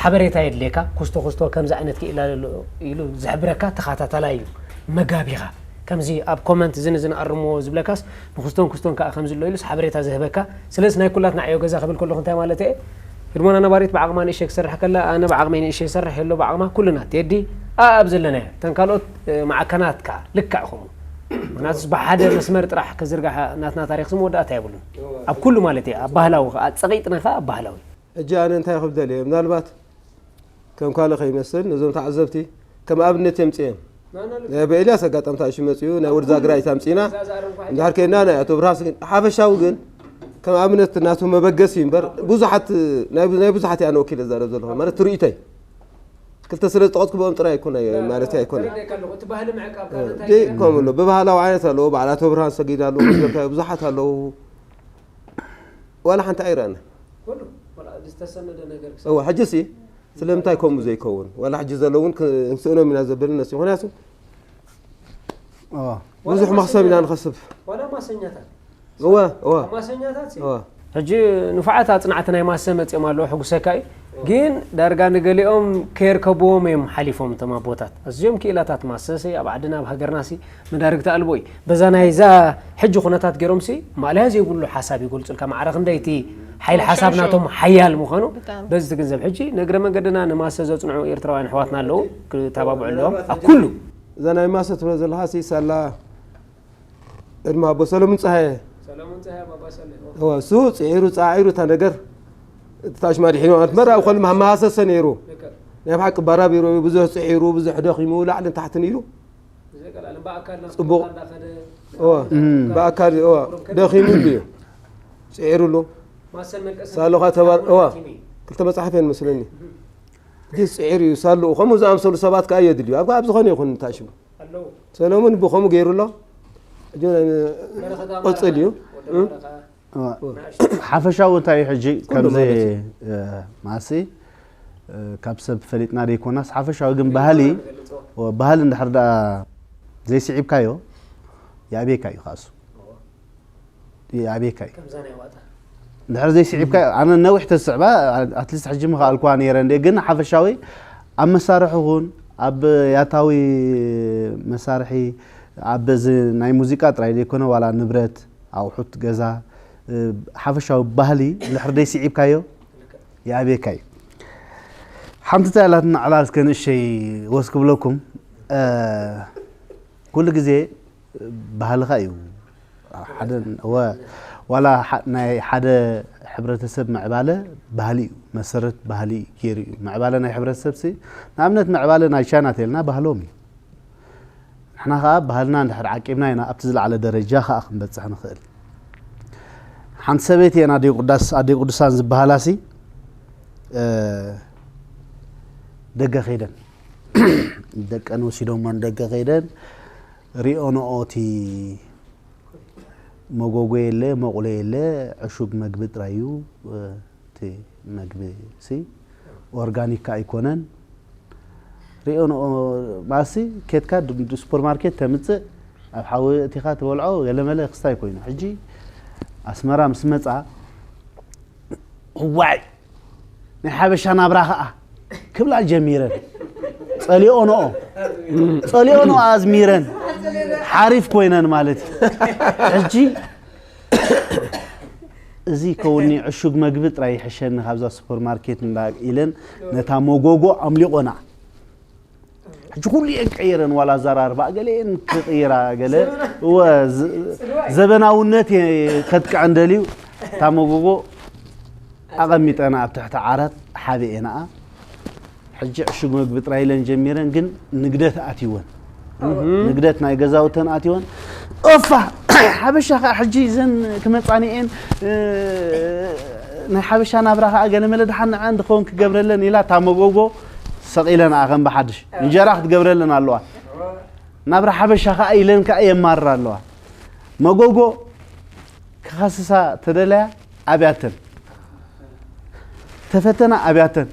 ሓበሬታ የድልየካ ኩስቶ ኩስቶ ከምዚ ዓይነት ክኢላ ኣሎ ኢሉ ዝሕብረካ ተኸታታላይ እዩ መጋቢኻ ከምዚ ኣብ ኮመንት ዝን ዝን ኣርምዎ ዝብለካስ ንኩስቶን ኩስቶን ከዓ ከምዚ ኣሎ ኢሉስ ሓበሬታ ዝህበካ ስለስ ናይ ኩላትና ዕዮ ገዛ ክብል ከለኹ እንታይ ማለት እየ ህድሞና ነባሪት ብዓቕማ ንእሸ ክሰርሕ ከላ ኣነ ብዓቕመይ ንእሸ ይሰርሕ የሎ ብዓቕማ ኩልና ቴዲ ኣብ ዘለናዮ እተን ካልኦት እ፣ ማዕከናት ከዓ ልክዕ ከምኡ ምክንያቱስ ብሓደ መስመር ጥራሕ ክዝርጋሕ ናትና ታሪክ ሲ መወዳእታ የብሉን ኣብ ኩሉ ማለት እየ ኣብ ባህላዊ ከዓ ፀቂጥና ከዓ ኣብ ባህላዊ ሕጂ ኣነ እንታይ ክብል ደልየ ምናልባት ከም ካልእ ከይመስል ነዞም ተዓዘብቲ ከም ኣብነት የምፅእዮም ናይ ኣቦ ኤልያስ ኣጋጣሚ ታእሹ መፅኡ ናይ ወዲ ዛግራይት ኣምፂና እንድሕር ከይና ናይ ኣቶ ብርሃን ስግን ሓፈሻዊ ግን ከም ኣብነት ናቱ መበገሲ እምበር ብዙሓት ናይ ናይ ብዙሓት እያ ንወኪል ዘረብ ዘለኹ ማለት ትርኢተይ ክልተ ስለ ዝጠቐጥኩ ብኦም ጥራይ ኣይኮነ ማለት ኣይኮነ እቲ ባህሊ ምዕቃብ ከምሎ ብባህላዊ ዓይነት ኣለዎ በዓል ኣቶ ብርሃን ሰጊድ ኣለዎ ብዙሓት ኣለዉ ዋላ ሓንቲ ኣይረኣና። ኩሉ ወላ ዝተሰነደ ነገር ክሰ እወ፣ ሕጂ ሲ ስለምንታይ ከምኡ ዘይከውን? ዋላ ሕጂ ዘለውን ክንስእኖም ኢና ዘብል ነሲ። ምኽንያቱ ኦ፣ ብዙሕ መኽሰብ ኢና ንኸስብ። ዋላ ማሰኛታት እወ፣ እወ፣ ማሰኛታት ሲ እወ። ሕጂ ንፉዓት ኣጽናዕቲ ናይ ማሰ መጽኦም ኣለዉ፣ ሕጉሰካ እዩ። ግን ዳርጋ ንገሊኦም ከየርከብዎም እዮም ሓሊፎም እቶም ኣቦታት። ኣዝዮም ክኢላታት ማሰ ሲ ኣብ ዓድና ኣብ ሃገርና ሲ መዳርግቲ ኣልቦ እዩ። በዛ ናይዛ ሕጂ ኩነታት ገይሮም ሲ ማእለያ ዘይብሉ ሓሳብ ይገልጹልካ። ማዕረ ክንደይ እቲ ሓይሊ ሓሳብ ናቶም ሓያል ምዃኑ ብጣዕሚ። በዚ ትግንዘብ። ሕጂ ንእግረ መንገድና ንማሰ ዘጽንዑ ኤርትራውያን ኣሕዋትና ኣለዉ፣ ክተባብዑ ኣለዎም ኣብ ኩሉ። እዛ ናይ ማሰ ትብሎ ዘለኻ ሲ ሳላ ዕድመ ኣቦ ሰለሙን ጸሃየ ሰለሙን ጸሃየ ባባ ሰለ እወ፣ እሱ ጽዒሩ ጻዒሩ እታ ነገር እቲ ታሽማ ድሒኑ ማለት መራ ኮል መሃሰሰ ነይሩ። ናይ ብሓቂ ባራቢሩ ብዙሕ ጽዒሩ ብዙሕ ደኺሙ ላዕልን ታሕትን ኢሉ ዘቀላልን ብኣካል ናብ ጽቡቕ። እንዳኸደ እወ፣ ብኣካል እወ፣ ደኺሙ እዩ ጽዒሩሉ። ማሰን መልቀስ ሳሎኻ ተባር እወ፣ ክልተ መጽሓፍ እየን መስለኒ። እቲ ጽዒሩ እዩ ሳሉ ከምኡ ዝኣምሰሉ ሰባት ከኣ የድልዩ ኣብ ኣብ ዝኾነ ይኹን ታሽሙ ኣለዉ። ሰለሙን ብኸምኡ ገይሩ ኣሎ። ሕጂ ናይ በረኸት ቆጽል እዩ። ወደ በረኻ ሓፈሻዊ እንታይ እዩ ሕጂ ኩሉ ከምዚ ማለት እዩ። እ፣ ማሲ እ፣ ካብ ሰብ ፈሊጥና ዘይኮናስ ሓፈሻዊ ግን ባህሊ ገልጾ ኦ፣ ባህሊ እንድሕር ደኣ ዘይስዒብካዮ ይኣብየካ እዩ ካሱ ይኣብየካ እዩ። ከምዛ ናይ ዋጣ እንድሕር ዘይስዒብካ ኣነ ነዊሕ ተስዕባ ኣትሊስት ሕጂ ምኽኣልኳ ነይረ እንደ ግን ሓፈሻዊ ኣብ መሳርሒ ኹን ኣብ ያታዊ መሳርሒ ኣብ እዚ ናይ ሙዚቃ ጥራይ ዘይኮነ ዋላ ንብረት ኣቑሑት ገዛ እ፣ ሓፈሻዊ ባህሊ እንድሕር ዘይስዒብካዮ ይኣብየካ እዩ። ሓንቲ እንታይ ኣላትና ዕላል እስከ ንእሸይ ወስ ክብለኩም እ፣ ኩሉ ግዜ ባህልኻ እዩ ሓደ ወ- ዋላ ሓ- ናይ ሓደ ሕብረተሰብ ምዕባለ ባህሊ እዩ መሰረት ባህሊ ገይሩ እዩ ምዕባለ ናይ ሕብረተሰብ ሲ ንኣብነት ምዕባለ ናይ ቻይና ተልና ባህሎም እዩ ንሕና ከዓ ባህልና እንድሕር ዓቂብና ኢና ኣብቲ ዝለዓለ ደረጃ ከዓ ክንበፅሕ ንኽእል ሓንቲ ሰበይቲ እየን ኣደይ ቅዱሳን ዝበሃላ ሲ እ፣ ደገ ከይደን ደቀን ወሲዶሞን ደገ ከይደን ሪኦንኦ እቲ መጎጎ የለ መቑሎ የለ ዕሹግ መግቢ ጥራይ እዩ እቲ መግቢ ሲ ኦርጋኒክ ኣይኮነን ሪኦንኦ ማሲ ኬትካ ሱፐርማርኬት ተምፅእ ኣብ ሓዊ እቲኻ ትበልዖ ገለመለ ክስታይ ኮይኑ ሕጂ ኣስመራ ምስ መፃ እዋይ ናይ ሓበሻ ናብራ ኸዓ ክብላ ጀሚረን ጸሊኦንኦ ጸሊኦንኦ ኣዝሚረን ሓሪፍ ኮይነን ማለት እዩ ሕጂ እዚ ከውኒ ዕሹግ መግቢ ጥራይ ይሕሸኒ ካብዛ ሱፐርማርኬት እንዳ ኢለን ነታ መጎጎ ኣምሊቆና ሕጂ ኩሉ እየን ቀይረን ዋላ ኣዘራርባ ገለየን ክቕይራ ገለ እወ ዝ- ዘበናውነት እየ ከጥቅዐን ደልዩ እታ መጎጎ ኣቐሚጠና ኣብ ትሕቲ ዓራት ሓቢኤናኣ ሕጂ ዕሹግ መግቢ ጥራይ ኢለን ጀሚረን ግን ንግደት ኣትይወን ንግደት ናይ ገዛውተን ኣትይወን ኦፋ ሓበሻ ከዓ ሕጂ ዘን ክመፃኒ እየን እ፣ ናይ ሓበሻ ናብራ ከዓ ገለመለ ድሓን ንዐን ድኸውን ክገብረለን ኢላ እታ መጎጎ ሰቒለንኣ ከም ብሓድሽ እንጀራ ክትገብረለን ኣለዋ ናብራ ሓበሻ ከዓ ኢለን ከዓ የማርራ ኣለዋ መጎጎ ክኸስሳ ተደለያ ኣብያተን ተፈተና ኣብያተን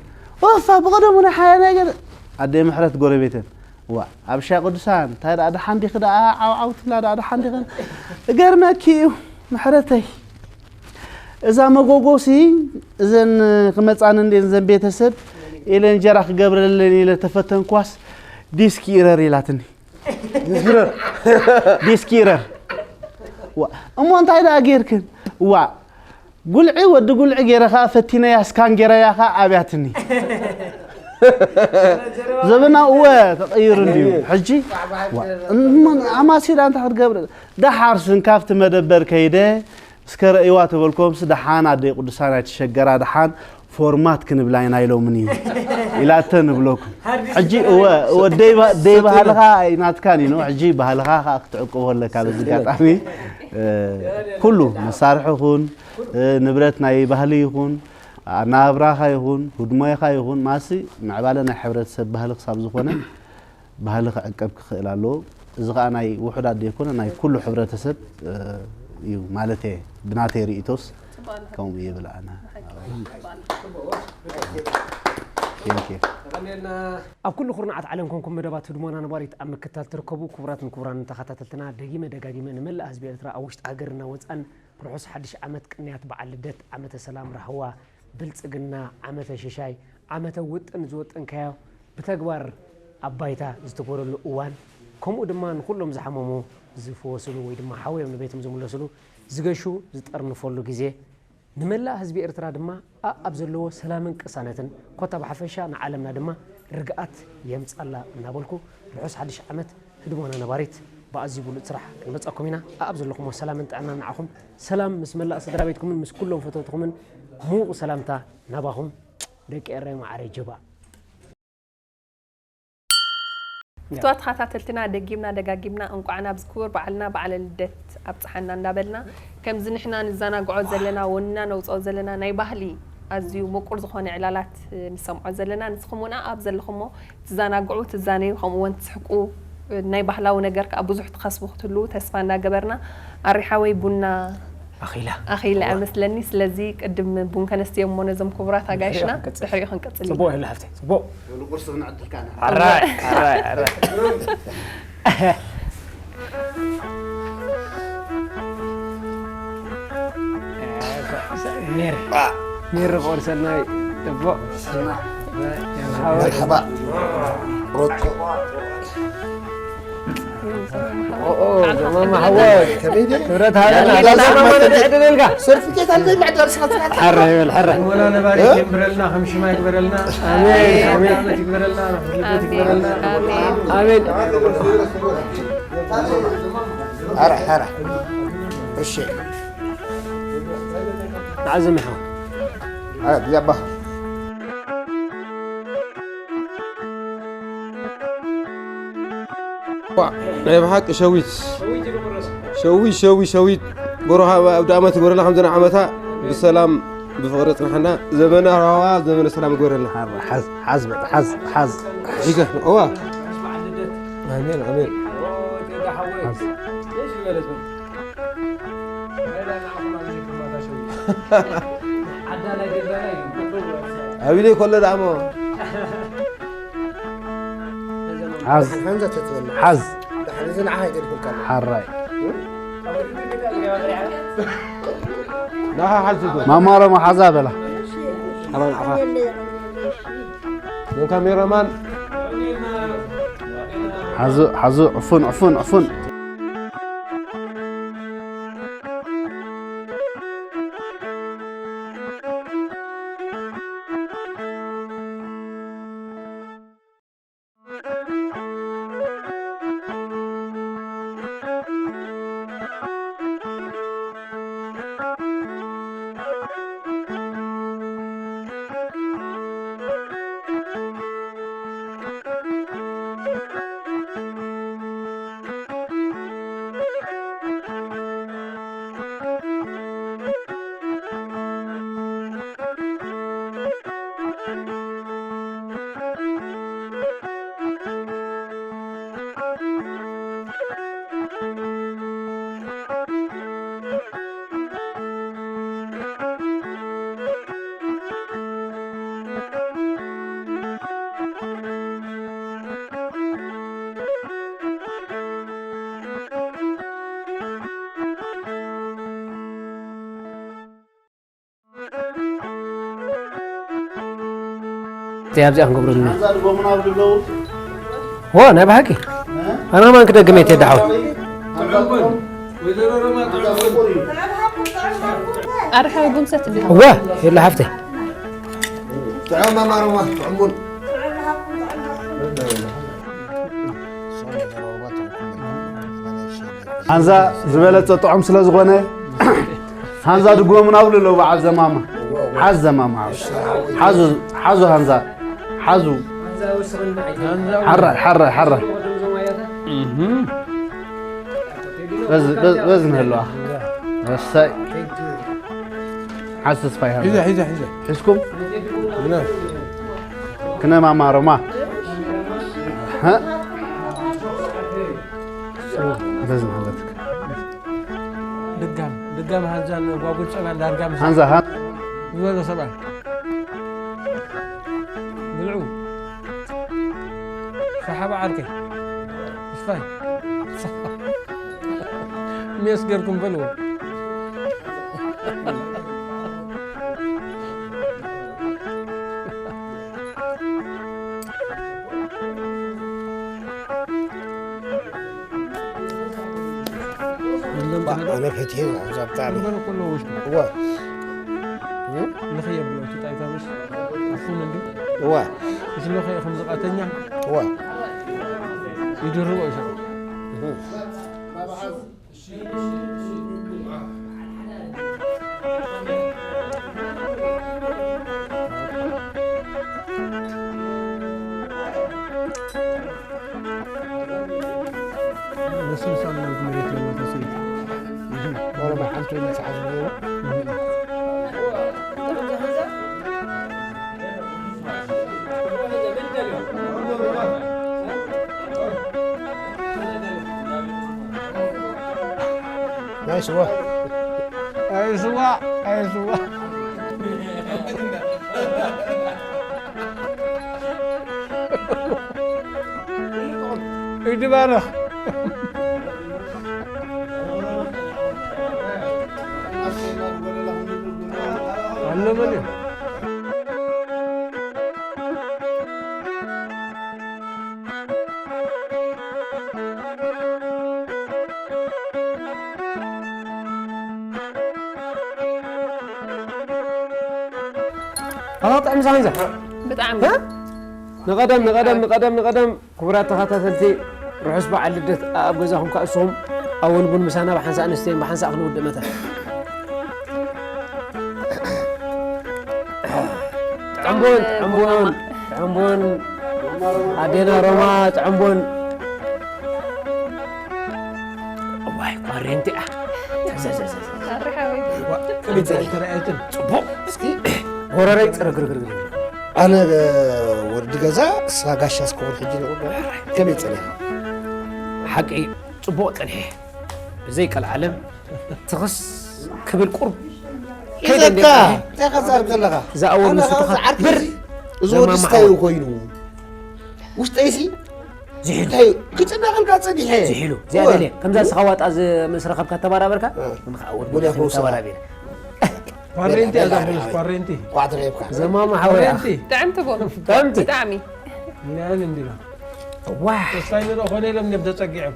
ኦፋ ብቐደሙ ናይ ሓያ ናይ ገለ ኣደ ምሕረት ጎረቤተን ዋ ኣብ ሻ ቅዱሳን እንታይ ደኣ ደሓን ዲኺ ደኣ ዓውዓው ትብላ ደኣ ደሓን ዲኺ እገርመኪ እዩ ምሕረተይ እዛ መጎጎሲ እዘን ክመፃኒ እንዴ ዘን ቤተሰብ ኢለ እንጀራ ክገብረለን ኢለ ተፈተንኳስ ዲስኪ ይረር ኢላትኒ ዲስኪ ይረር ዋ፣ እሞ እንታይ ደኣ ጌርክን ዋ ጉልዒ ወዲ ጉልዒ ገይረ ከዓ ፈቲነያ ስካን ገይረያ ከዓ ኣብያትኒ ዘበና እወ ተቐይሩ እንድዩ ሕጂ ዋ፣ እሞ ኣማሲላ እንታይ ክትገብር ደሓር ስን ካብቲ መደበር ከይደ እስከ ረእይዋ ተበልኮምስ ደሓን ኣደይ ቅዱሳን ኣይትሸገራ ደሓን ፎርማት ክንብላ ኢና ኢሎምኒ ኢላተ ንብለኩም ሕጂ እወ እወ ደይ ባ- ደይ ባህልኻ ኣይናትካን ኢኖ ሕጂ ባህልኻ ከዓ ክትዕቅቦ ኣለካ በዚ ኣጋጣሚ እ፣ ኩሉ መሳርሒ ይኹን እ፣ ንብረት ናይ ባህሊ ይኹን ኣናብራኻ ይኹን ህድሞኻ ይኹን ማሲ ምዕባለ ናይ ሕብረተሰብ ባህሊ ክሳብ ዝኾነ ባህሊ ክዕቀብ ክኽእል ኣለዎ። እዚ ከዓ ናይ ውሑዳት ዘይኮነ ናይ ኩሉ ሕብረተሰብ እዩ ማለት እየ ብናተይ ርእይቶስ። ከምኡ ይብል ኣነ። Thank you። ኣብ ኩሉ ኩርናዓት ዓለም ኮንኩም መደባት ህድሞና ነባሪት ኣብ ምክታል ትርከቡ ክቡራትን ክቡራንን ተኸታተልትና፣ ደጊመ ደጋጊመ ንመላእ ህዝቢ ኤርትራ ኣብ ውሽጢ ሃገርና ወጻን ርሑስ ሓድሽ ዓመት፣ ቅንያት በዓል ልደት፣ ዓመተ ሰላም፣ ራህዋ፣ ብልጽግና፣ ዓመተ ሽሻይ፣ ዓመተ ውጥን ዝወጠንካዮ ብተግባር ኣብ ባይታ ዝትግበረሉ እዋን፣ ከምኡ ድማ ንኹሎም ዝሓመሙ ዝፍወስሉ ወይ ድማ ሓውዮም ንቤቶም ዝምለስሉ፣ ዝገሹ ዝጠርንፈሉ ግዜ፣ ንመላእ ህዝቢ ኤርትራ ድማ ኣኣብ ዘለዎ ሰላምን ቅሳነትን፣ ኮታ ብሓፈሻ ንዓለምና ድማ ርግኣት የምጻላ እናበልኩ፣ ርሑስ ሓድሽ ዓመት ህድሞና ነባሪት ብኣዝዩ ብሉጽ ስራሕ ክንመጸኩም ኢና። ኣኣብ ዘለኹሞ ሰላምን ጥዕናን ንዓኹም። ሰላም ምስ መላእ ስድራ ቤትኩምን ምስ ኩሎም ፈተውትኹምን፣ ምዉቕ ሰላምታ ናባኹም ደቂ ኤረይ መዓረይ ጀባእ። ፍትዋት ተኸታተልትና፣ ደጊምና ደጋጊምና እንቋዕ ናብዚ ክቡር በዓልና፣ በዓለ ልደት ኣብጽሓና እንዳበልና፣ ከምዚ ንሕና ንዘናግዖ ዘለና፣ ወንና ነውጽኦ ዘለና ናይ ባህሊ ኣዝዩ ምቁር ዝኾነ ዕላላት ንሰምዖ ዘለና፣ ንስኹም እውን ኣብ ዘለኹሞ ትዘናግዑ፣ ትዛነዩ፣ ከምኡ እውን ትስሕቁ፣ ናይ ባህላዊ ነገር ከዓ ብዙሕ ትኸስቡ ክትህልዉ ተስፋ እንዳገበርና፣ ኣሪ ሓወይ ቡና ኣኺላ። ኣኺላ እዋ። እመስለኒ። ስለዚ ቅድም ቡን ከነስትዮም እሞ ነዞም ክቡራት ኣጋይሽና፣ ድሕሪኡ ክንቅጽል። ድሕሪኡ ክንቅጽል ኢና። ጽቡቕ ይላ ሓፍተይ፣ ጽቡቕ። ንቁርሲ ክንዕድልካ ኢና። ኣራይ፣ ኣራይ፣ ኣራይ። ሜሪ፣ ሜሪ ቆርሰናይ፣ ጽቡቕ። መርሓባ። ሮቶ። ኦ፣ ኦ፣ ዘማማ ሓወይ። ከመይ ድዩ? ክብረት ሃበና። ያላ፣ ያላ፣ ዘማማ ያላ፣ ንዕድል ኢልካ። ሰርቲፊኬት ኣለኝ፣ ማዕዳ ስራት ስራት። ሕረ ይበል፣ ሕረ። ወላ ነባሪ እ? ይንብረልና፣ ከም ሽማ ይግበረልና። ኣሜን፣ ኣሜን። ዓመት ይግበረልና፣ ርሑስ ልደት ይግበረልና። ኣሜን። ኣረ፣ ሕረ። እሺ። ንዓዘም ይሓው። ኣረ፣ ብዛባ። ዋ፣ ናይ ብሓቂ ሸዊት። ሸዊት፣ ሸዊት፣ ሸዊት። ጎሮኻ ኣብ ዳመት ይግበረልና፣ ከምዚ ናይ ዓመታ ብሰላም ብፍቕሪ ጽንሓና፣ ዘመነ ራህዋ፣ ዘመነ ሰላም ይግበረልና። ሓዝ፣ ሓዝ፣ በቃ፣ ሓዝ፣ ሓዝ። ይገ-፣ እዋ። ኣሜን፣ ኣሜን። ሓዝ። ዓዳ ናይ ገዛና እዩ። ኣብ ኢለይ ከሎ ደኣ እሞ። ሓዝ። ሓንዛ ተትበል። ሓዝ። ድሓን እዚ ንዓኻ ይገድፈልካ ኣሎ። ሓራይ። ንዓኻ ሓዝ ትብል። ማማሮ መሓዛ በላ። ሓራ ንዓኻ። ዞም ካሜራማን። ሓዙ፣ ሓዙ፣ ዕፉን፣ ዕፉን፣ ዕፉን። እንታይ ኣብዚኣ ክንገብረሉ? ሓንዛ ድጎሙና ኣብ ድለው። ዎ፣ ናይ ብሓቂ? እ? ኣነ ከማን ክደግም እየ፣ ቴዲ ሓወይ። ሓንዛ ድጎም። ወይዘሮ ሮማ ጥዑም ቡን። ኣርሓዊ ቡን ሰት እንዲኻ። እወ፣ የለ ሓፍተይ። ጥዑም ኣማሮማ፣ ጥዑም ቡን። ሓንዛ ዝበለጸ ጥዑም ስለ ዝኾነ፣ ሓንዛ ድግሞም ናብሉ ኣለዉ በዓል ዘማማ። ሓዝ ዘማማ። ሓዙ፣ ሓዙ ሓንዛ። ሓዙ። ሓራይ፣ ሓራይ፣ ሓራይ። እህ። በዚ፣ በዚ፣ በዚ ንህልዋ። እሰይ። ሓዝ ተስፋ ይሃብ። ሒዘ፣ ሒዘ፣ ሒዘ። ሒዝኩም? ነ። ክነማማሮማ። ሃ? በዚ ንህለትክ። ልጋም። ደጋም ሃንዛን ጓጉል ጸባን ዳርጋ ምስ ሃንዛ ሃ ዝበሎ ሰብኣይ። ብልዑ። ሰሓባ ዓርከይ። ተስፋይ። ሜስ ገርኩም በልዎ። የለን ባ-፣ ባህል ኣነ ፈትየ እዛ ብጣዕሚ። እምበር እኮ ኣለዎ ውሽጡ። እዋ። እ? ልኽየ ብሎ እቲ ጣይታ ምስ ኣፉን እንዲ። እዋ። ምስ ልኽየ ከም ዝቃተኛ። እዋ። ይድርቦ ይሻ። እህ። በስልሳ ምናምን መሬት ለማታ ሰይድ። ኦሮማ ሓንቲ መጽሓፍ ዝብሎ። ናይ ስዋ። ናይ ስዋ፣ ናይ ስዋ። ኢድ ባረኽ። ኣሎ በል። ኣታ ጥዕም ሳንዛ። ብጣዕሚ። እ? ንቐደም፣ ንቐደም፣ ንቐደም፣ ንቐደም። ክቡራት ተኸታተልቲ፣ ርሑስ በዓል ልደት ኣብ ገዛኹም ከኣ ንስኹም ኣወል ቡን ምሳና ብሓንሳእ ኣንስተይን ብሓንሳእ ክንውድእ መታን። ጥዑም ቡን፣ ጥዑም ቡን፣ ጥዑም ቡን። ኣዴና ሮማ፣ ጥዑም ቡን። እዋይ፣ ኳሬንቲኣ። ተዘዘዘዘ። ኣርሓዊ። ዋ፣ ቅድሚ ተረኣየትን። ጽቡቕ። እስኪ ጎረረይ ጽርግርግርግር። ኣነ ወዲ ገዛ፣ እሳ ጋሻ እስከውን ሕጂ ንቑ። ከመይ ጸኒሓ? ሓቂ ጽቡቕ ጸኒሐ። ብዘይ ቀልዓለም ትኽስ ክብል ቁርብ። ሒዘካ፣ እንታይ ከዛርብ ዘለኻ? ዝኣወል ኣነ ምስቱኻ ከኣ ዓርኪ ብር እዚ፣ እዚ ወዲ ዘማማ ስታይ ሓወይ። ኮይኑ። ውሽጠይሲ ዝሒሉ። እንታይ እዩ? ክጭነቐልካ ጸኒሐ። ዝሒሉ። እዚኣ እወ። ደልየ። ከምዛ ንስኻ ዋጣ ዝ-፣ ምስ ረኸብካ ተባራበርካ፣ እ። ንኻ ወዲ ወዲያ ወዲ ከውስኻ። ተባራቢር። ኳሬንቲ እያ ዛፍለስ፣ ኳሬንቲ። ኳት ረኺብካ። ዘማማ ሓወያ። ኳሬንቲ። ጥዕምቲ ቡን። ጥዕምቲ። ብጣዕሚ። ያን እንዲና። ዋይ። ተስፋይ ንሮ ኾነ ኢሎም እዮም ተጸጊዖም።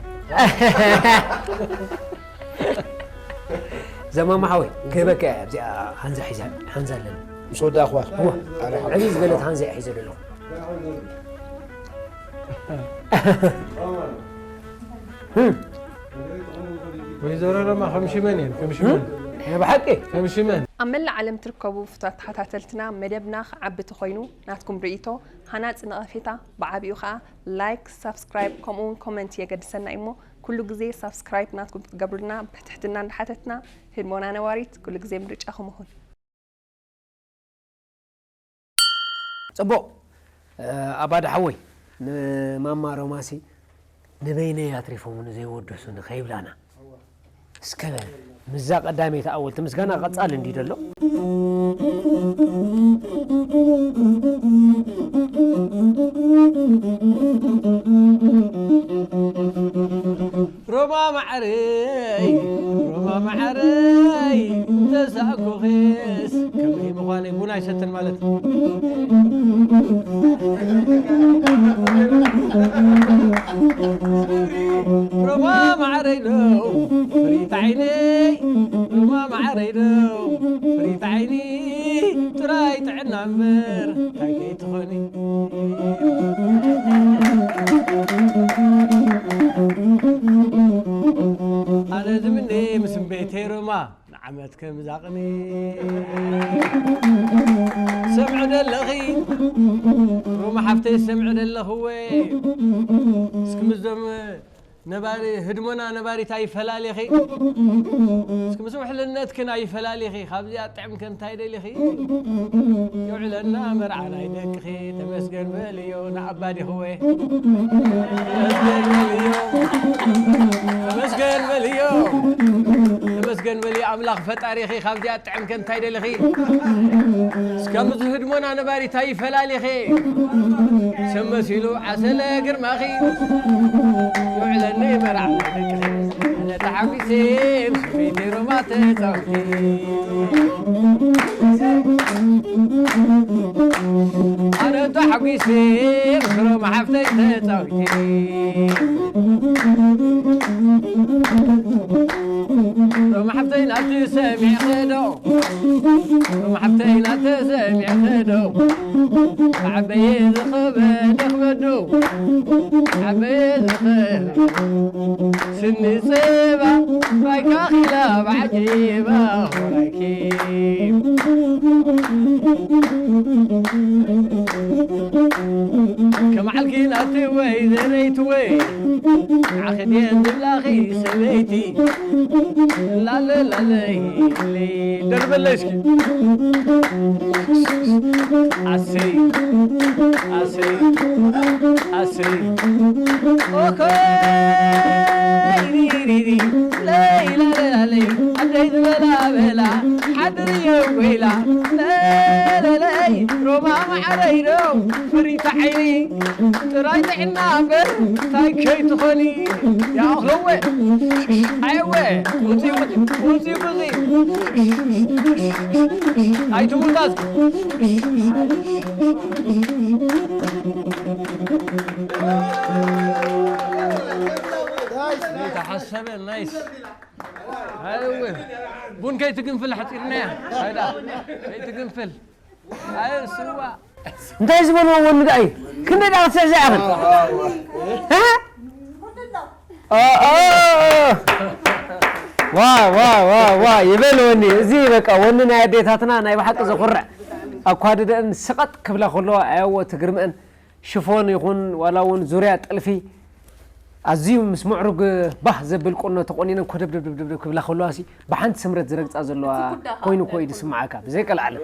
ዘማማ ሓወይ፣ ክህበካ እያ፣ ኣብዚኣ ሃንዛ ሒዛ፣ ሃንዛ ኣለኒ። ምስ ወዳእኽዋ። እዋ። ኣነ ሓወይ። ዕብይ ዝበለት ሃንዛ እያ ሒዘ ዘለኹ። እም። ወይዘሮ ሮማ ከም ሽመን እየን፣ ከም ሽመን። ናይ ብሓቂ? ከም ሽመን። ኣብ መላእ ዓለም ትርከቡ ፍቱዋት ተኸታተልትና፣ መደብና ክዓቢ ተኾይኑ ናትኩም ርእይቶ፣ ሃናጺ ነቐፌታ፣ ብዓቢኡ ኸኣ ላይክ፣ ሳብስክራይብ፣ ከምኡውን ኮመንት የገድሰና እዩ'ሞ፣ ኩሉ ግዜ ሳብስክራይብ ናትኩም ክትገብሩልና ብትሕትና እንዳሓተትና፣ ህድሞና ነባሪት፣ ኩሉ ግዜ ምርጫኹም ይኹን። ጽቡቕ። እ፣ ኣባዲ ሓወይ፣ ንማማ ሮማሲ ንበይነይ ኣትሪፎምኒ ዘይወደሱኒ ከይብላና። እስከ ምስዛ ቀዳመይቲ ኣወል እቲ ምስጋና ቀጻሊ እንድዩ ዘሎ። ሮማ ማዓረይ፣ ሮማ ማዓረይ፣ ተሳእኩኺስ ከመይ ምዃነይ ቡን ኣይሰትን ማለት። ሮማ ማዓረይ ዶ፣ ፍሪት ዓይነይ፣ ሮማ ማዓረይ ዶ፣ ፍሪት ዓይኒ፣ ጥራይ ጥዕና እምበር፣ እንታይ ከይትኾኒ። ኣነ ዝምነ ምስ እምቤተይ ሮማ፣ ንዓመት ከም ዛቕኒ። ሰምዑ ደለኺ፣ ሮማ ሓፍተይ፣ ሰምዑ ደለኽወ። እስኪ ምስዞም ነባሪ፣ ህድሞና ነባሪት ኣይፈላሊኺ። እስኪ ምስ ውሕልነትክን ኣይፈላሊኺ። ካብዚኣ ጥዕም ከ እንታይ ደሊኺ? የውዕለና መርዓ ናይ ደቅኺ። ተመስገን በልዮ ንኣባዲኽወ። ተመስገን በልዮ። ተመስገን በልዮ። መስገን በሊ ኣምላኽ ፈጣሪኺ፣ ካብዚኣ ጥዕም ከ እንታይ ደለኺ? እስከ ምስ ህድሞና ነባሪታ ይፈላሊኺ። ሰብ መሲሉ ዓሰለ ግርማኺ፣ ይውዕለኒ መርዓ ደቅኺ። ኣነ ተሓጒሰ ምስ ሰበይቲ ሮማ ተጻዊተ። ኣነ ተሓጒሰ ምስ ሮማ ሓፍተይ ተጻዊተ። ሮማ ሓፍተይ ናቲ ሰሚዕኺ ዶ? ሮማ ሓፍተይ ናቲ ሰሚዕኺ ዶ? ዓበየ ዝኸበደ ክበዶ። ዓበየ ዝኸበደ ስኒ ጸባ ባይካ ኺላ ባዕጂባ ወራይኪ። ከመዓልኪ ናቲ ወይ ዘረይቲ ወይ ንዓኺ ድየን ዝብላኺ ሰበይቲ። ላለ ላለ ደርበለይ እስኪ። ኣሰይ ኣሰይ ኣሰይ ኦኮይ ሪሪሪ ለይ ላለ ላለ ኣደይ ዝበላ በላ ሓድርዮ ኮይላ ለለለይ ሮማ ማዓረይ ዶ ፍሪታ ዓይኒ ጥራይ ጥዕና እምበር እንታይ ከይትኾኒ። ያኣኽለወ ኣየወ ውፂ ውፂ ውፂ ብዚ ኣይትሙታዝ። ተሓሰበ ናይስ። ኣየወ ቡን ከይትግንፍል ሓፂርናያ። ኣይዳ ከይትግንፍል። ኣየ ስዋ እንታይ ዝበልዎ ወኒ ደኣ እዩ? ክንደይ ደኣ ክትስዕስዕ ኢኽን? እ? ኦ፣ ኦ፣ ኦ። ዋ፣ ዋ፣ ዋ፣ ዋ፣ ይበል ወኒ። እዚ በቃ ወኒ ናይ ኣዴታትና ናይ ብሓቂ ዘኹርዕ። ኣኳድደአን ስቐጥ ክብላ ከለዋ ኣየወ ትግርመአን። ሽፎን ይኹን ዋላ እውን ዙርያ ጥልፊ ኣዝዩ ምስ ምዕሩግ ባህ ዘብል ቁኖ ተቆኒነን ኮደብደብደብደብ ክብላ ከለዋ ሲ ብሓንቲ ስምረት ዝረግጻ ዘለዋ እቲ ኩዳ ከዓ ኮይኑ እኮ እዩ ናይ ዝስምዓካ። ብዘይቀልዓለም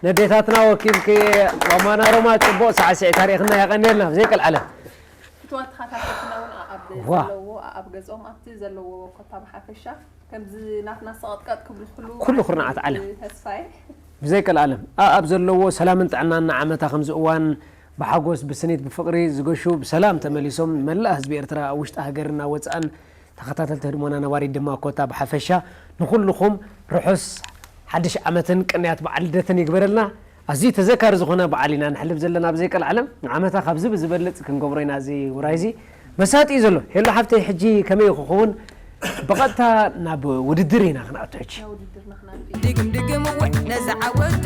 ነዴታትና ወኪልኪ ሮማና ሮማ ጽቡቕ ሳዕስዒት ኣሪእኽና የቐንየልና። ብዘይቀልዓለም ፍትዋት ተኸታተልትና እውን ኣብ ዋ። ዘለዎ ኣብ ገጾም ኣብቲ ዘለዎ ኮታ ብሓፈሻ ከምዚ ናትና ሰቐጥቀጥ ክብሉ ክሉ ኩሉ ኩርናዓት ዓለም። ተስፋዬ። ብዘይቀልዓለም ኣኣብ ዘለዎ ሰላምን ጥዕናን ንዓመታ ከምዚ እዋን ብሓጎስ ብስኒት ብፍቕሪ ዝገሹ ብሰላም ተመሊሶም ንመላእ ህዝቢ ኤርትራ ኣብ ውሽጢ ሃገርን ኣብ ወጻእን ተኸታተልቲ ህድሞና ነባሪት ድማ ኮታ ብሓፈሻ ንኹልኹም ርሑስ ሓድሽ ዓመትን ቅንያት በዓል ልደትን ይግበረልና። ኣዝዩ ተዘካሪ ዝኾነ በዓል ኢና ንሕልፍ ዘለና ብዘይቀልዓለም ንዓመታ ካብዚ ብዝበልጽ ክንገብሮ ኢና እዚ ውራይ እዚ። መሳጢ እዩ ዘሎ። ሄሎ ሓፍተይ፣ ሕጂ ከመይ ክኸውን? ብቐጥታ ናብ ውድድር ኢና ክንኣቱ ሕጂ። ድግም ድግም እወ ነዛ ዓወት።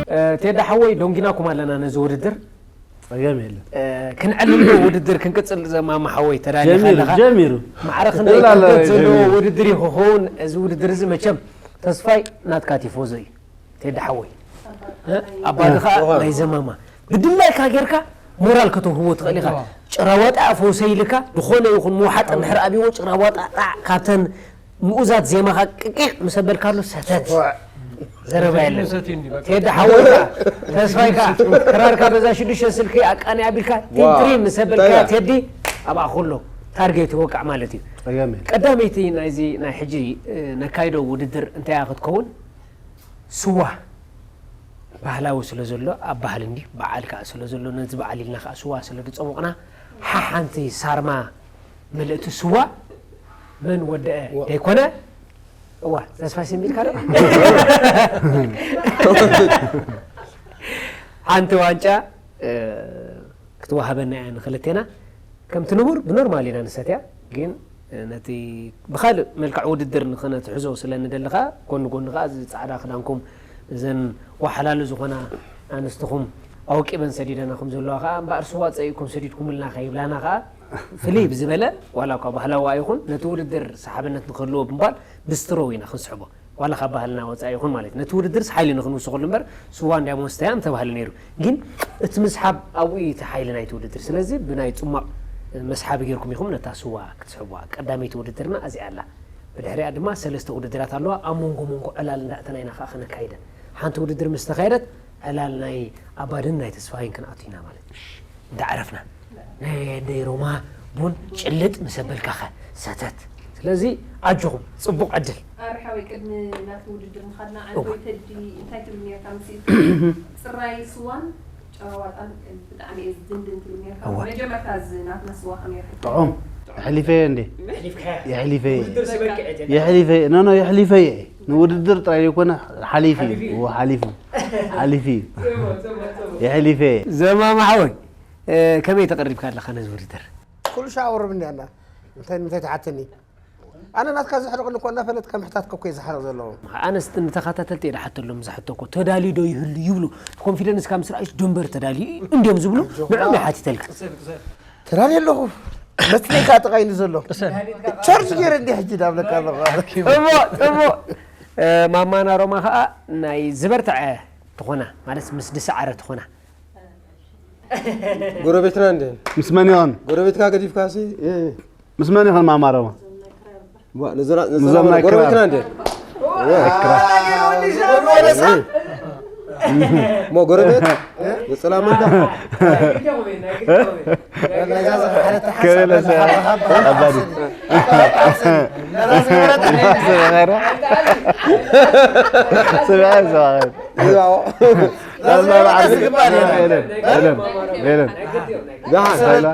እ፣ ቴዳ ሓወይ፣ ዶንጊናኩም ኣለና ነዚ ውድድር። ጸገም የለን። እ፣ ክንዕልሎ ውድድር ክንቅጽል ዘማማ ሓወይ ተዳሊኻ ጀሚሩ፣ ኣለኻ? ጀሚሩ። ማዕረ ክንደይ ይላል ክብደት ዘለዎ ጀሚሩ። ውድድር እዩ ክኸውን። እዚ ውድድር እዚ መቸም ተስፋይ ናትካ ቲፎዞ እዩ። ቴዲ ሓወይ። እ፣ ኣባድኻ እ። ናይ ዘማማ። ብድላይካ ጌርካ ሞራል ከተውህቦ ትኽእል ኢኻ። ዋ። ጭራዋጣ ፈውሰ ኢልካ፣ ዝኾነ ይኹን ምውሓጥ እንድሕር ኣብይዎ ጭራዋጣ ጣዕ ካብተን ምኡዛት ዜማኻ ቅቂቕ ምስ ኣበልካሉ ሰተት። ዋ። ዘረባ የለን። ሰቲ እንዲ በቃ። ቴዲ ሓወይ ከኣ፣ ተስፋይ ከኣ፣ ክራርካ በዛ ሽዱሽተ ስልኪ ኣቃኒ ኣቢልካ፣ ዋ። ቲንትሪ ምስ ኣበልካ እንታይ ቴዲ፣ ኣብኣ ኩሎ ታርጌት ይወቃዕ ማለት እዩ። ጸገም የለን። ቀዳመይቲ ናይዚ ናይ ሕጂ፣ እ፣ ነካይዶ ውድድር እንታይ እያ ክትከውን? ስዋ ባህላዊ ስለ ዘሎ፣ ኣብ ባህሊ እንዲ በዓል ከኣ ስለ ዘሎ፣ ነዚ በዓል ኢልና ከኣ ስዋ ስለ ዝጸወቕና፣ ሓሓንቲ ሳርማ ምልእቲ ስዋ መን ወደአ ዋ። ደይኮነ? እዋ፣ ተስፋ ሲምቢልካ ዶ? ሓንቲ ዋንጫ፣ እ፣ ክትወሃበና እያ ንክልቴና። ከምቲ ንቡር ብኖርማል ኢና ንሰትያ፣ ግን፣ እ፣ ነቲ ብኻልእ መልክዕ ውድድር ንኽነትሕዞ ስለ ንደሊ ኸኣ፣ ጎኒ ጎኒ ኸኣ እዚ ጻዕዳ ክዳንኩም እዘን ዋሓላሉ ዝኾና ኣንስትኹም ኣወቂበን ሰዲደናኹም ዘለዋ ኸኣ፣ እምበኣር ስዋ ጸይእኩም ሰዲድኩምልና ከይብላና ኸኣ፣ ፍልይ ብዝበለ፣ ዋላ እኳ ባህላዊ ኣይኹን፣ ነቲ ውድድር ሰሓብነት ንኽህልዎ ብምባል ብስትሮ ኢና ክንስሕቦ። ዋላ ካብ ባህልና ወጻኢ ይኹን ማለት እዩ። ነቲ ውድድርስ ሓይሊ ንኽንውስኸሉ እምበር፣ ስዋ እንድያ መስተያ ምተባህለ ነይሩ። ግን እቲ ምስሓብ ኣብኡ እዩ እቲ ሓይሊ ናይቲ ውድድር። ስለዚ ብናይ ጽሟቕ መስሓቢ ጌርኩም ኢኹም ነታ ስዋ ክትስሕቡዋ። ቀዳመይቲ ውድድርና እዚኣ ኣላ። ብድሕሪኣ ድማ ሰለስተ ውድድራት ኣለዋ። ኣብ መንጎ መንጎ ዕላል እንዳእተና ኢና ከኣ ከነካይደን። ሓንቲ ውድድር ምስ ተኻየደት፣ ዕላል ናይ ኣባድን ናይ ተስፋይን ክንኣቱ ኢና ማለት እዩ። እንዳዕረፍና ናይ ኣደይ ሮማ ቡን ጭልጥ ምስ ኣበልካኸ ሰተት። ስለዚ ኣጆኹም ጽቡቕ ዕድል። ኣረ ሓወይ፣ ቅድሚ ናቲ ውድድር ምኻድና፣ እወ። ዓንተወይ ተዲ እንታይ ትብል ነርካ? ምስ ጽራይ ስዋን ጨዋ ዋጣን ብጣዕሚ እየ ዝድንድን ትብል ነርካ። እወ። መጀመርታ እዚ ናትና ስዋ ከመይ ረኺብካ? ጥዑም። ኣሕሊፈዮ እንዴ? ኣሕሊፍካያ? የሕሊፈዮ። ውድድር ዝበቅዕ የለን። የሕሊፈዮ። ኖ፣ ኖ፣ የሕሊፈዮ። ንውድድር ጥራይ ዘይኮነ ሓሊፉ እዩ። ሓሊፉ እዩ። እዎ፣ ሓሊፉ። ሓሊፉ እዩ። ጽቡቕ፣ ጽቡቕ፣ ጽቡቕ። የሕሊፈዮ። ዘማም ሓወይ፣ እ፣ ከመይ ተቐሪብካ ኣለኻ ነዚ ውድድር? ኩሉ ሻወር ብንያና። እንታይ፣ እንታይ ትሓተኒ? ኣነ ናትካ ዘሕርቕኒ እኮ እናፈለጥካ ምሕታትካ እኮ እዩ ዘሕርቕ ዘለዎ። ኣነስ ንተኸታተልቲ እየ ዝሓተሎም ዝሓተኮ። ተዳልዩ ዶ ይህሉ ይብሉ። ኮንፊደንስካ ምስ ረኣዩስ ዶ እምበር ተዳልዩ እንድዮም ዝብሉ። ንዕኦም እየ ሓቲተልካ። ተዳልየ ኣለኹ። መትለይካ ጥቓይኒ ዘሎ። ቻርጅ ገይረ እንዲየ ሕጂ ዳብለካ ኣለኹ። ጽቡቕ፣ ጽቡቕ። እ፣ ማማና ሮማ ኸኣ ናይ ዝበርትዐ ትኾና፣ ማለት ምስ ድሰዓረ ትኾና። ጎረቤትና እንዴ? ምስ መን ይኾን? ጎረቤትካ ገዲፍካሲ? እ። ምስ መን ይኾን ማማ ሮማ? ዋ፣ ንዘራ-፣ ንዘራ-፣ ንዞም ናይ ጎረቤትና ክራር። እንዴ? ናይ ክራር። ሞ ጎረቤት? ንጽላም እንዳ? ክብለሰ ኣባዲ። ስምዐ፣ ስምዐ። ኣዛ በዓል ኤለን፣ ኤለን፣ ኤለን። ደሓን። ሳይላ።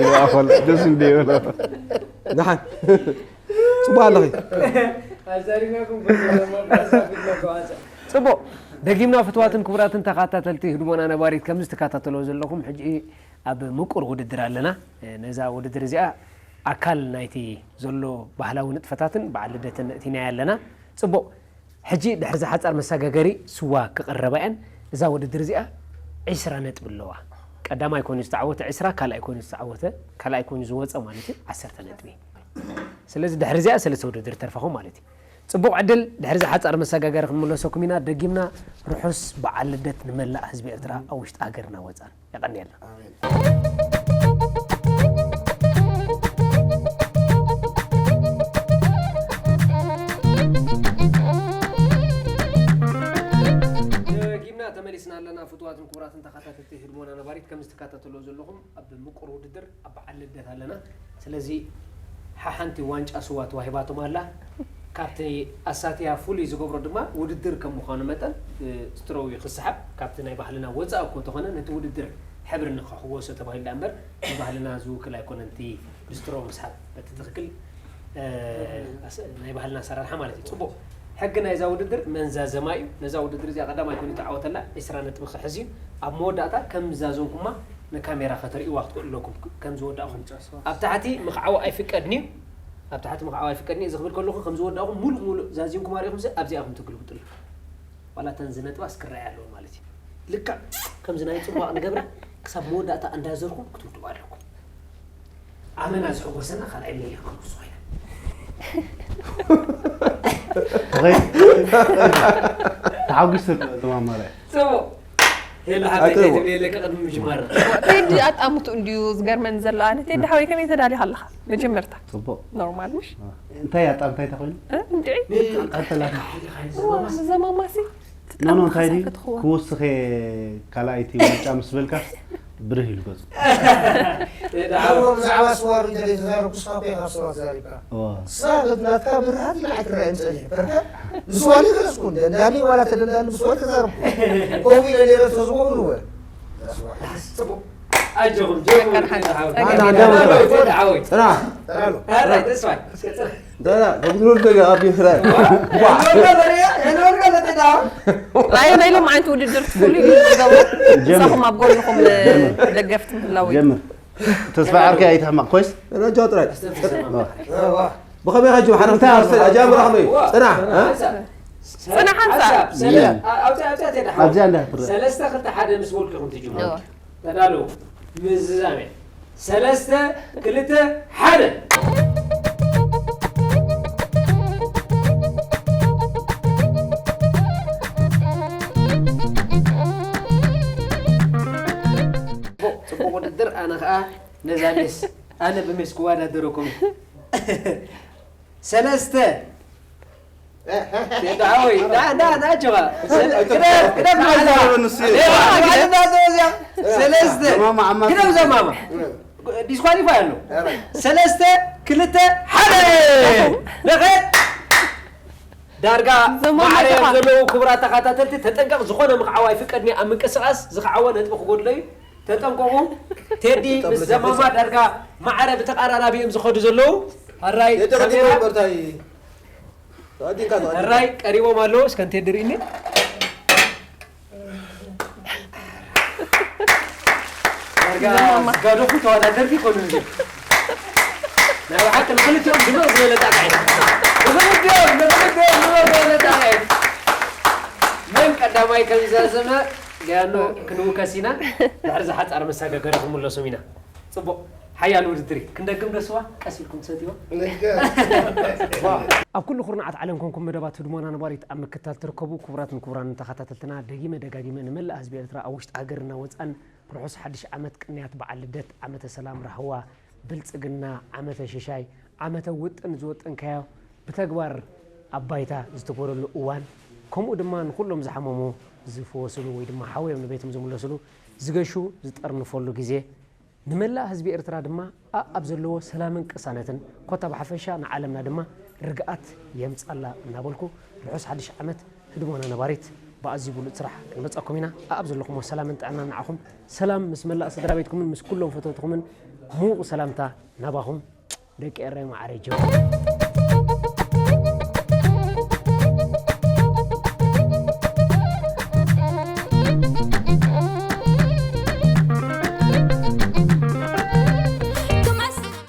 ይባኸል፣ ደስ እንደ ይብሎ። ደሓን። ጽቡቕ ኣለኺ። ኣዛሪባኩም። ጽቡቕ። ደጊምና ፍትዋትን ክቡራትን ተኸታተልቲ ህድሞና ነባሪት፣ ከም ዝትከታተልዎ ዘለኹም፣ ሕጂ ኣብ ምቁር ውድድር ኣለና። ነዛ ውድድር እዚኣ ኣካል ናይቲ ዘሎ ባህላዊ ንጥፈታትን በዓል ልደትን እቲናያ ኣለና። ጽቡቕ። ሕጂ ድሕሪ እዛ ሓጻር መሰጋገሪ ስዋ ክቕረባ እየን። እዛ ውድድር እዚኣ ዒስራ ነጥቢ ኣለዋ። ቀዳማይ ኮይኑ ዝተዓወተ ዒስራ፣ ካልኣይ ኮይኑ ዝተዓወተ፣ ካልኣይ ኮይኑ ዝወጸ ማለት እዩ ዓሰርተ ነጥቢ። ስለዚ ድሕሪ እዚኣ ሰለስተ ውድድር ተርፋኹም ማለት እዩ። ጽቡቕ ዕድል፣ ድሕሪ እዛ ሓጻር መሰጋገሪ ክንምለሰኩም ኢና። ደጊምና ርሑስ በዓል ልደት ንመላእ ህዝቢ ኤርትራ ኣብ ውሽጢ ሃገርና ወጻን። የቐንየልና። ኣሜን። ደጊምና ተመሊስና ኣለና። ፍቱዋትን ክቡራትን ተኸታተልቲ ህድሞና ነባሪት፣ ከም ዝትከታተልዎ ዘለኹም ኣብ ምቁር ውድድር ኣብ በዓል ልደት ኣለና። ስለዚ ሓሓንቲ ዋንጫ ስዋ ተዋሂባቶም ኣላ። ካብቲ ኣሳትያ ፍሉይ ዝገብሮ ድማ ውድድር ከም ምዃኑ መጠን፣ እ፣ ስትሮዊ ክስሓብ ካብቲ ናይ ባህልና ወጻኢ እኮ ተኾነ ነቲ ውድድር ሕብሪ ንኽሕወሶ ተባሂሉ ደኣ እምበር ንባህልና ዝውክል ኣይኮነን። እቲ ብስትሮ ምስሓብ በቲ ትኽክል፣ እ፣ ኣስ-፣ ናይ ባህልና ኣሰራርሓ ማለት እዩ። ጽቡቕ። ሕጊ ናይዛ ውድድር መንዛዘማ እዩ። ነዛ ውድድር እዚኣ ቀዳማይ ኮይኑ ዝተዓወተላ ዒስራ ነጥቢ ክሕዝ እዩ። ኣብ መወዳእታ ከም ዝዛዘምኩማ ንካሜራ ከተርእይዋ ክትክእሉ ኣለኩም። ከም ዝወዳእኹም ኣብ ታሕቲ ምኽዓው ኣይፍቀድን እዩ። ኣብ ታሕቲ ምኽዓው ኣይፍቀድን እዩ። እዚ ክብል ከለኹ ከም ዝወዳእኹም ሙሉእ ሙሉእ ዛዚምኩም ኣሪኹም ኣብዚ ኢኹም ትግልብጥሉ። ዋላ እተን ዝነጥባስ ክረኣያ ኣለዎ ማለት እዩ። ልክዕ ከምዚ ናይ ጽማቕ ንገብራ ክሳብ መወዳእታ እንዳዘርኩም ክትውድኡ ኣለኩም። ኣመና ዝሕጎሰና ካልኣይ መሊእኩም ንሱ ኮይና። ተሓጒሰ ተማማረ። ጽቡቕ። ሄሎ ሓብተይ፣ ኣቅርቦ። እንታይ ትብሊ ኣለኪ ቅድሚ ምጅማር? ቴዲ ኣጣምቱ እንድዩ ዝገርመኒ ዘሎ። ኣነ ቴዲ ሓወይ ከመይ ተዳሊኻ ኣለኻ? መጀመርታ። ጽቡቕ። ኖርማል ምሽ? እንታይ ኣጣምታ እንታይ ኮይኑ? እ? እንድዒ? ቀጥላ። እዋ፣ ዘማማሲ ኖ፣ ኖ፣ እንታይ ድዩ? ትጣምታ ክትኽዋ። ክወስኸ ካልኣይቲ ዋንጫ ምስ በልካ ብርህ ኢሉ ገጹ። ቴዲ ሓወይ። ብዛዕባ ስዋ ሪጀ ዘይተዛረብኩ፣ ስኻ እኮ ኢኻ ስዋ ተዛሪብካ። እዋ። ሳብት ናትካ ብርሃት ኢላ ኣይትረኣይን ጸኒሑ። በርካ ንስዋሊ ገለጽኩ፣ ደንዳኒ ዋላ ተደንዳኒ ንስዋሊ ተዛረብኩ። ኮፍ ኢለ ነይረ ተዝኮ ብልወ። ጽቡቕ። ኣጆኹም፣ ጆኹም፣ ጸገም ሓንቲ፣ ተሓወ-፣ ጸገም ኣና፣ ሓንቲ። ደም፣ ተሓወ-፣ ተሓወ-። ጽና። ጽና ኣሎ። ኣረ፣ ተስፋይ፣ እስከ ጽና። ደህና፣ በብትምህርቱ ደጋ ኣብ ቢፍራ። ዋ። እንወርዶ ዘሪያ፣ እንወርዶ ዘተዳው። ራእዩ ናይ ሎም ዓይነት ውድድር ፍሉይ እዩ ዝገብሮ። ጀምር። ንሳኹም ኣብ ጎንኹም ደገፍቲ ምህላው እዩ። ጀምር። ተስፋ ዓርከይ ኣይትሕመቕ፣ ኮይስ? ረጃ ጥራይ። ዋ። ብኸመይ ኸጅም ሓረኽቲ እንታይ ኣርሰ-፣ ኣጃም ረኽበይ። ጽናሕ፣ እ? ጽናሕ ሓንሳብ። ሓንሳብ፣ ሰለ-፣ እ። ኣ-፣ ኣውጽእ፣ ኣውጽእ፣ ኣውጽእ፣ ደሓን። ኣብዚኣ እንዳ ትረአ። ሰለስተ፣ ክልተ፣ ሓደ ምስ በልኩ ኢኹም ትጅምሩ። እዋ። ተዳለዉ። ምዝዛም እየ። ሰለስተ፣ ክልተ፣ ሓደ። ጽቡቕ፣ ጽቡቕ ውድድር። ኣነ ኸኣ ነዛ ሜስ፣ ኣነ ብሜስ ክወዳደረኩም። ሰለስተ፣ ዳወይ ዳ ዳ ዳ ጀባ ክደም ክደም ንሱ ሰለስተ ማማ ዓማ ክደም ዘማማ ዲስኳሊፋይ ኣሎ። ሰለስተ ክልተ ሓደ። ደኸ ዳርጋ ዘማማ ማዕረ ጀባ። ዘለዉ ክቡራት ተኸታተልቲ፣ ተጠንቀቕ፣ ዝኾነ ምኽዓው ኣይፍቀድን እየ ኣብ ምንቅስቓስ። ዝኸዓወ ነጥቢ ክጎድሎ እዩ። ተጠንቀቑ። ቴዲ ምስ ዘማማ ዳርጋ ማዕረ ብተቐራራቢ እዮም ዝኸዱ ዘለዉ። ኣራይ የጨበጭበ ካሜራ በርታይ ተዋዲንካ ተዋዲንካ ሕራይ ቀሪቦም ኣለዉ። እስከ ንቴዲ ርኢኒ። ዳርጋ ዝጋደፉ ተወዳደርቲ ይኮኑ። እዚ ናይ ብሓቂ ንክልቲኦም ድምቕ ዝበለ ጣቕዒ። ንክልቲኦም ንክልቲኦም ድምቕ ዝበለ ጣቕዒ። መን ቀዳማይ ከም ዝዛዘመ ገያኖ ክንውከስ ኢና። ድሕሪ ዝሓፃረ መሰጋገሪ ክምለሶም ኢና። ፅቡቕ ሓያል ውድድር እዩ። ክንደግም ደስዋ ቀስ ኢልኩም ትሰትይዋ። ኣብ ኩሉ ኩርናዓት ዓለም ኮንኩም መደባት ህድሞና ነባሪት ኣብ ምክታል ትርከቡ ክቡራትን ክቡራን ተኸታተልትና፣ ደጊመ ደጋጊመ ንመላእ ህዝቢ ኤርትራ ኣብ ውሽጢ ሃገርና ወፃን ርሑስ ሓድሽ ዓመት፣ ቅንያት በዓል ልደት፣ ዓመተ ሰላም፣ ራህዋ፣ ብልፅግና፣ ዓመተ ሽሻይ፣ ዓመተ ውጥን ዝወጠንካዮ ብተግባር ኣብ ባይታ ዝትግበረሉ እዋን፣ ከምኡ ድማ ንኩሎም ዝሓመሙ ዝፍወስሉ ወይ ድማ ሓውዮም ንቤቶም ዝምለስሉ ዝገሹ ዝጠርንፈሉ ግዜ፣ ንመላእ ህዝቢ ኤርትራ ድማ ኣኣብ ዘለዎ ሰላምን ቅሳነትን፣ ኮታ ብሓፈሻ ንዓለምና ድማ ርግኣት የምጻላ እናበልኩ፣ ርሑስ ሓድሽ ዓመት ህድሞና ነባሪት ብኣዝዩ ብሉጽ ስራሕ ክንመጻኩም ኢና። ኣኣብ ዘለኹሞ ሰላምን ጥዕናን ንዓኹም። ሰላም ምስ መላእ ስድራ ቤትኩምን ምስ ኩሎም ፈተውትኹምን ምዉቕ ሰላምታ ናባኹም ደቂ ኤረይ መዓረይ ጀው።